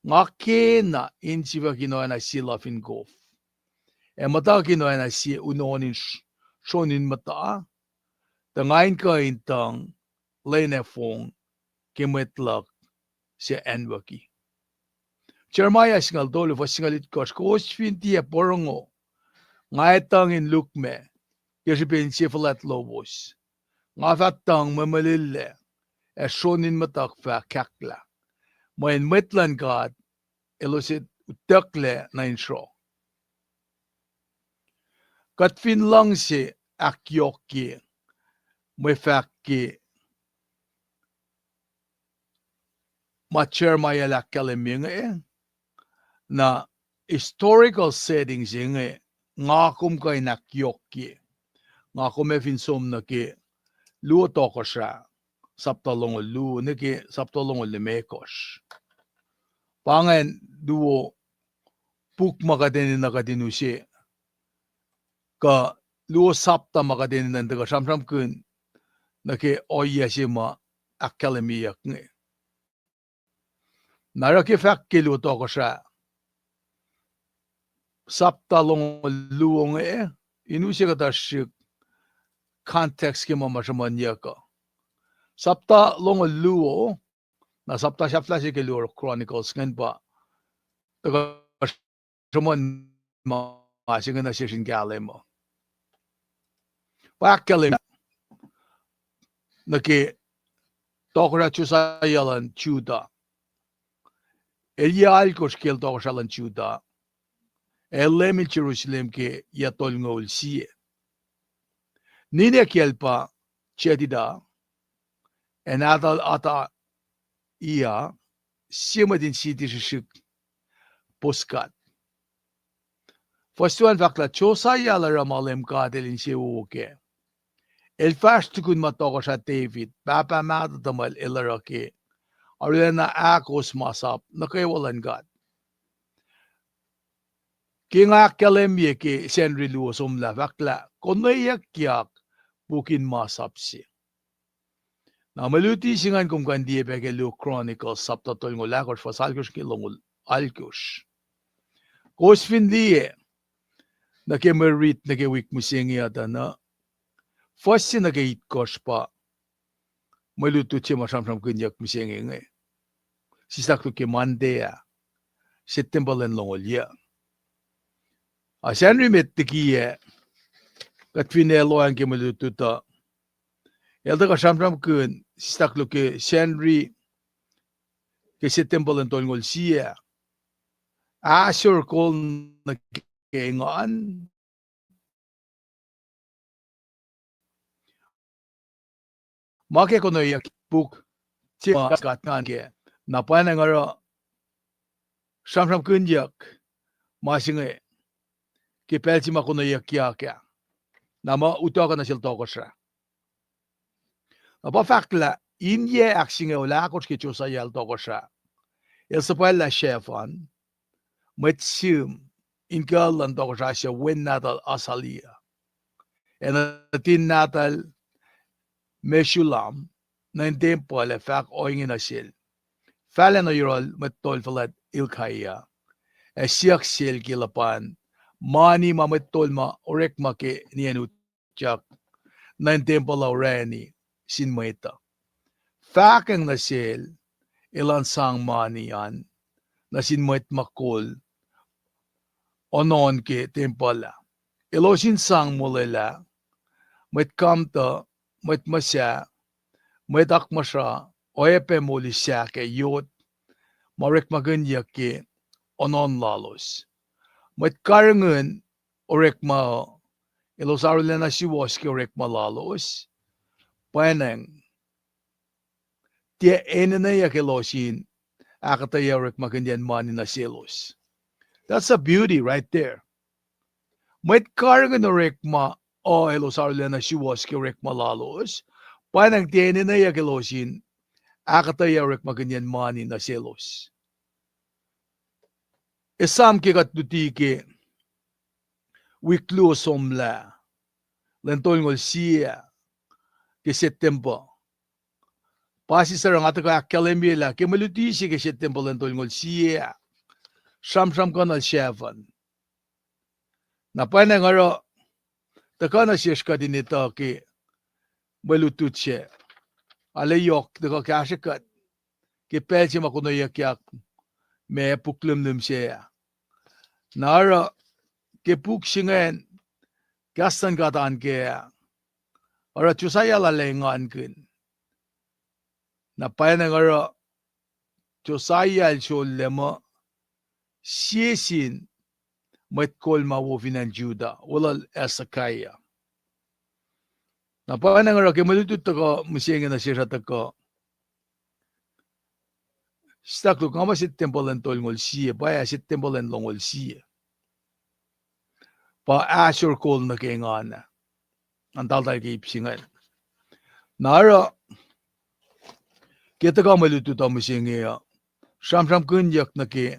Nga kena in sifuckihnacna sie luhfin kof, ac muhtuckihnacna sie unohn in sr-, sron in muhta, tuh nga in kuh in tuhng lwen ac fong ke mwet luhk suc acnwucki. Jeremiah singucul tolu fuhs singucul itkohsr, kowos fin tiac porongo, nga ac tuhng in lukmac ke srihpen sie fuhlwact lowos. Nga fah tuhng mwemwelillac, ac sron in muhtuhk fah kahklah. Mweyen mwet luhn God elos ac utucklac nuh insroh. Kuht fin luhngse ahkyohkye mwe fahk ke ma Jeremiah el ahkkahlwemye inge, na historical setting se inge nga kom kuh in ahkyohkye. nga kom ac fin som nuh ke luo Tohkohsrah, sapta longoul luo nuh ke sapta longoul limekohsr. Pa ingacn luo puk ma kuht enenuh kuht in use, kuh luo sapta ma kuht enenuh in tuhkuh sramsramkihn nuh ke ohiyac se ma ahkkahlwemyeyuck inge. Na oruh ke fahk ke luo Tohkohsrah, sapta longoul luo inge, in use kuhtuh srihk context ke ma ma sruhmuhnyuck uh. Sapta longoul luo, na sapta sahflah se ke luo Chronicles ingacn pa tuhkuh sruhmuhn ma se inge nuh sesr in kahlwem uh. Pa ahkkahlwemye nuh ke Tohkohsrah Josiah luhn Judah. El yac alkosr ke el tohkohsrah luhn Judah, ac el leum Jerusalem ke yac tolngoul sie. Ninac kiyacl pa Jedidah, ac nahtuhl Athaliah, sie mwet in siti srihsrihk Bozkath. Fuhs an fahk lah Josiah el oruh ma Leum God El insewowo kac. El fahsr tukun ma Tohkohsrah David, pahpah mahtuh tuhmwacl, el oruh ke arulacna ahkos masap nuh kwewa luhn God. Ke nga ahkkahlwemye ke Sacnri luo somlah, fahk lah konweyuckyak puk in masap se. Na mwe luti se ingacn kom kuh in liye pac ke luo Chronicles sapta tolngoul ahkosr, fuhs alkosr ke longoul alkosr. Kowos fin liye nuh ke mwe rit nuh ke wik mihsenge uh tuh na, fuhs se nuh ke itkohsr pa mwe lutlut se ma sramsramkihnyuck mihsenge inge. Sislah koluk ke Monday ah, September lwen longoul yuh. A Sacnri met liki ah, kuht fin ac lohacng ke mwe lutlut uh, el tuhkuh sramsramkihn sislah koluk ke Sacnri ke September lwen tolngoul sie, ahsor kol nuh ke engan. Ma ke konweyuck puk se ma Scott ngan ke, na pwacnwacng oruh sramsramkihnyuck ma se inge ke pacl se ma konweyuckyak ah, na ma utuckuh nuh sel tohkohsrah. Na pa fahk lah in yac ahksingucul ahkosr ke Josiah el tohkohsrah, el suhpwacllah Shaphan, mwet sihm, in kucl luhn tohkohsrah se wen nahtuhl Athaliah, ac nuhtin nahtuhl Meshullam, nuh in tempuhl ac fahk ohinge nuh sel, Fahlah nuh yohrohl mwet tol fuhlwact Hilkiah, ac siyuck sel ke luhpan mani ma mwet tol ma orekma ke niyacn utyak nuh in tempuhl uh orani sin mwet uh. Fahkwacng nuh sel elan sang mani an nuh sin mwet ma kol onon ke tempuhl ah. Elos in sang molwelah, mwet kamtuh, mwet muhsah, mwet akmuhsra, oacyacpac moli sahk ac yot ma orekmakihnyuck ke onon lalos. Mwet karihngihn orekma uh, elos arulacna suwohs ke orekma lalos, pwacnwacng tiac enenweyuck elos in ahkuhtweyac orekmakihnyacn mani nuh selos. That's a beauty right there. Mwet karihngihn orekma uh elos arulacna suwohs ke orekma lalos, pwacnwacng tiac enenweyuck elos in ahkuhtweyac orekmakihnyacn mani nuh selos. Esam ke kuht luti ke wik luo somlah, lwen tolngoul sie ke September. Pa sislah oruh nga tuhkuh ahkkahlwemye lah ke mwe luti se ke September lwen tolngoul sie ah, sramsram kuhnuhl Shaphan. Na pwacnwacng oruh tuhkuh nuh sesr kuht in etuh ke mwe lutlut se, arlac yohk tuhkuh kahsrwe kuht ke pacl se ma konweyuckyak ma puk lihmlihm se ah. Na oruh ke puk se ingacn, kahs luhn God an ke, oruh Josiah el arlac engankihn. Na pwacnwacng oruh Josiah el sollac muh sie sin mwet kol ma wo fin acn Judah, weluhl Hezekiah. Na pwacnwacng oruh ke mwe lutlut tuhkuh mihsenge nuh sesr uh tuhkuh, sislah koluk nga muh September lwen tolngoul sie, pa ah September lwen longoul sie. Pa ahsor kol nuh ke engan ah. An taltal ke ip se ingacn. Na oruh, ke tuhkuh mwe lutlut uh mihsenge uh, sramsramkihnyuck nuh ke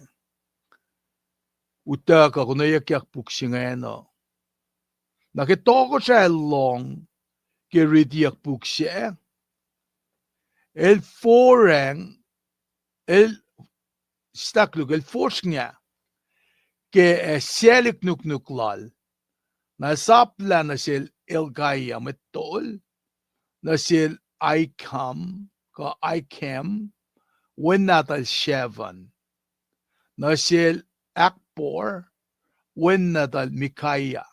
utuckuh konweyuckyak puk se ingacn uh. Na ke tohkohsrah el lohng ke ritiyuck puk sac, el forang, el, stakluhk, el fosrngah ke, eh, saclihk nuknuk lal. Na el sap lah nuh sel Hilkiah mwet tol, nuh sel Ahikam, kuh Ahikam, wen nahtuhl Shaphan, nuh sel Akbor, wen nahtuhl Micaiah,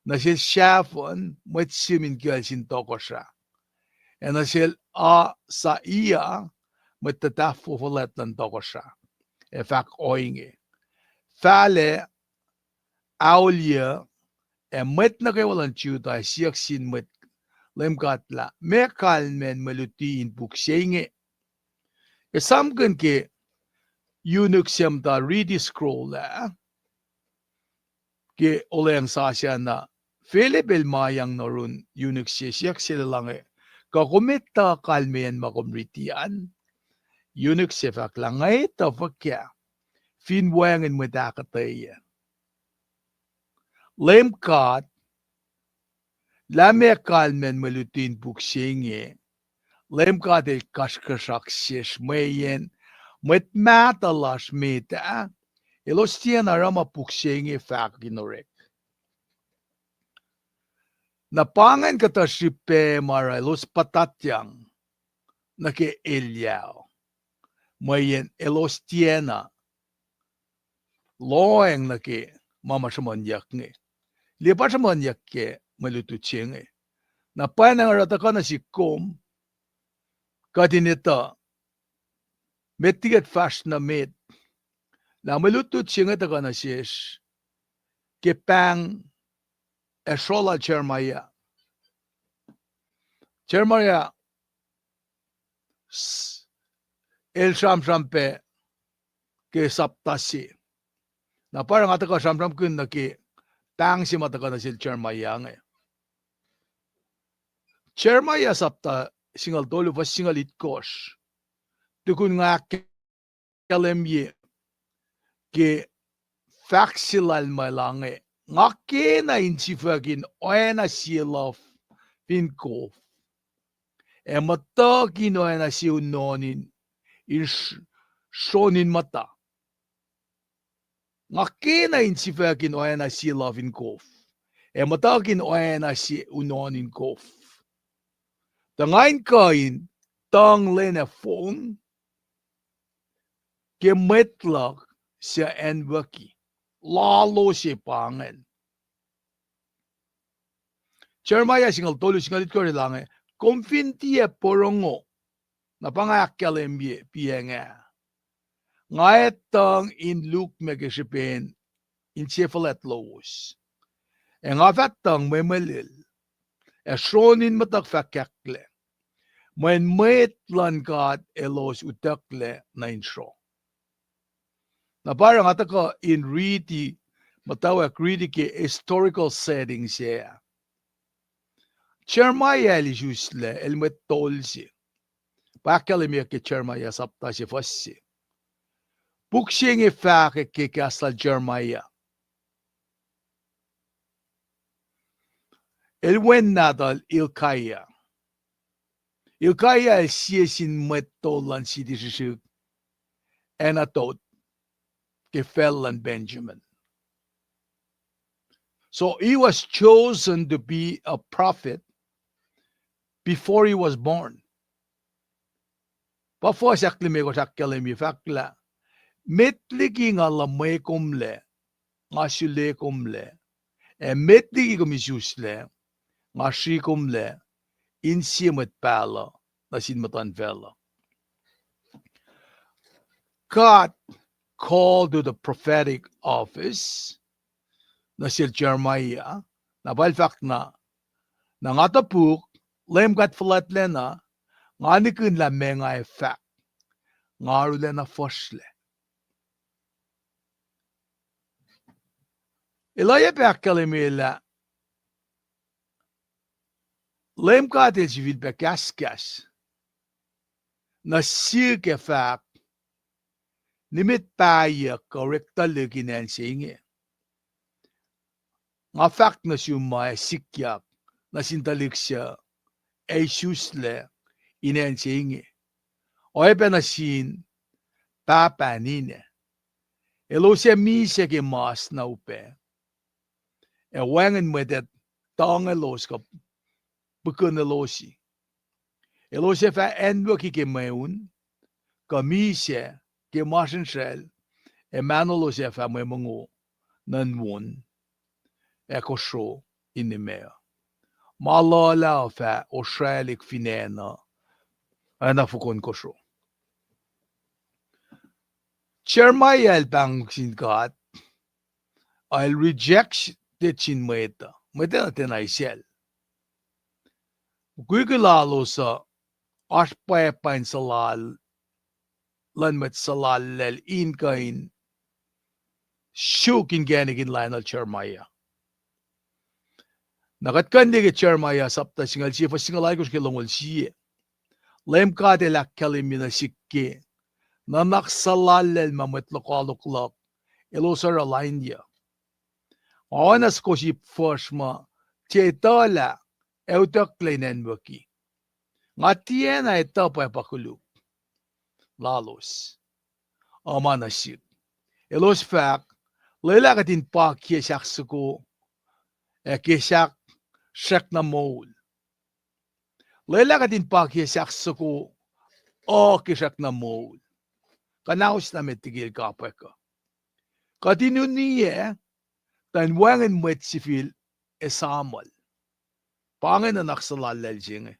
nuh sel Shaphan, mwet sihm in kiyacl sin tohkohsrah, ac nuh sel Asaiah, mwet tuhtahfo fuhlwact luhn tohkohsrah, ac fahk ohinge: Fahlac, aolyuc, ac mwet nuh kwewa luhn Judah ac siyuck sin mwet Leum God lah, Meac kalmacn mwe luti in puk se inge? Esamkihn ke eunuch se muhta riti scroll ah ke olweacng sasuc na, Philip el mayang nuh yurin eunuch se, siyuck sel lah inge, Kuh kom etuh kalmeyacn ma kom riti an? Eunuch se fahk lah, Nga etuh fuhkah, fin wacngihn mwet ahkuhtweyac? Leum God, lah meac kalmacn mwe luti in puk se inge, Leum God El kasrkuhsrak sesr mweyen mwet mahtuh lasr met ah, elos tiacna oruh ma puk se inge fahk in orek. Na pa ingacn kuhtuh srihpac ma oruh elos puhtatyang nuh ke elyah, mweyen elos tiacna lohacng nuh ke ma ma sruhmuhnyuck inge. Liye pa sruhmuhnyuck ke mwe lutlut se inge. Na pwacnwacng oruh tuhkuh nuh sihk kom, kuht in etuh met liki kuht fahsr nuh met, lah mwe lutlut se inge tuhkuh nuh sesr ke pahng ac srolah Jeremiah. Jeremiah s-, el sramsram pac ke sapta se. Na pa oruh nga tuhkuh sramsramkihn nuh ke pahng se ma tuhkuh nuh sel Jeremiah inge. Jeremiah sapta singucul tolu fuhs singucul itkohsr. Tukun nga ahkkahlwemye ke fahk se lal ma el inge, Nga kena insifuckin oacna sie luhf fin kof, ac muhtuhkin oacna sie unohn in, in sr-, sron in muhta. Nga kena insifuckin oacna sie luhf in kof, ac muhtuhkin oacna sie unohn in kof. Tuh nga in kuh in tuhnglen ac fong ke mwet luhk suc acnwucki. Lalos se pa ingacn. Jeremiah singucul tolu singucul itkohsr el inge, Kom fin tiac porongo, na pa nga ahkkahlwemye piacng ah, nga ac tuhng in lukmac ke srihpen insefuhlwact lowos. Ac nga fah tuhng mwemwelil, ac sron in muhtuhk fah kahklac, mweyen mwet luhn God elos utucklac nuh in sro. Na pa oruh nga tuhkuh in riti, muhtwacwacack riti ke historical setting se ah. Jeremiah el isuslac, el mwet tol se. Pa ahkkahlwemyeyuck ke Jeremiah sapta se fuhs se. Puk se inge fahkwack ke kahs lal Jeremiah. El wen nahtuhl Hilkiah. Hilkiah el sie sin mwet tol luhn siti srihsrihk Anathoth ke facl luhn Benjamin. So he was chosen to be a prophet before he was born. Pa fuhs ahklimekohsr ahkkahlwemye fahk lah, Met liki nga luhmwekomlac, nga sule komlac, ac met liki kom isuslac, nga sri komlac, insie mwet pahluh nuh sin muhtuhnfacl uh. God called to the prophetic office nuh sel Jeremiah, na pa el fahk na, Na nga topuk, Leum God Fuhlwactlacna, nga nihkihn lah meac nga ac fahk, nga arulacna fuhsrlac. El oacyacpac ahkkahlwemye lah Leum God El sifilpac kahskahs nuh sihk ac fahk, nimet pahyuck kuh orek tuhlihk in acn se inge. Nga fahk nuh sum ma ac sikyak nuh sin tuhlihk suc ac isuslac in acn se inge, oacyacpac nuh sin pahpah ninac. Elos ac misac ke mas na upac, ac wacngihn mwet ac tuhng elos kuh pihkihn elosi. Elos ac fah anwucki ke mweun, kuh misac ke masrinsral, ac mahnolos ac fah mwe mongo nuhn won ac kosro in imac uh. Ma luhlah uh fah osrwaclihk fin acn uh, oacna fokon kosro. Jeremiah el pahng sin God, el rejected sin mwet uh, mwet uh tiacna isacl. Mukwikwi lalos uh oasr pwacpa in suhlal, luhn mwet suhlallacl in kuh in suk inkacnek in lainuhl Jeremiah. Na kuht kuh in liye ke Jeremiah sapta singucul sie, fuhs singucul alkosr ke longoul sie. Leum God El ahkkahlwemye nuh sihk ke nuhnak suhlallacl ma mwet lokoalok luhk elos oruh lainyuc. Nga oacna soko sip fuhsr ma tiac etuhlah ac utucklac in anwucki. Nga tiacna etuh pwacpa koluk lalos uh ma nuh sihk. Elos fahk, lwelah kuht in pakiyac sahk soko ac ke sahk srackna moul. Lwelah kuht in pakiyac sahk soko uh ke srackna moul. Kuhnaus na met liki el kapwack uh. Kuht in uniyac tuh in wacngihn mwet sifil esamuhl. Pa inge nuhnak suhlallacl se inge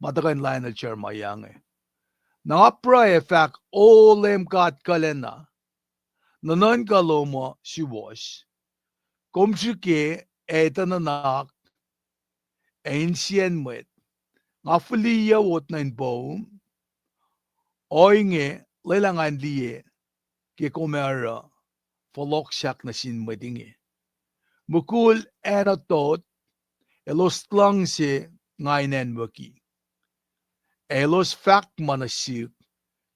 ma tuhkuh in lainuhl Jeremiah inge. Na nga pruhe ac fahk, O Leum God kuhlwacna, nuhnuhnkuh lom uh suwohs. Kom srihke ac etuh nuhnak ac insiyacn mwet. Nga fihliyuc wot nuh in poum. Ohinge, lwelah ngan liye ke kom ac oruh fohlohk sahk nuh sin mwet inge. Mukul Anatot elos luhngse nga in anwucki, ac elos fahk ma nuh sihk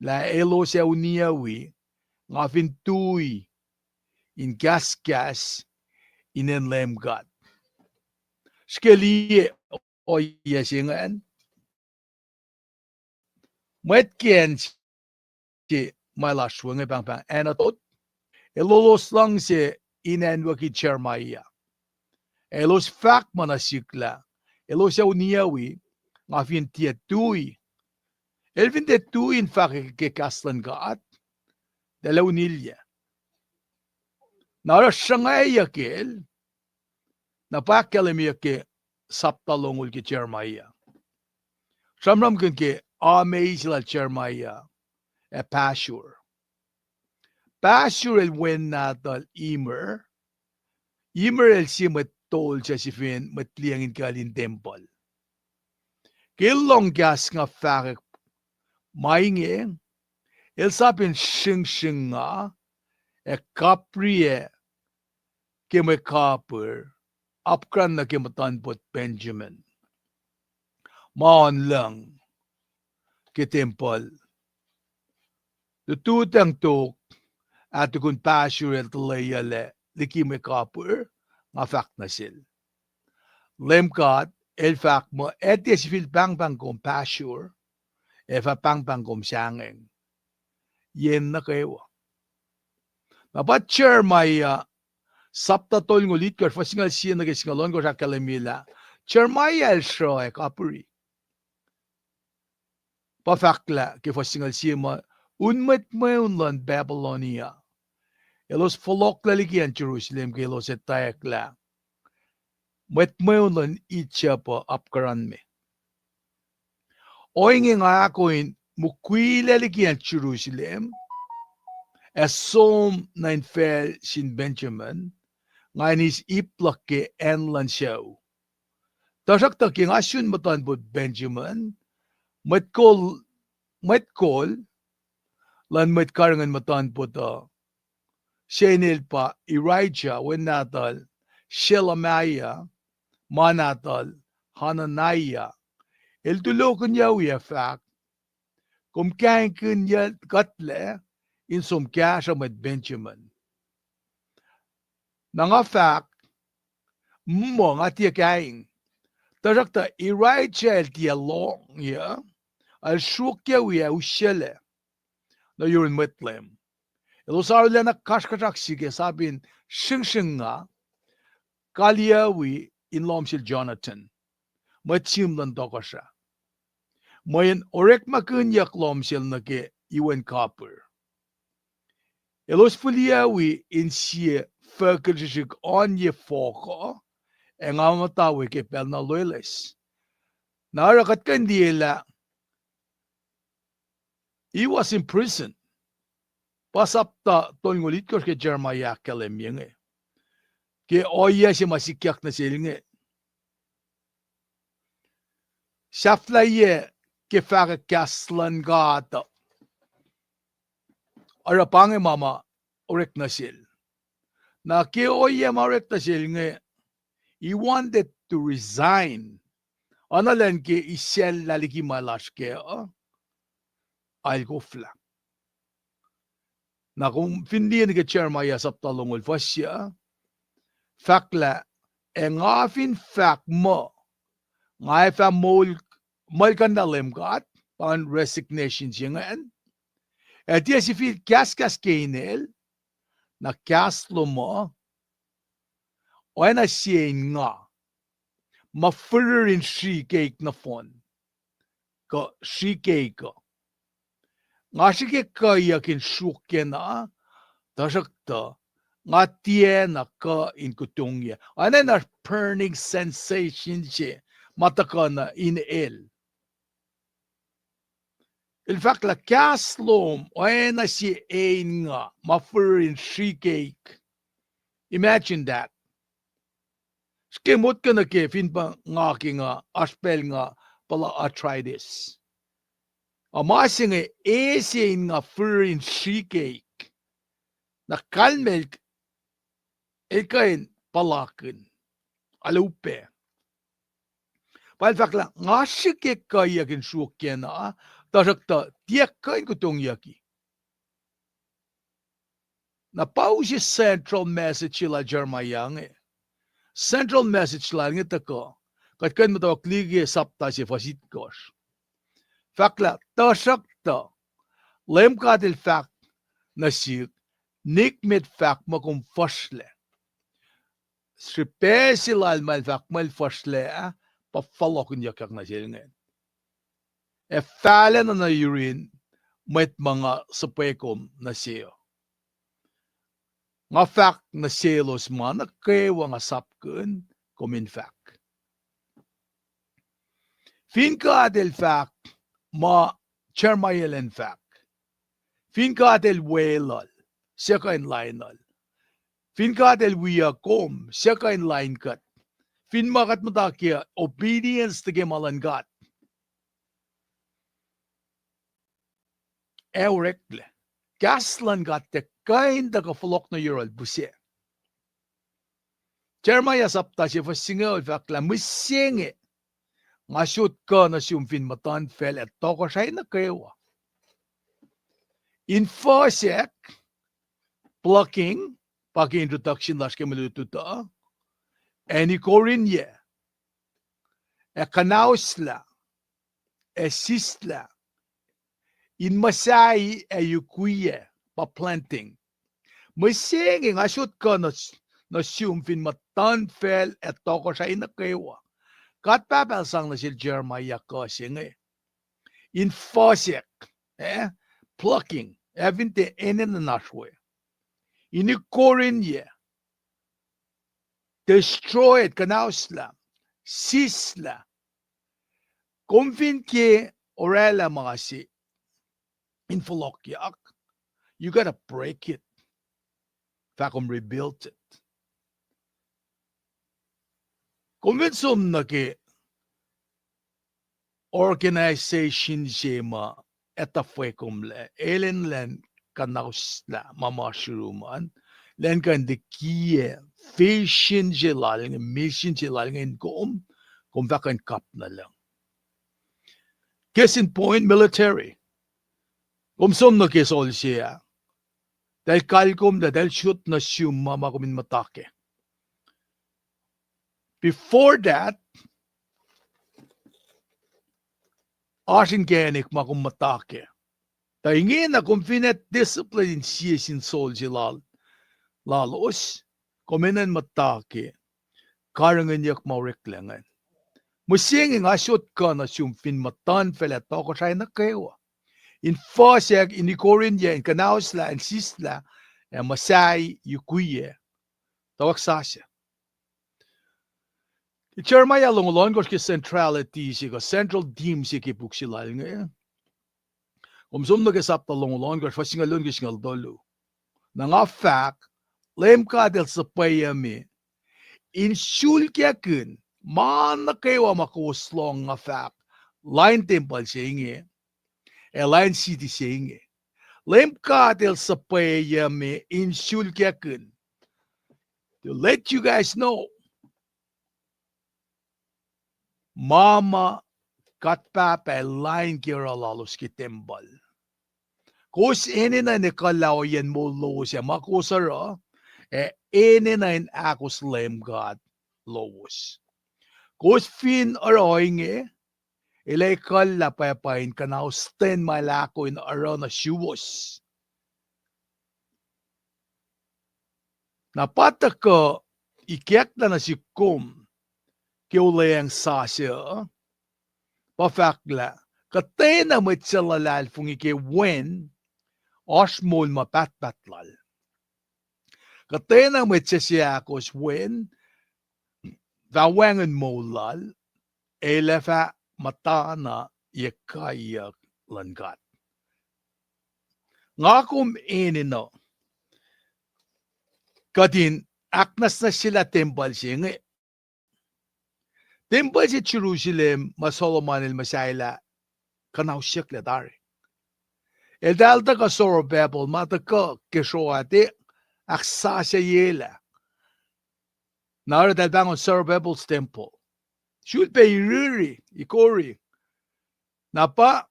lah elos ac uniyucwi nga fin tui in kahskahs inen Leum God. Srihke liye ohiyac se ingacn. Mwet ke acn se ma el oasr we inge pahngpahng Anatot, elos luhngse in anwucki Jeremiah. Elos fahk ma nuh sihk lah elos ac uniyucwi nga fin tiac tui. El fin tiac tui in fahk ke kahs luhn God, tuh el ac unilyac. Na oruh sruhngwacyuck el, na pa ahkkahlwemyeyuck ke sapta longoul ke Jeremiah. Sramsramkihn ke ame eis lal Jeremiah ac Pashur. Pashur el wen nahtuhl Immer. Immer el sie mwet tol suc sifacn mwet liyacng in kucl in tempuhl. Ke el lohng kahs nga fahkwack ma inge, el sap in sringsring nga ac kapriyac ke mwe kapihr, apkuhran nuh ke muhtuhnpot Benjamin ma oan lucng ke tempuhl. Lututacng tok ah tukun Pashur el tuhleyuclac liki mwe kapihr, nga fahk nuh sel, Leum God el fahk muh, ac tiac sifil pahngpahng kom Pashur, ac fah pahngpahng kom sahngweng yen nuh kwewa. Na pa Jeremiah sapta tolngoul itkohsr, fuhs singucul sie nuh ke singucul ohnkohsr ahkkahlwemye lah Jeremiah el sruh ac kapihri. Pa fahk lah ke fuhs singucul sie muh, un mwet mweun luhn Babylonia elos fohlohklac liki acn Jerusalem ke elos etwacack lah mwet mweun luhn Egypt uh apkuhranme. Ohinge nga ahkoo in mukwilac liki acn Jerusalem, ac som nuh infacl sin Benjamin, nga in eis ip luhk ke acn luhn sucu. Tuhsruhktuh ke nga sun muhtuhnpot Benjamin, mwet kol, mwet kol luhn mwet karihngihn muhtuhnpot uh, se inel pa Irijah wen nahtuhl Shelemiah, ma nahtuhl Hananiah, el tulohkihnyac wi ac fahk, kom kahingkihn kuhtlac in som kahsruh mwet Benjamin. Na nga fahk, muh nga tiac kaing. Tuhsruhktuh Elijah el tiac lohng, el sruokyac wi ac usaclac nuh yurin mwet Leum. Elos arulacna kasrkuhsrak sihk ac sap in sringsring nga, kaliyac wi in lohm sel Jonathan, mwet sihm luhn tohkohsrah, mweyen orekmakihnyuck lohm sel nuh ke iwen kapir. Elos fihliyac wi in sie fokil srihsrihk oan ye fohk uh, ac nga muhta we ke pacl na loeloes. Na oruh kuht kuh in liye lah he was in prison. Pa sapta tolngoul itkohsr ke Jeremiah ahkkahlwemye inge, ke ohiyac se ma sikyak nuh sel inge. Sahflahiyac ke fahkwack kahs luhn God uh, oruh pa inge ma ma orek nuh sel. Na ke ohiyac ma orek nuh sel inge, he wanted to resign. Oacna lwen ke isacllah liki ma el oasr kac uh, el koflah. Na kom fin liye nuh ke Jeremiah sapta longoul fuhsr uh, fahk lah, ac nga fin fahk muh, nga ac fah muhlkuhnlah Leum God, pa ingacn resignation se ingacn, ac tiac sifil kahskahs ke inel, na kahs lom uh oacna sie in nga, ma firir in srihkeik nohfohn, kuh srihkeik uh. Nga srihke kuhiyuck in sruokyacna, tuhsruhktuh nga tiacna kuh in kutongyac. Oacna burning sensation se ma tuhkuh nuh in el. El fahk lah kahs lom oacna sie in nga, ma firir in srihkeik. Imagine that. Srihke motko nuh ke fin pa nga ke nga oasr pacl nga puhla arthritis, a ma se inge, e, sie in nga firir in srihkeik. Na kalmac el kuh in puhlakihn, arlac upac. Pa el fahk lah nga srihke kuhiyuck in sruokyacna, tuhsruhktuh tiac kuh in kutongyucki. Na pa use central message lal Jeremiah inge. Central message lal inge tuhkuh, kuht kuh in muhtwacwacack liye ke sapta se fuhs itkohsr. Fahk lah tuhsruhktuh Leum God El fahk nuh sihk, nikmet fahk muh kom fuhsrlac. Srihpac se lal ma El fahk muh El fuhsrlac ah, pa fohlohkihnyuckyak nuh sel ingacn. Ac fahlacna nuh yurin mwet ma nga suhpwe kom nuh se uh. Nga fahk nuh selos ma nuh kwewa nga sapkihn kom in fahk. Fin God El fahk ma Jeremiah el in fahk, fin God El weluhl, suc kuh in lainuhl? Fin God El wiyuc kom, suc kuh in lain kuht? Fin ma kuht muhta ke obedience nuh ke ma luhn God, ac oreklac. Kahs luhn God tiac kuh in tuhkuh fohlohk nuh yohrohl pihsac. Jeremiah sapta se fuhs singucul fahk lah, mihsenge nga sot kuh nuh sum fin muhtuhnfacl ac tohkohsrahi nuh kwewa. In fuhsek, plucking, pa ke introduction lasr ke mwe lutlut uh, ac in ikoriyac, ac kuhnahoslah, ac sislah, in muhsahi ac yukwiyac, pa planting. Mihsenge nga sot kuh nuh, nuh sum fin muhtuhnfacl ac tohkohsrahi nuh kwewa. God Pahpah El sang nuh sel Jeremiah kuh se inge. In fuhsek, eh, plucking, ac fin tiac enenuh in oasr we. In ikoriyac, destroy, kuhnahoslah, sislah. Kom fin ke oraclah ma se in fohlohkyak, you gotta break it. Fah kom rebuild it. Kom fin som nuh ke organization se ma etuh fwekomlac, elan, elan kuhnahoslah ma ma sruruman, elan kuh in likiyac vision se lal inge, mission se lal inge in kom, kom fah kuh in kap nuh lucng. Case in point, military. Kom som nuh ke soldier ah. Tahl kalkomlah, tahl sot nuh sum ma, ma kom in muhta kac. Before that, oasr inkacnek ma kom muhta kac. Tuh ingena kom fin ac discipline in sie sin soldier lal, lalos, kom enenuh in muhta ke karihngihnyuck ma oreklac ingacn. Mihsenge nga sot kuh nuh sum fin muhtuhnfacl ac tohkohsrahi nuh kwewa in fuhsrak, in ikoriyac, in kuhnauslah, in sislah, ac muhsahi yukwiyac. Tuhkuh sasuc. Jeremiah longoul ohnkohsr ke centrality se kuh central theme se ke puk se lal inge. Kom som nuh ke sapta longoul ohnkohsr, fuhs singucul luo nuh ke singucul tolu. Na nga fahk, Leum God El suhpweyucme in sulkakihn ma nuh kwewa ma kowos lohng nga fahk lain tempuhl se inge, ac lain city se inge. Leum God El suhpweyucme in sulkakihn. To let you guys know ma ma God Pahpah El lain ke oruh lalos ke tempuhl. Kowos enenuh in ekuhllah ohiyacn moul lowos ac ma kowos oruh, ac enenuh in ahkos Leum God lowos. Kowos fin oruh ohinge, El ac ekuhllah pwacpa in kuhnauslah ma El ahko in oruh nuh suwos. Na pa tuhkuh ikacklah nuh sihk kom ke olweacng sasuc, pa fahk lah kuhtwena mwet suc luhlahlfongi ke Wen, oasr moul ma pahtpaht lal. Kuhtwena mwet suc seahkos Wen, fah wacngihn moul lal, ac el ac fah muhtana ye kaiyuck luhn God. Nga kom enenuh kuht in ahknwacsnwacsyelah tempuhl se inge. Tempuhl se Jerusalem ma Solomon el muhsahelah kuhnahosyucklac tari. Eltahl tuhkuh Zerubbabel ma tuhkuh ke sroa te ahksasucyelah. Na oruh eltahl pahngon Zerubbabel's temple. Sulpac iriri, ikori. Na pa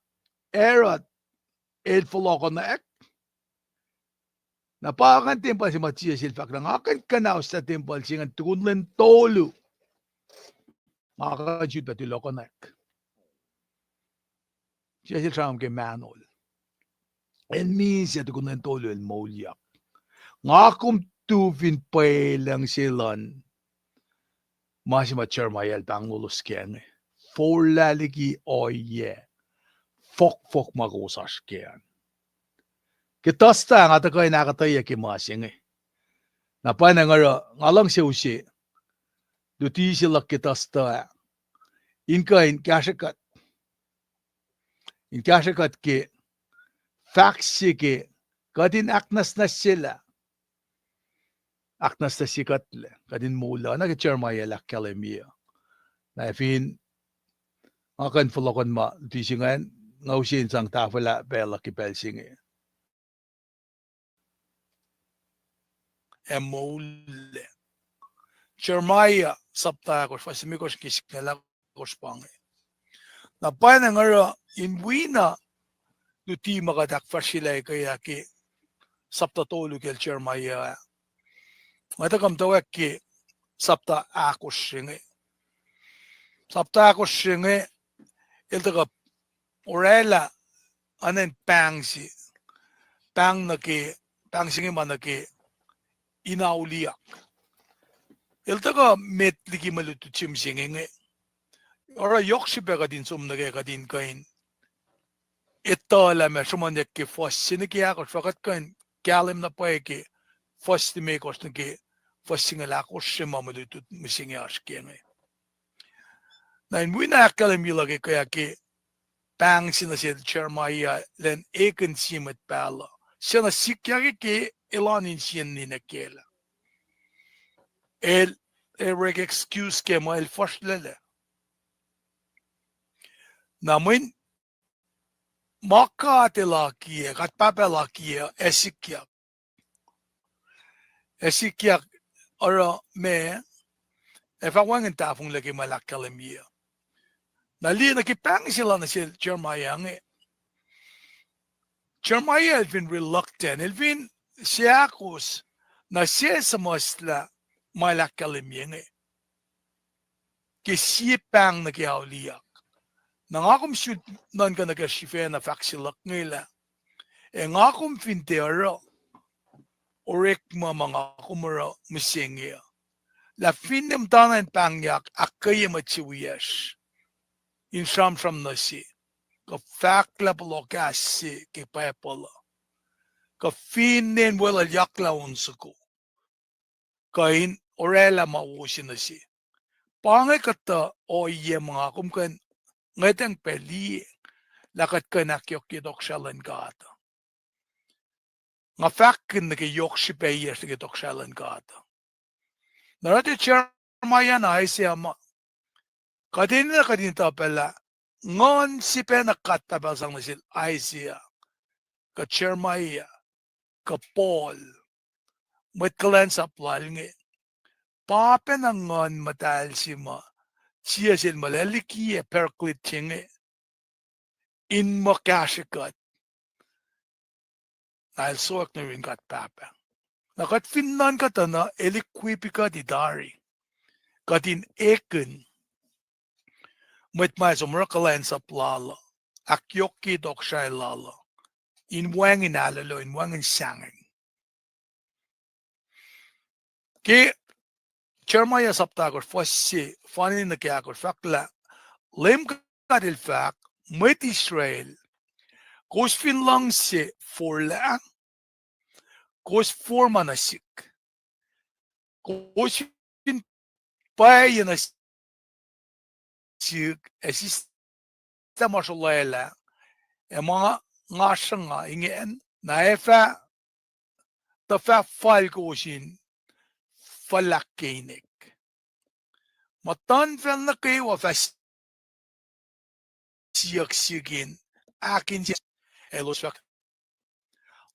Herod el fohlohkohnwack. Na pa ngan tempuhl se ma Jisus el fahk lah nga kuh in kuhnahoslah tempuhl se ingacn tukun lwen tolu. Nga kuh in sulpac tulohkohnwack. Jisus el sramsram ke mahnol. El misac tukun lwen tolu el moulyak. Nga kom tu fin pwelucng se luhn ma se ma Jeremiah el pahngolos kac inge. Forlah liki ohiyac fohkfohk ma kowos oasr kac an. Ke Thursday nga tuhkuh in ahkuhtweyac ke ma se inge. Na pwacnwacng oruh nga luhngse use luti se luhk ke Thursday ah in kuh in kahsrwe kuht in kahsrwe kuht ke fahk se ke kuht in ahknwacsnwacsyelah, ahknwacsnwacsye kuhtlac, kuht in moul uh, na ke Jeremiah el ahkkahlwemye uh. Na fin nga kuh in fohlohkohn ma luti se ingacn, nga use in sang tahfwelah pacl luhk ke pacl se inge. Ac moul lac. Jeremiah sapta ahkosr, fuhs limekohsr ke singucul ahkosr pa inge. Na pwacnwacng oruh in wi na luti ma kuht ahkfahsryelah ke, ke sapta tolu kacl Jeremiah ah, nga tuhkuh muhtwacwacack ke sapta ahkosr se inge. Sapta ahkosr se inge, el tuhkuh orwaclah oacna in pahng se, pahng nuh ke, pahng se inge ma nuh ke in auliyak. El tuhkuh met liki mwe lutlut se mihsenge inge. Oruh yohk srihpac kuht in som nuh ke kuht in kuh in etuh lah ma sruhmuhnyuck ke fuhs se nuh ke ahkosr, fah kuht kuh in kahlwem na pwacye ke fuhs limekohsr nuh ke fuhs singucul ahkosr se ma mwe lutlut mihsenge oasr ke inge. Na in wi na ahkkahlwemye luhk ke, ke pahng se nuh sel Jeremiah lacn ekihn sie mwet pahluh se na sikyak ke elan insiyacn ninac kacl ah. El, el orek excuse ke ma el fuhsrlac lac. Na mweyen ma God el akiyac, God Pahpah el akiyac, ac sikyak. Ac sikyak oruh ma, ac fah wacngihn tahfonglac ke ma el ahkkahlwemye. Na liye nuh ke pahng se lal nuh sel Jeremiah inge. Jeremiah el fin reluctant, el fin seahkos nuh sel suhmuhslah ma el ahkkahlwemye inge ke sie pahng nuh ke auliyak. Na nga kom suk nuhnkuh nuh ke srihfacna fahk se luhk inge lah, ac nga kom fin tiac oruh orekma ma nga kom oruh mihsenge uh, lah finne muhtana in pahngyak ahkkweye mwet se wiyacsr in sramsram nuh se, kuh fahk lah pohloh kahs se ke Bible uh, kuh finne in weluhlyak lah on soko, kuh in orwaclah ma wo se nuh se. Pa inge kuhtuh ohiyac ma nga kom kuh in ngwetacng pac liye lah kuht kuh in ahkyohkye tohkohsrahi luhn God. Nga fahkkihn nuh ke yohk srihpac yacsr nuh ke tohkohsrahi luhn God. Na oruh tiac Jeremiah na Isaiah ma, kuht enenuh kuht in etuh pac lah nguhn se pacna God Pahpah El sang nuh sel Isaiah, kuh Jeremiah, kuh Paul, mwet kuhlwacnsap lal inge, pa pacna Nguhn Muhtahl se ma sie sel muh el likiyac Paraclete se inge in muh kahsrwe kuht na el sowack nuh yurin God Pahpah. Na kuht fin nuhnkuh tuh na el equip-i kuht in tari, kuht in ekihn mwet ma som oruh kuhlwacnsap lal uh, ahkyohkye tohkohsrahi lal uh, in wacngihn ahlolo, in wacngihn sahngweng. Ke Jeremiah sapta ahkosr fuhs se, fani nuh ke ahkosr, fahk lah, Leum God El fahk, mwet Israel, kowos fin luhngse forlah, kowos forma nuh sihk. Kowos fin pwacye nuh sihk, ac sislah ma srolwaclah, ac ma nga sruhnga ingacn, na ac fah tuh fah fal kowos in fuhlahk ke inek. Muhtuhnfacl nuh kwewa fah siyuck sihk in ahkinsewowoye. Elos fahk,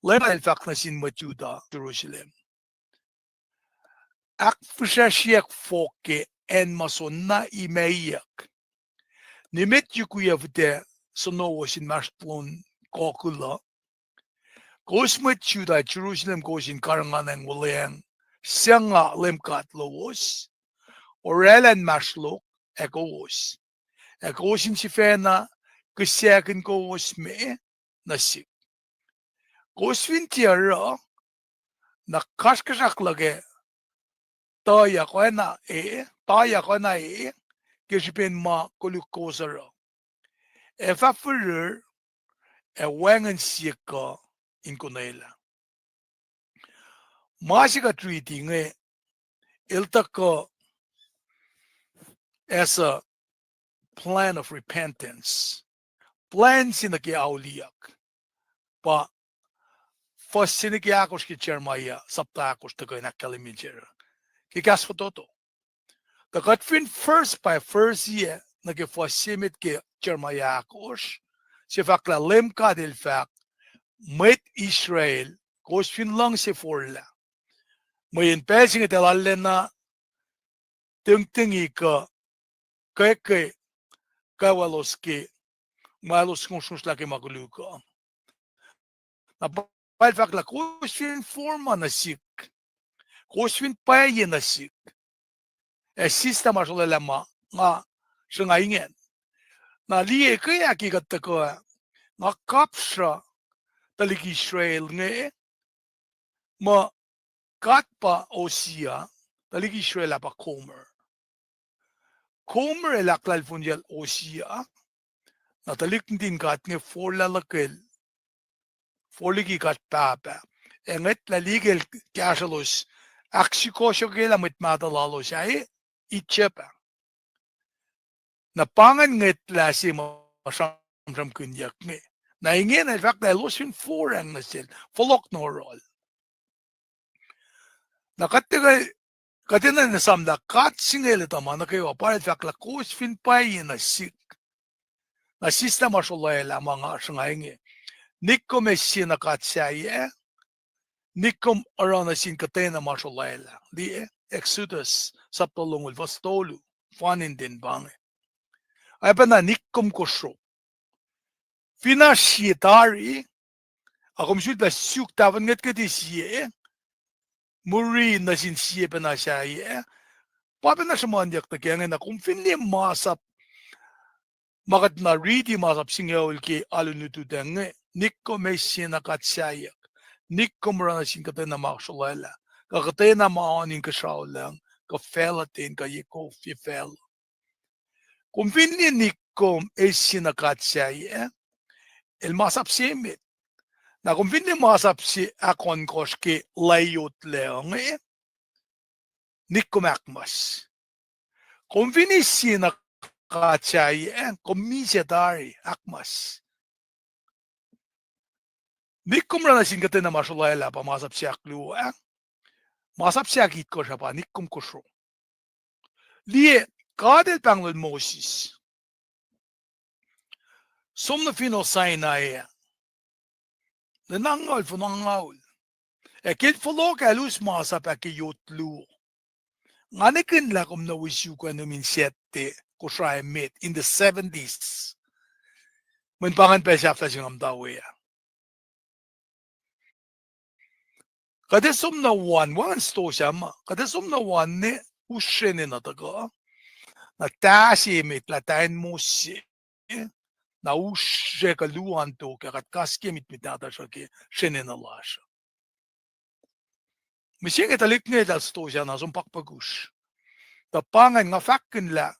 Leum El fahk nuh sin mwet Judah, Jerusalem, ahkfihsracsriyuck fohk ke acn ma soenna imac iyuck. Nimet yukwiyac fihtac sonowowo inmahsrlon kokuhl uh. Kowos mwet Judah, Jerusalem, kowos in karihngihnacng wuhlweacng suc nga Leum God lowos orwaclah inmahsrlok ac kowos, ac kowos in sifacna kihsackihn kowos me nuh sihk. Kowos fin tiac oruh, na kasrkuhsrak luhk ac tuyak oacna e, tuyak oacna e, ke srihpen ma koluk kowos oruh, ac fah firir, ac wacngihn sie kuh in konwelah. Ma se kuht riti inge, el tuhkuh as a plan of repentance. Plwacn se nuh ke auliyak. Pa fuhs se nuh ke ahkosr ke Jeremiah, sapta ahkosr tuhkuh in ahkkahlwemye Jer-, ke kahs fototo. Tuh kuht fin verse by verse-iyac nuh ke fuhs se met ke Jeremiah ahkosr, se fahk lah Leum God El fahk, mwet Israel, kowos fin luhngse forlah. Mweyen pacl se inge tuh arulacna tongtongi kuh kweke kwewa lalos ke ma elos ngosrngosrlah ke ma koluk uh. Na pa el fahk lah kowos fin forma nuh sihk, kowos fin pwacye nuh sihk, ac sislah ma srolwaclah ma nga sruhnga ingacn. Na liye ke ahki kuht tuhkuh, nga kapsra tuhlihk Israel inge, muh God pa Hosea, tuhlihk Israel ah pa Gomer. Gomer el ahklahlfonyacl Hosea, na tuhlihk nuhtin God inge forlah luhkel, forliki God Pahpah, ac ngwetlah liki el kahsrwelos ahksukohsohkyelah mwet mahtuh lalos ah Egypt ah. Na pa ingacn ngwetlah se ma sramsramkihnyuck inge. Na ingena el fahk lah elos fin foracng nuh sel, fohlohk nuh yohrohl. Na kuht, kuht enenuh in esam lah God se inge el etuh ma nuh kwewa, pa el fahk lah kowos fin pwacye nuh sihk, na sislah ma srolwaclah ma nga sruhnga inge, nikkom eis sie nuh god sahyac, nikkom oruh nuh sin kuhtwena ma srolwaclah. Liye Exodus sapta longoul fuhs tolu, faninden pa inge. Oacpacna nikkom kosro. Fin oasr sie tari, ac kom sulpac suk tahfuhn ngwetngwet sie, mari nuh sin sie pacna sahyac, pa pacna sruhmuhnyuck nuh ke inge na kom fin liye masap, ma kuht na riti masap singucul ke alu lututacng inge, nikkom eis sie na God sahyuck, nikkom oruh nuh sin kuhtwena ma srolwaclah, kuh kuhtwena ma oan inkuhsrao lucng, kuh facluh ten, kuh ye kof ye facluh. Kom fin liye nikkom eis sie na God sahyuck, el masap se met. Na kom fin liye masap se ahkohnkohsr ke laiot lucng inge, nikkom ahkmas. Kom fin eis sie na God sahyuck, kom misac tari, ahkmas. Nikkom oruh nuh sin kuhtwena ma srolwaclah pa masap se ahkluo ah. Masap se ahkitkohsr ah pa nikkom kosro. Liye, God El pahnglol Moses. Som nuh finohl Sinai ah, nuh nangaul, fon angaul. Ac ke el fohlohk ah, el us masap ah ke yot luo. Nga nihkihn lah kom nuh wi suk ah nuh min Saturday, Kosrae met in the seventies. Mweyen pa ingacn pacl sahflah se nga muhta we ah. Kuht ac som nuh one, wacngihn stosah ma, kuht ac som nuh one ne us srene nuh tuhkuh. Na tah se met lah tahin mos se, na us srekuh luo an tok ah, kuht kas ke mitmit nahtuhsr uh ke srene nuh lasr uh. Mihsenge tuhlihk inge eltahl stosah na som pakpuhkusr. Tuh pa ingacn nga fahkkihn lah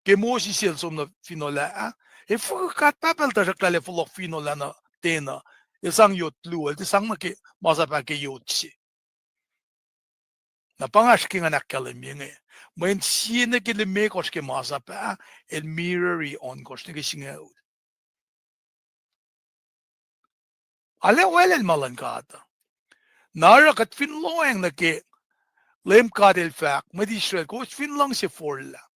ke Moses el som nuh finohl ah, ah, efuh God Pahpah El tuhsruhk lah el fohlohk finohl ah nuh ten uh, el sang yot luo, el tiac sang nuh ke masap ah ke yot se. Na pa nga srihke ngan ahkkahlwemye inge. Mweyen sie nuh ke limekohsr ke masap ah, el mirrori ohnkohsr nuh ke singucul. Arlac waclacl ma luhn God uh. Na oruh kuht fin lohacng nuh ke Leum God El fahk, mwet Israel, kowos fin luhngse forlah.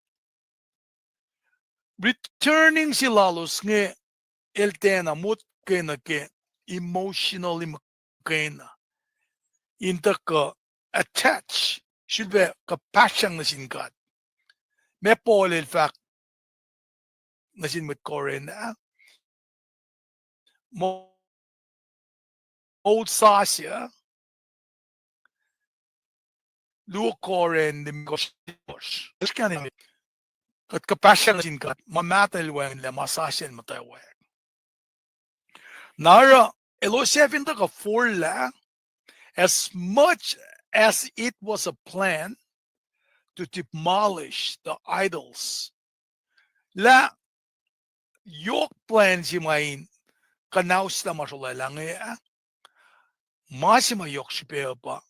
Returning se lalos inge el tiacna motko nuh ke emotionally muhkwena in tuhkuh attach, sifilpac kuhpahsryang nuh sin God. Ma Paul el fahk nuh sin mwet Corinth ah, moul sasuc, luo Corinth limekohsr, kuht kuhpahsryang nuh sin God, ma mahtuh El wacngihnlah, ma sasuc El muhtwacwacack. Na oruh elos ac fin tuhkuh forlah, as much as it was a plan to demolish the idols, lah yohk plwacn se ma in kuhnauslah ma srolwaclah inge ah, ma se ma yohk srihpac pa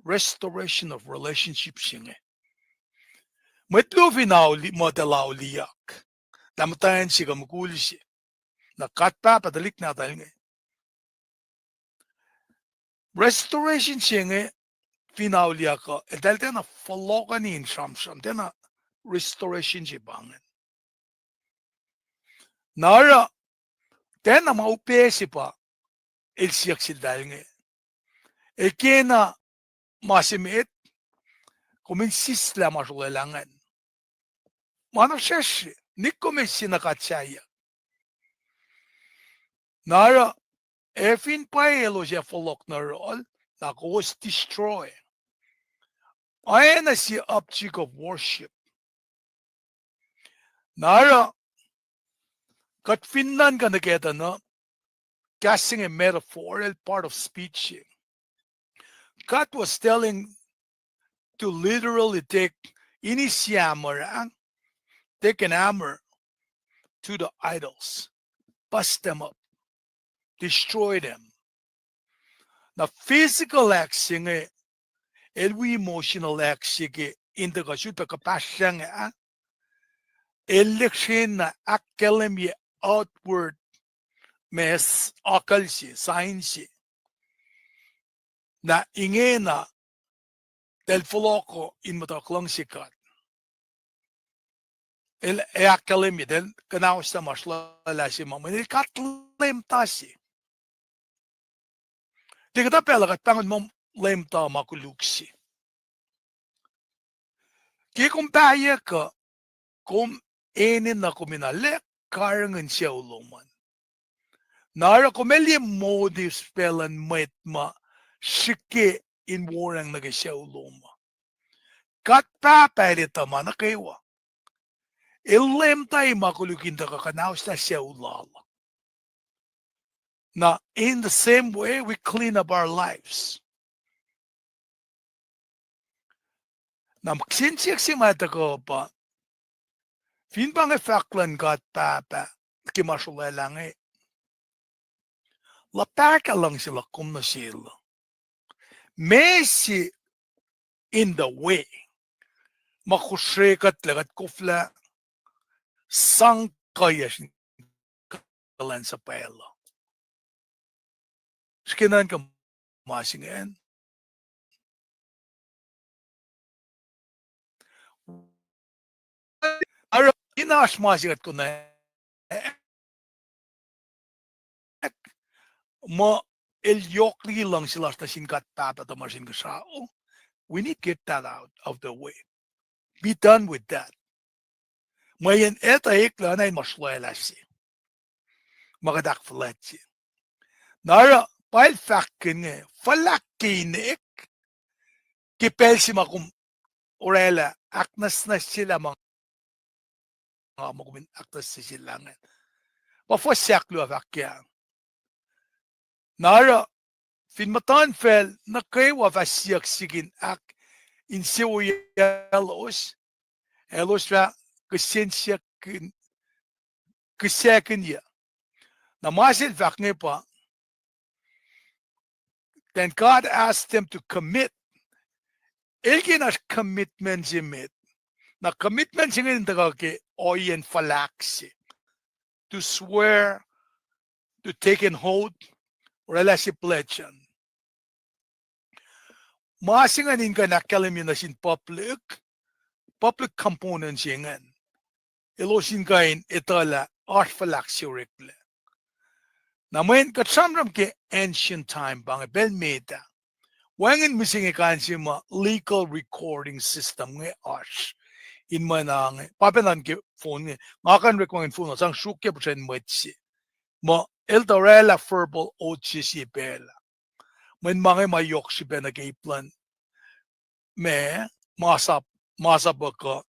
restoration of relationship se inge. Mwet luo fin auli-, muhtahl auliyak, lah muhtwacn se kuh mukul se, na God Pahpah tuhlihk nahtuhl inge. Restoration se inge fin auliyak uh, eltahl tiacna fohlohkohni in sramsram, tiacna restoration se pa ingacn. Na oruh, tiacna ma upac se pa el siyuck seltahl inge. El kena ma se met, kom in sislah ma srolwaclah ingacn. Ma na sesr, nikko me sie na God sahyuck. Na oruh, ac fin pwacye elos ac fohlohk nuh yohrohl, na kowos destroy. Oacna sie object of worship. Na oruh, kuht fin nuhnkuh nuh kac tuh na, kahs se inge metaphor, el part of speech se. God was telling to literally take, in his hammer, ah, take an hammer to the idols, bust them up, destroy them. Na physical act se inge, el wi emotional act se ke in tuhkuh sulpac kuhpahsryang ah, el lihksreni na ahkkahlwemye outward ma s-, akucl se, sign se. Na ingena, eltahl fohlohko in muhta kuhlwacng se God. El ac ahkkahlwemye, eltahl kuhnauslah ma srolwaclah se ma, mweyen el God leumta se. Tiac kuhtuh pacl uh kuht pahngon muh leumta ma koluk se. Ke kom pahyuck uh, kom enenuh kom in arlac karihngihn sucu lom an. Na oruh kom ac liye motives pacl luhn mwet ma srihke in warihngihnacng nuh ke sucu lom uh. God Pahpah El etuh ma nuh kwewa. El leum tari ma koluk in tuhkuh kuhnaoslah sucu lal. Na in the same way we clean up our lives. Na kihsen siyuck se ma tuhkuh pa, fin pa inge fahk luhn God Pahpah ke ma srolwaclah inge, luhpahkah luhngse luhk kom nuh sel uh? Meac se in the way ma kosre kuht lah kuht koflah sang kuhiyacsr in kuhlwacnsapuhl uh? Srihke nuhnkuh ma se ingacn. Oruh in oasr ma se kuht konwacack muh el yohk liki luhngse lasr nuh sin God Pahpah tuhmasr Inkuhsrao. We need to get that out of the way. Be done with that. Mweyen etuh eklac na in ma srolwaclah se ma kuht ahkfuhlwactye. Na oruh pa el fahkkihn inge, fuhlahk ke inek ke pacl se ma kom orwaclah ahknwacsnwacsyelah ma nga muh kom in ahknwacsnwacsyelah ingacn. Pa fuhs ahkluo fahk ke Na oruh, fin muhtuhnfacl nuh kwewa fah siyuck sihk in ahk-, insewowoyaclos, elos fah kihsen siyuck, kihsackihnyac. Na ma se el fahk inge pa, then God asked them to commit. El ke na commitment se met. Na commitment se inge in tuhkuh ke ohiyacn fuhlahk se. To swear, to take an oath, orwaclah se pledge an. Ma se ingacn in kuh in ahkkahlwemye nuh sin public, public component se ingacn. Elos in kuh in etuh lah oasr fuhlahk se oreklac. Na mweyen kuht sramsram ke ancient time pa inge pacl met ah. Wacngihn mihsenge kain se ma legal recording system inge oasr. In mwe na inge, pa pacna ke phone inge. Nga kuh in orek wacngihn phone uh, sang sruokyac puhsren mwet se. Muh el tuh orwaclah verbal oath se sie pacl ah. Mweyen ma inge ma yohk srihpac nuh ke ip luhn ma, masap, masap uh kuh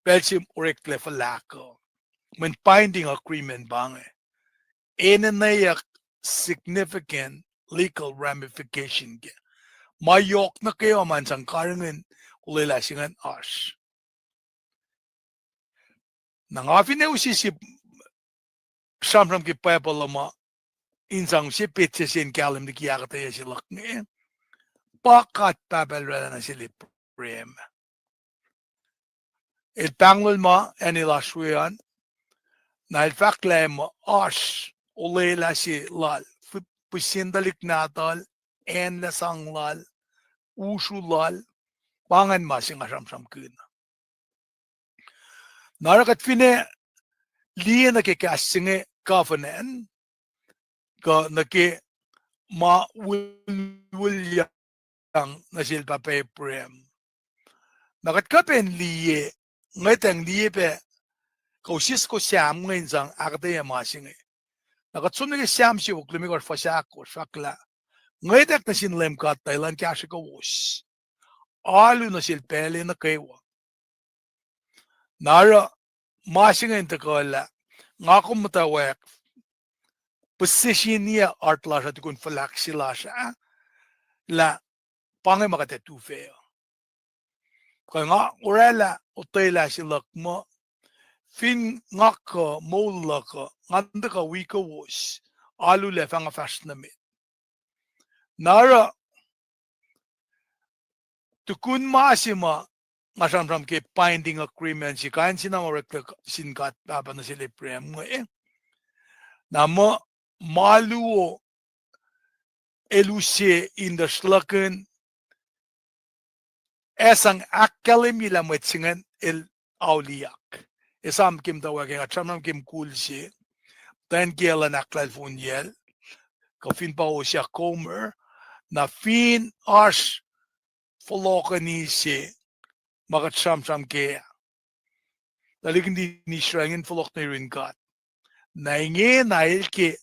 pacl se oreklac fuhlahk uh. Mweyen binding agreement pa inge. Enenweyuck significant legal ramification ke ma yohk nuh kwewa ma in sang karihngihn olwelah se ingacn oasr. Na nga finne use sie sramsram ke Bible uh ma in sang use petsac se in kahlwem liki ahkuhtweyac se luhk inge, pa God Pahpah El orwaclah nuh sel Abraham. El pahnglol ma acn el oasr we an, na el fahk lah muh oasr olwelah se lal, pihsen tuhlihk nahtuhl, acn lah sang lal, usru lal, pa ingacn ma se nga sramsramkihn. Na oruh kuht finne liye nuh ke kahs se inge covenant, kuh nuh ke ma wilwilyac nuh sel pahpah Abraham. Na kuht kuh pac in liye, ngwetacng liye pac, kuh use soko Sam inge in sang ahkuhtweyac ma se inge. Na kuht som nuh ke Sam siofok limekohsr fuhs ahkosr fahk lah, ngwetwack nuh sin Leum God tuh elan kahsrwe kowos, alu nuh sel pacl nuh kwewa. Na oruh ma se inge in tuhkuh lah nga kom muhtwacwacack position-iyac heart lasr uh tukun fuhlahk se lasr ah, lah pa inge ma kuht ac tufah uh. Kuh nga orwaclah otwelah se luhk muh, fin nga kuh moul luhk uh, ngan tuhkuh wi kowos, alulac fah nga fahsr nuh met. Na oruh, tukun ma se ma nga sramsram ke binding agreement se, kain se na ma oreklac sin God Pahpah nuh sel Abraham inge, na muh ma luo el use in tuh sruhlakihn ac sang ahkkahlwemye lah mwet se ingacn el auliyak. Esam ke muhtwacwacack, nga sramsram ke mukul se, muhtwacn kiyacl an ahklahlfonyacl, kuh fin pa Osia Comer, na fin oasr fohlohkeni se ma kuht sramsram ke ah, tuhlihk nuhtin Israel ingacn fohlohk nuh yurin God. Na ingena el ke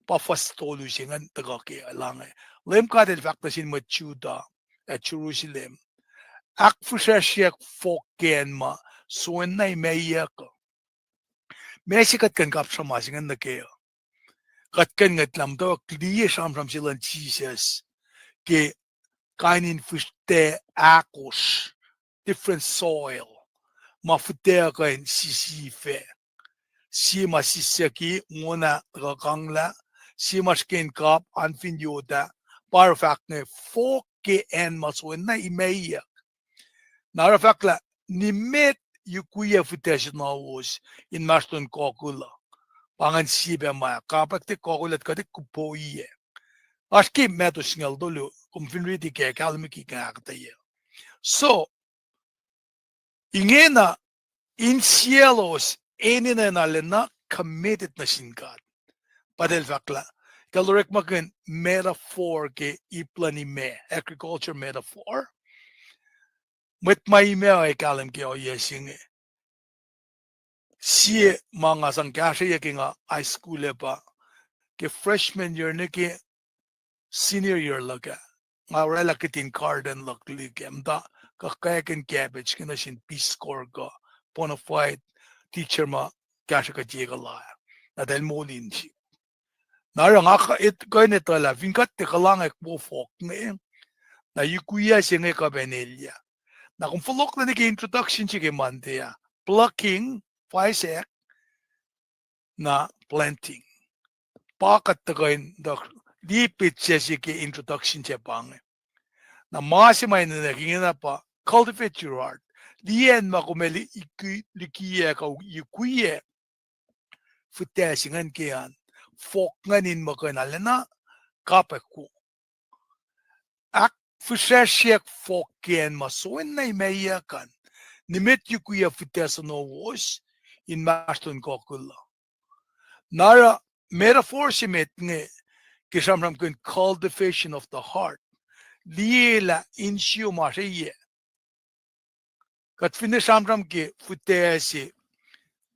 pa fuhs tolu se ingacn tuhkuh ke elange. Leum God El fahk nuh sin mwet Judah ac Jerusalem, ahkfihsracsryeyuck fohk ke acn ma soenna imacyuck uh. Ma se kuht kuh in kap sruhmuhn se ingacn nuh kac uh. Kuht kuh in ngwetlah muhtwacwacack liye sramsram se luhn Jisus ke kain in fihsrwacsr ahkosr, different soil, ma fihtac kuh in sisifac. Sie ma sissiyucki, ngona tuhkuh kanglah, sie ma srihke in kap, an fin yot ah, pa oruh fahk inge fohk ke acn ma soenna imacyuck. Na oruh fahk lah, nimet yukwiyac fihtac suhnuwos inmahsrlon kokula. Pa ingacn sie pac ma, kapwack tiac kokula, kuht tiac kupoiyac. Oasr ke Matthew singucul tolu, kom fin riti ke kahlwem ke ahkuhtweyac. So, ingena insiyaclos enenuh in arulacna committed nuh sin God. Pa El fahk lah, ke el orekmakihn metaphor ke ip luhn imac, agriculture metaphor. Mwet ma imac uh ac kahlwem ke ohiyac se inge. Sie ma nga sang kahsrweyuc ke nga high school ah pa, ke freshman year nuh ke senior year luhk ah, nga oraclah kihtin garden luhk lihk ah, muhta kuhkakihn cabbage ke nuh sin Peace Corps kuh bona fide teacher ma kahsruh kuht ye kuhla ah. Na eltahl moul in sip. Na oruh nga kuh in etuh lah fin kuht tiac kuhlwacng ac wo fohk inge, na yukwiyac se inge kuh pac in elyah. Na kom fohlohklac nuh ke introduction se ke Monday ah, plucking, faisack, na planting. Pa kuht tuhkuh in, liye petsac se ke introduction se pa inge. Na ma se ma enenuh ingena pa cultivate your heart. Liye acn ma kom ac likiyac kuh yukwiyac fihtac se ingacn ke an, fohk ingacn in muh kuh in arulacna kapwack wo. Ahkfihsracsryeyuck fohk ke acn ma soenna imacyuck an, nimet yukwiyac fihtac suhnuwos inmahsrlon kokula. Na oruh metaphor se met inge ke sramsramkihn cultivation of the heart. Liye lah insiyom oasr eyac. Kuht finne sramsram ke fihtac se,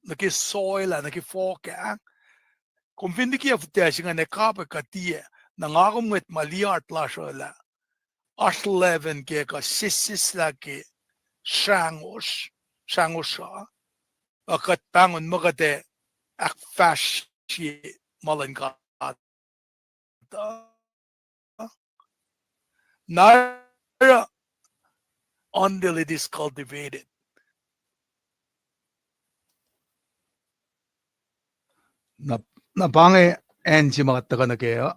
nuh ke soil ah, nuh ke fohk ah, kom fin likiyac fihtac se ingacn ac kapwack kuh tiac, na nga kom ngwet ma liye heart lasr uh lah oasr leaven ke kuh sesseslah ke srangosr, srangosr uh, uh kuht pahngon muh kuht ac ahkfahsrye ma luhn God. Na oruh until it is cultivated. Na, na pa inge acn se ma kuht tuhkuh nuh kac uh.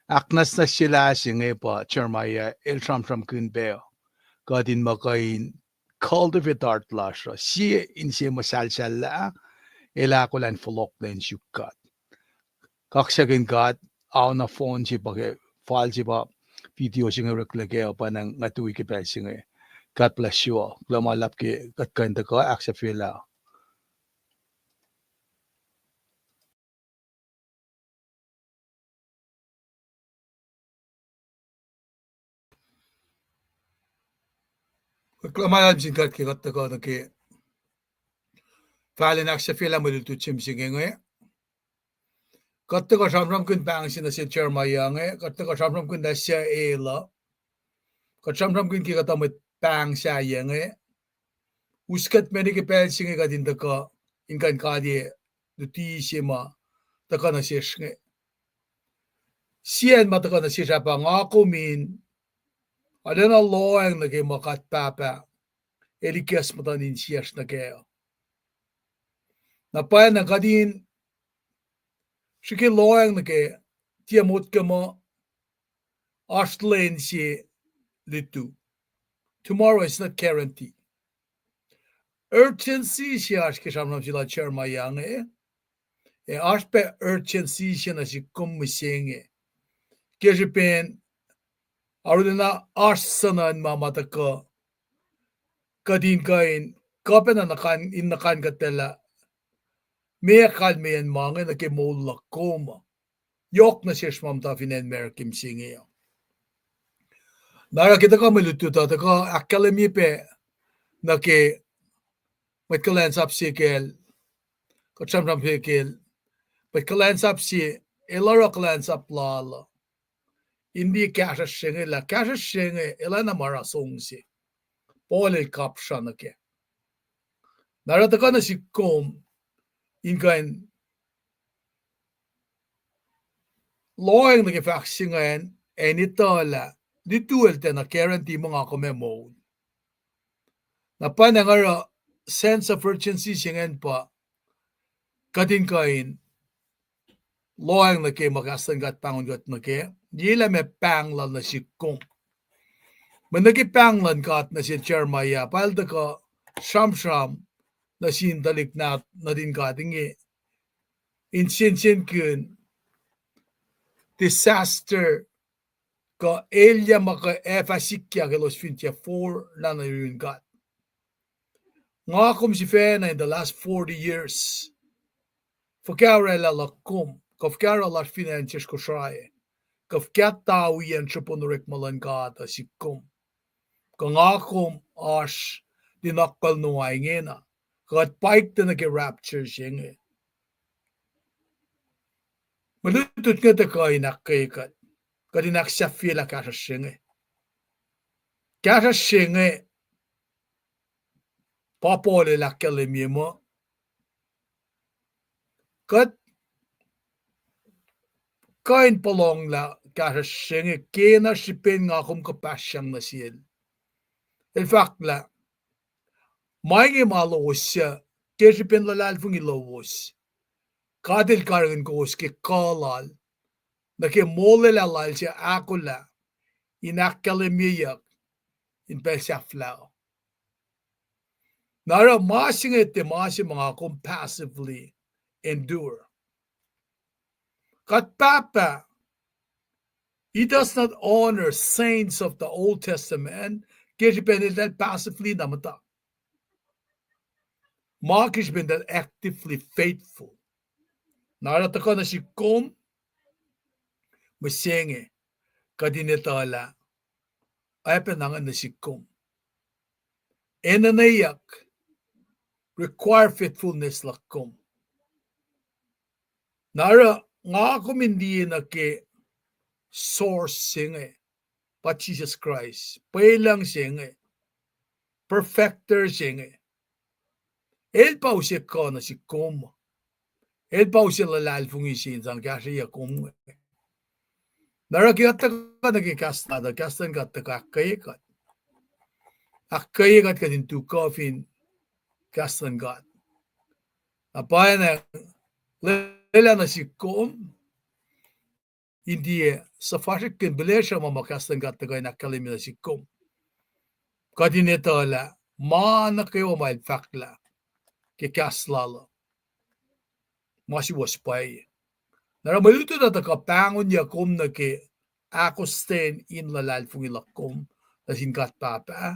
Ahknwacsnwacsyelah se inge pa Jeremiah el sramsramkihn pac uh, kuht in muh kuh in cultivate heart lasr uh, sie inse muhsahlsahllah, el ahkolah in fohlohklac in suk God. Kaksakihn God, ao na phone se pa ke fal se pa video se inge oreklac kac uh pa na nga tui ke pacl se inge. God bless you all. Kuloh ma luhlahp ke kuht kuh in tuhkuh ahksahfyelah. Kuloh ma luhlahp sin God ke kuht tuhkuh nuh ke fahlacn ahksahfyelah mwe lutlut se mihsenge inge. Kuht tuhkuh sramsramkihn pahng se nuh sel Jeremiah inge, kuht tuhkuh sramsramkihn lah suc el uh. Kuht sramsramkihn ke kuhtuh mwet pahng sahyac inge. Us kuht mani ke pacl se inge kuht in tuhkuh in kuh in kaliye luti se ma tuhkuh nuh sesr inge. Sie acn ma tuhkuh nuh sesr ah pa nga kom in arulacna lohacng nuh ke ma God Pahpah el ikacs muhtuhn insiyacsr nuh kac uh. Na pwacye na kuht in srihke lohacng nuh kac, tiac motko muh oasr lwen se lutu. Tomorrow is not guaranteed. Urgency se oasr ke sramsram se lal Jeremiah inge, ac oasr pac urgency se nuh sihk kom mihsenge. Ke srihpen arulacna oasr suhnuhn ma ma tuhkuh, kuht in kuh in kuh pacna in nuhkuhnkuhtlac lah meac kalmeyacn ma inge nuh ke moul luhk kom uh. Yohk nuh sesr ma muhta fin acn America mihsenge uh. Na oruh ke tuhkuh mwe lutlut uh tuhkuh ahkkahlwemye pac nuh ke Mwet kuhlwacnsap se kacl, kuht sramsram se kacl, mwet kuhlwacnsap se, el oruh kuhlwacnsap lal uh in liye kahsruhsr se inge lah kahsruhsr se inge el oacna ma oruh song se Paul el kapsra nuh kac. Na oruh tuhkuh nuh sihk kom in kuh in lohacng nuh ke fahk se ingacn, ac in etuh lah lutu el tiacna guarantee muh nga kom ac moul. Na pwacnwacng oruh sense of urgency se ingacn pa kuht in kuh in lohacng nuh ke ma kahs luhn God pahngon kuht nuh kac, liyelah ma pahng lal nuh sihk kom. Mwe nuh ke pahng luhn God nuh sel Jeremiah pa el tuhkuh sramsram nuh sin tuhlihk nuhtin God inge in sensenkihn disaster kuh elyah ma kuh ac fah sikyak elos fin tiac forlah nuh yurin God. Nga kom sifacna in the last forty years, fuhkah orwaclah luhk kom, kuh fuhkah oruh lasr fin acn sesr Kosrae, kuh fuhkah tawiyacn srihpen orekma luhn God uh sihk kom. Kuh nga kom oasr tinuckwacl nuh ingena, kuht paikta nuh ke rapture se inge. Mwe lutlut inge tuhkuh in ahkkweye kuht, kuht in ahksahfyelah kahsruhsr se inge. Kahsruhsr se inge pa Paul el ahkkahlwemye muh kuht kuh in puhlonglah kahsruhsr se inge kena srihpen nga kom kuhpahsryang nuh sel. El fahk lah ma inge ma lowos uh, ke srihpen luhlahlfongi lowos, God el karihngihn kowos ke kuh lal, nuh ke molwelah lal se ahkolah in ahkkahlwemyeyuck in pacl sahflah uh. Na oruh ma se inge tiac ma se ma nga kom passively endure. God Pahpah, He does not honor saints of the Old Testament ke srihpen eltahl passively na muhta. Ma ke srihpen eltahl actively faithful. Na oruh tuhkuh nuh sihk kom, mihsenge, kuht in etuh lah oacyacpac na ngan nuh sihk kom. Enenweyuck require faithfulness luhk kom. Na oruh nga kom in liye nuh ke source se inge, pa Jisus Kraist, pwelucng se inge, perfecter se inge. El pa use kuh nuh sihk kom. El pa use luhlahlfongi se in sang kahsrweyuc kom inge. Na oruh ke kuht tuhkuh nuh ke kahs lal uh, kahs luhn God tuhkuh ahkkweye kuht. Ahkkweye kuht kuht in tu kuh fin kahs luhn God. Na pwacnwacng lwelah nuh sihk kom in tiac suhfasrihkihn pihlesruh ma ma kahs luhn God tuhkuh in ahkkahlwemye nuh sihk kom. Kuht in etuh lah ma nuh kwewa ma el fahk lah ke kahs lal uh, ma suwohs pwacye. Na oruh mwe lutlut uh tuhkuh pahngonyuck kom nuh ke ahkostwen in luhlahlfongi luhk kom nuh sin God Pahpah,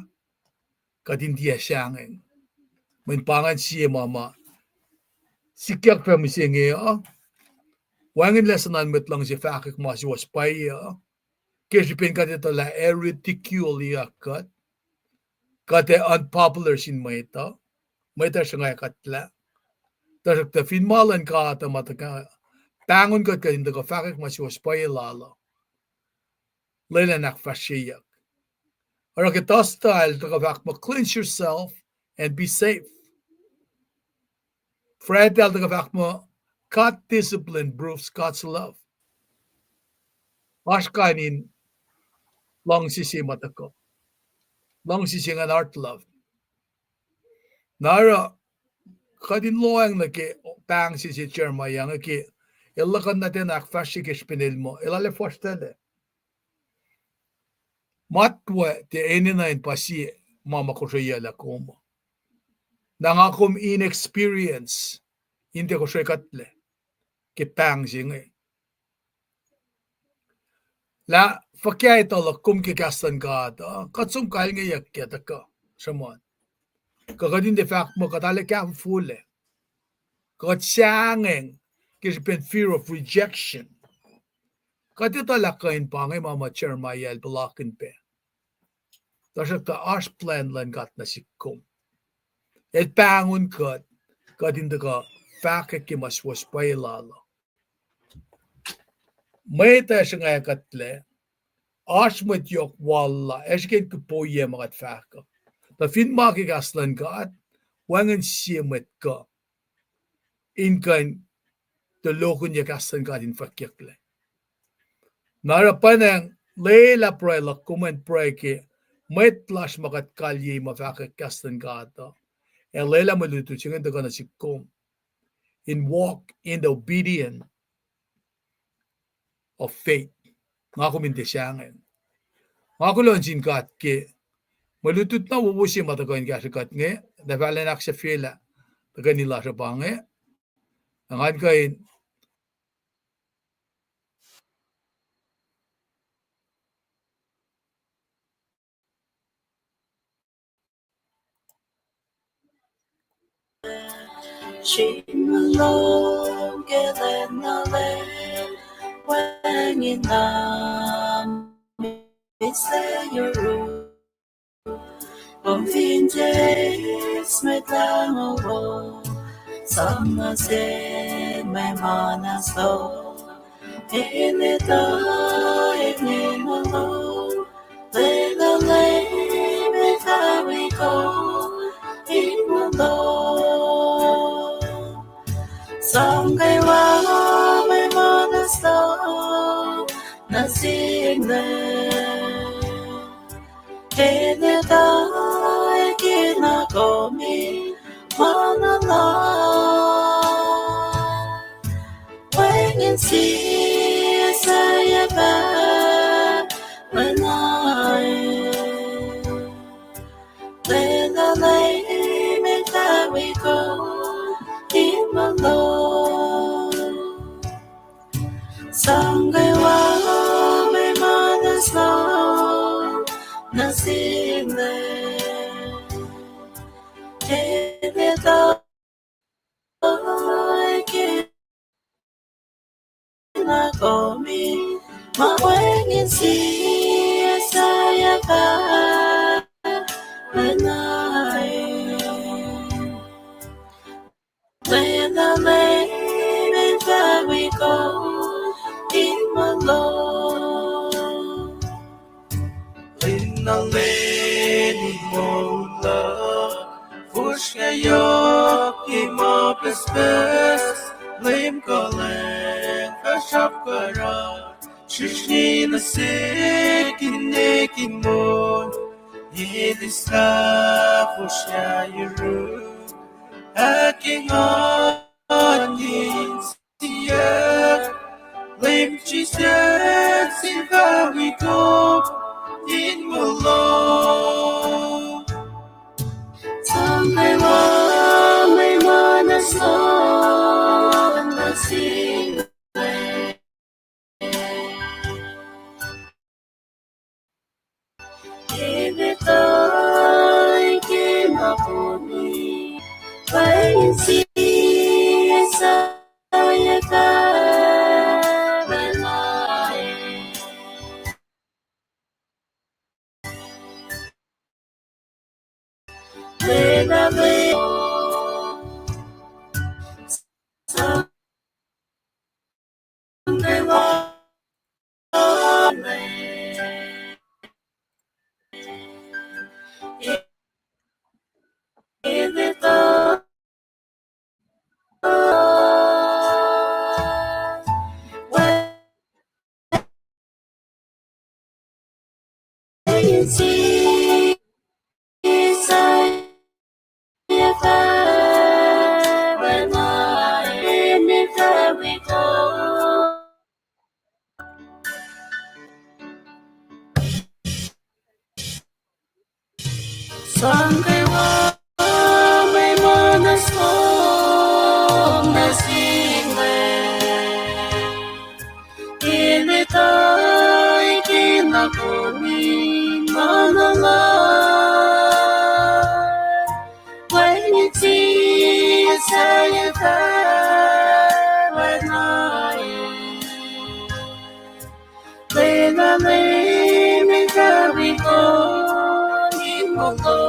kuht in tiac sahngweng. Mweyen pa ingacn sie ma ma sikyak pac mihsenge uh, wacngihn lesin an mwet luhngse fahkwack ma suwohs pwacye uh, ke srihpen kuht etuh lah ridicule-yuck kuht, kuht ac unpopular sin mwet uh, mwet uh sruhnga kuhtlac. Tuhsruhktuh fin ma luhn God uh ma tuhkuh pahngon kuht, kuht in tuhkuh fahkwack ma suwohs pwacye lal uh, lwelah in ahkfahsryeyuck. Oruh ke Thursday el tuhkuh fahk muh cleanse yourself and be safe. Friday el tuhkuh fahk muh God discipline proves God's love. Oasr kain in luhngse se ma tuhkuh. Luhngse se ingacn heart love. Na oruh kuht in lohacng nuh ke pahng se se Jeremiah inge ke el luhkuhn nuh ten ahkfahsrye ke srihpen el muh el arlac fuhsr tala. Matwac tiac enenuh in pa sie ma ma kosreyuclah kom. Na nga kom inexperience in tiac kosrekuhtlac ke pahng se inge. Lah fuhkah etuh luhk kom ke kahs luhn God uh, kuht som kalngeyuck ke tuhkuh sruhmuhn. Kuh kuht in tiac fahk muh kuht arlac kahfofolac, kuht sahngweng ke srihpen fear of rejection. Kuht etuh lah kuh in pa inge ma ma Jeremiah el puhlakihn pac. Tuhsruhktuh oasr plwacn luhn God nuh sihk kom. El pahngon kuht, kuht in tuhkuh fahkwack ke ma suwohs pwacye lal uh. Mwet uh sruhnga kuhtlac, oasr mwet yohk wal la, ac srihke in kuh in oyac ma kuht fahk uh. Tuh fin ma ke kahs luhn God, wacngihn sie mwet kuh in kuh in tulokihnyac kahs luhn God in fahkyucklac. Na oruh pwacnwacng lwelah pruhe luhk kom in pruhe ke mwet lasr ma kuht kalyei ma fahkwack kahs luhn God uh, ac lwelah mwe lutlut se inge in tuhkuh nuh sihk kom in walk in the obedience of faith. Nga kom in tiac sahngweng. Nga kuloh nuh sin God ke mwe lutlut na wowo se ma tuhkuh in kahsrwe kuht inge, na fahlen ahksahfyelah tuhkweni lasr uh pa inge. Na ngan kuh in Sri Malom ke lwen na lwen, wacngihn na mihslac yuruk. Kom fin tiac eis Mwet Lahngo, sang nuh sin mwe muhnahs lom, in etuh in Mwet Lahngo, lwelah Leum in fahk wi kom in Mwet Lahngo. Sang kwewa mwe muhnahs lom nuh sin Leum, in etuh kena kom in ma na lom. Wacngihn sie sahyac pahpah na, lwelah Leum in fahk wi kom in Mwet Lahngo. Sang kwewa mwe muhnahs lom nuh sin Leum, in etuh kena kom in ma, wacngihn sie sahyac pahpah na, lwelah Leum in fahk wi kom in Mwet Lahngo. Lwelah Leum in moul luhk, fosrngah yohk ke ma pucspucs, Leum kuhlwacng fah srapkuhra, srihsrngi nuh sihk in ne in moul, in eislah fosrngah yuruk, ahkengan insiyuck, Leum Jisus in fahk wi kom in Mwet Lahngo. Sang kwewa mwe muhnahs lom nuh sin Leum, in etuh kena kom in, wacngihn sie sahyac pahpah na, lwelah Leum, sang kwewa, in etuh Sang kwewa mwe muhnahs lom nuh sin Leum, in etuh kena kom in ma na lom. Wacngihn sie sahyac pahpah na, lwelah Leum in fahk wi kom in Mwet Lahngo.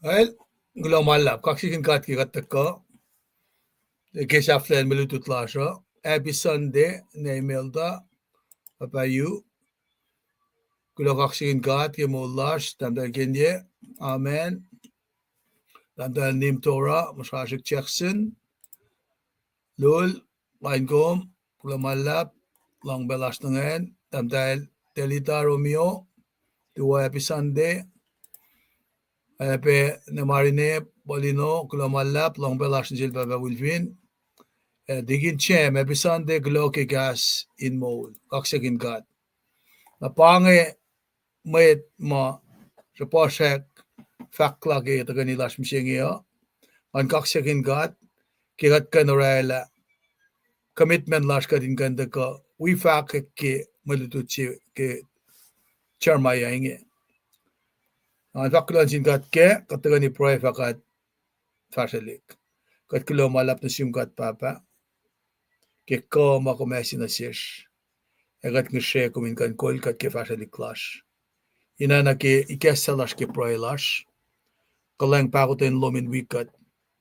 Well, kuloh ma luhlahp, kaksakihn God ke kuht tuhkuh ke sahflahiyacn mwe lutlut lasr uh. Happy Sunday, Nemelta, Papa Yu. Kuloh kaksakihn God ke moul lasr, tahmtahel Kenye. Amen. Tahmtahel Nim Torah, Mosrasik Jackson. Lul, pain kom, kuloh ma luhlahp, luhngpacl lasr nuh ingacn, tahmtahel Telita Romeo, tuwo happy Sunday. Ac pac Nemarine, Paulino, kuloh ma luhlahp, luhngpacl lasr nuh sel Pahpah Wilfin. Ac Tikin Cem, happy Sunday, kuloh ke kahs in moul, kaksakihn God. Na pa inge mwet ma srihpacsrwack fahk lah ke tuhkweni lasr mihsenge uh, ngan kaksakihn God ke kuht kuh in orwaclah commitment lasr kuht in kuh in tuhkuh wi fahkwack ke mwe lutlut se ke Jeremiah inge. Ngan fahk kuloh nuh sin God ke kuht tuhkweni pruhe fah kuht fahsrwelihk. Kuht kuloh ma luhlahp nuh sum God Pahpah ke kuh ma kom ase nuh sesr, ac kuht ngihsre kom in kuh in kol kuht ke fahsrwelihk lasr. Ina nuh ke ikacslah lasr ke pruhe lasr, kuhlwacng pahkotwen lom in wi kuht,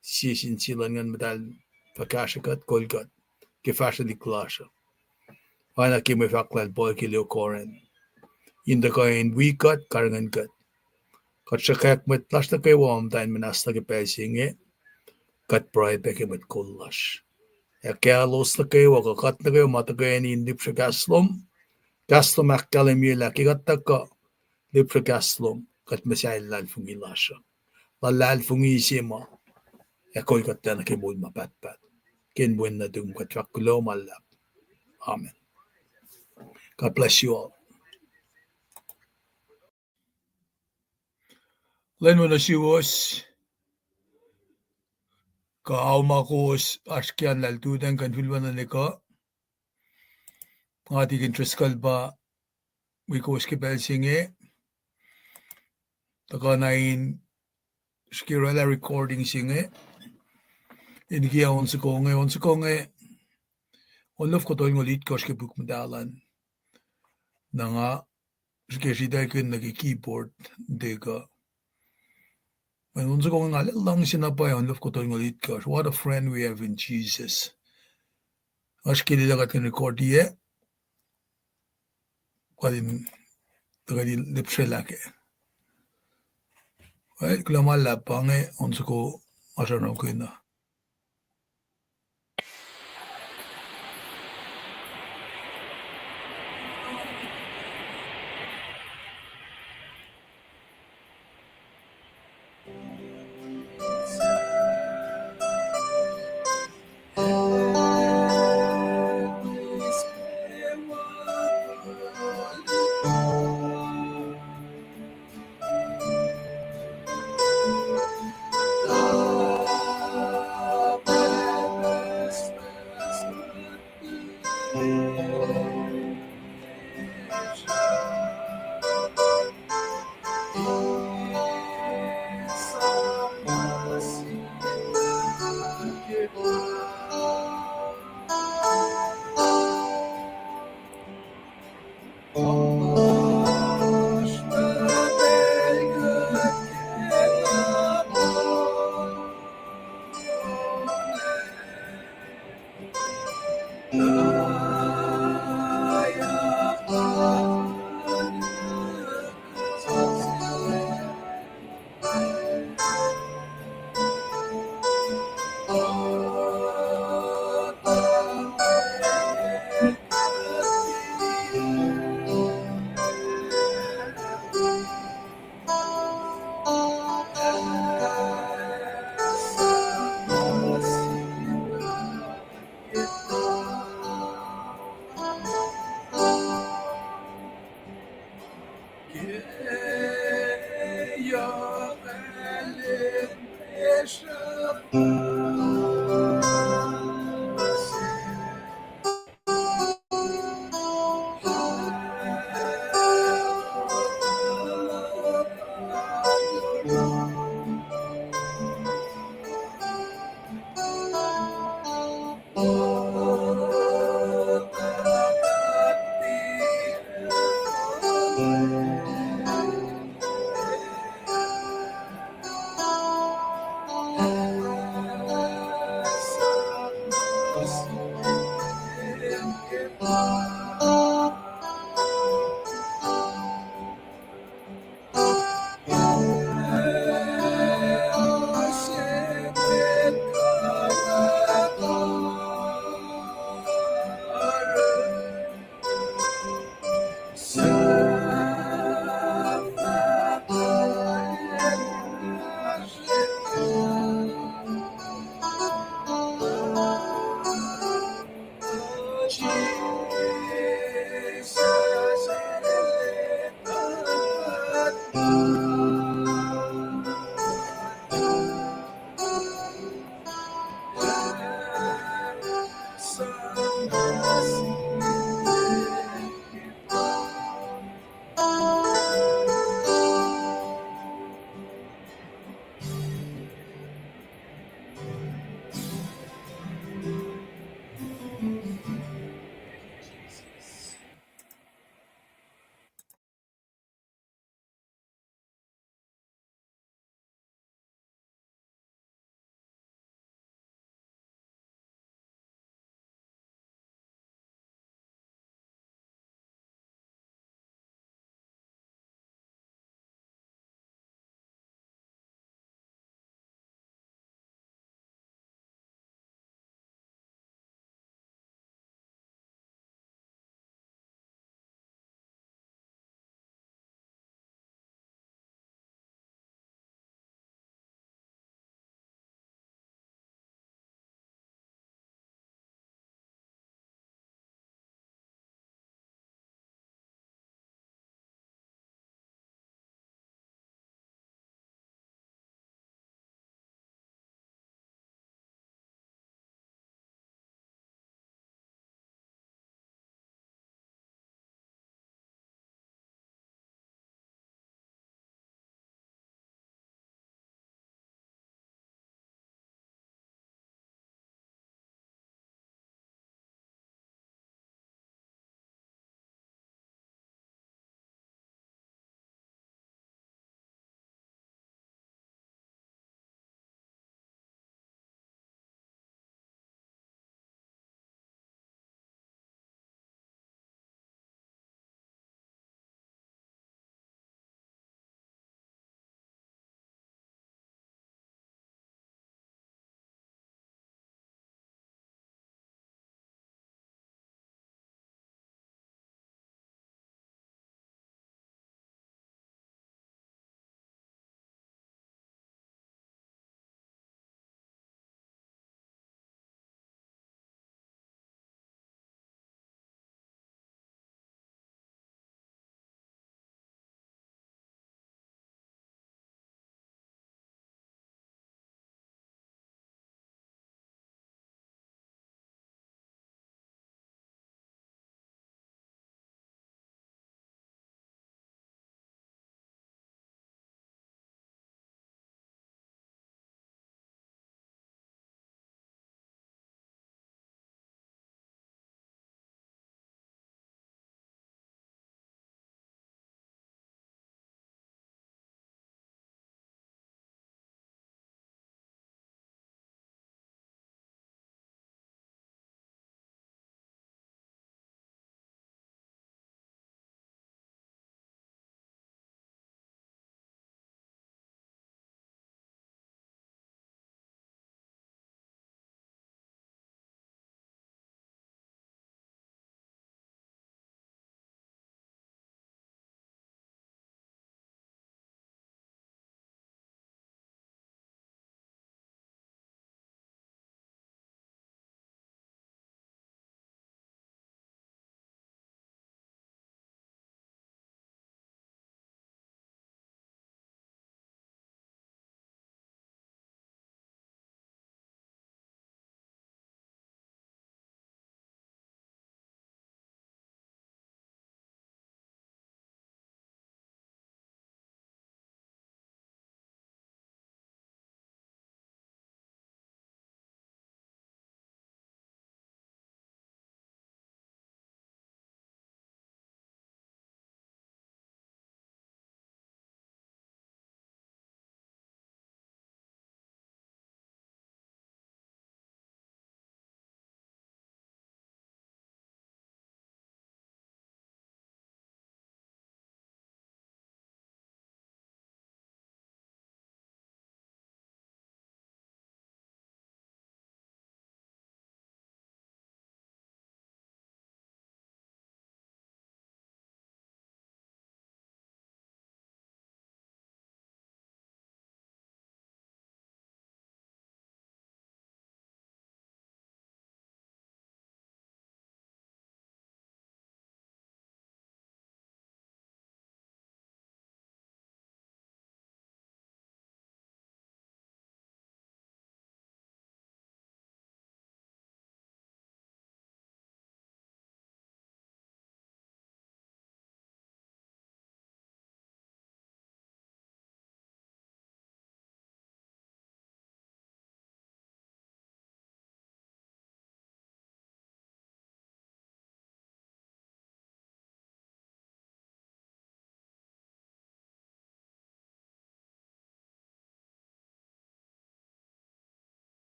sie sin sie luhn Nguhn Muhtahl fah kahsrwe kuht, kol kuht ke fahsrwelihk lasr uh. Oacna ke mwe fahk lal Paul ke Leo Corinth, in tuhkuh in wi kuht, karihngihn kuht. Kuht sruhkwack mwet lasr nuh kwewa muhta in muhnahs nuh ke pacl se inge, kuht pruhe pac ke mwet kol lasr. Ac kaclos nuh kwewa, kuh kuht nuh kwewa ma tuhkweni in lihpsre kahs lom, kahs lom ahkkahlwemye lah ke kuht tuhkuh lihpsre kahs lom, kuht muhsahi luhlahlfongi lasr uh. Luhlahlfongi se ma ac kol kuht nuh ke moul ma pahtpaht. Ke inen wen nuhtum kuht fahk kuloh ma luhlahp. Amen. God bless you all. Lwen wo nuh suwos, kuh ao ma kowos oasr ke an lal tutan kuh in fihlwacna nuh kuh. Nga Tikin Driscoll pa wi kowos ke pacl se inge, tuhkuh na in srihke orwaclah recording se inge. In kiyac on soko inge, on soko inge, on lofko tolngoul itkohsr ke puk muhtahl an. Na nga srihke sritaclkihn nuh ke keyboard, tekuh. Mweyen on soko inge nga lel luhngse na pwacye on lofko tolngoul itkohsr. What a friend we have in Jesus. Oasr ke lwelah kuht kuh in recordiyac, kuht in tuhkweni lihpsrelah kac. Well, kuloh ma luhlahp, pa inge on soko ma sruhnakihn uh.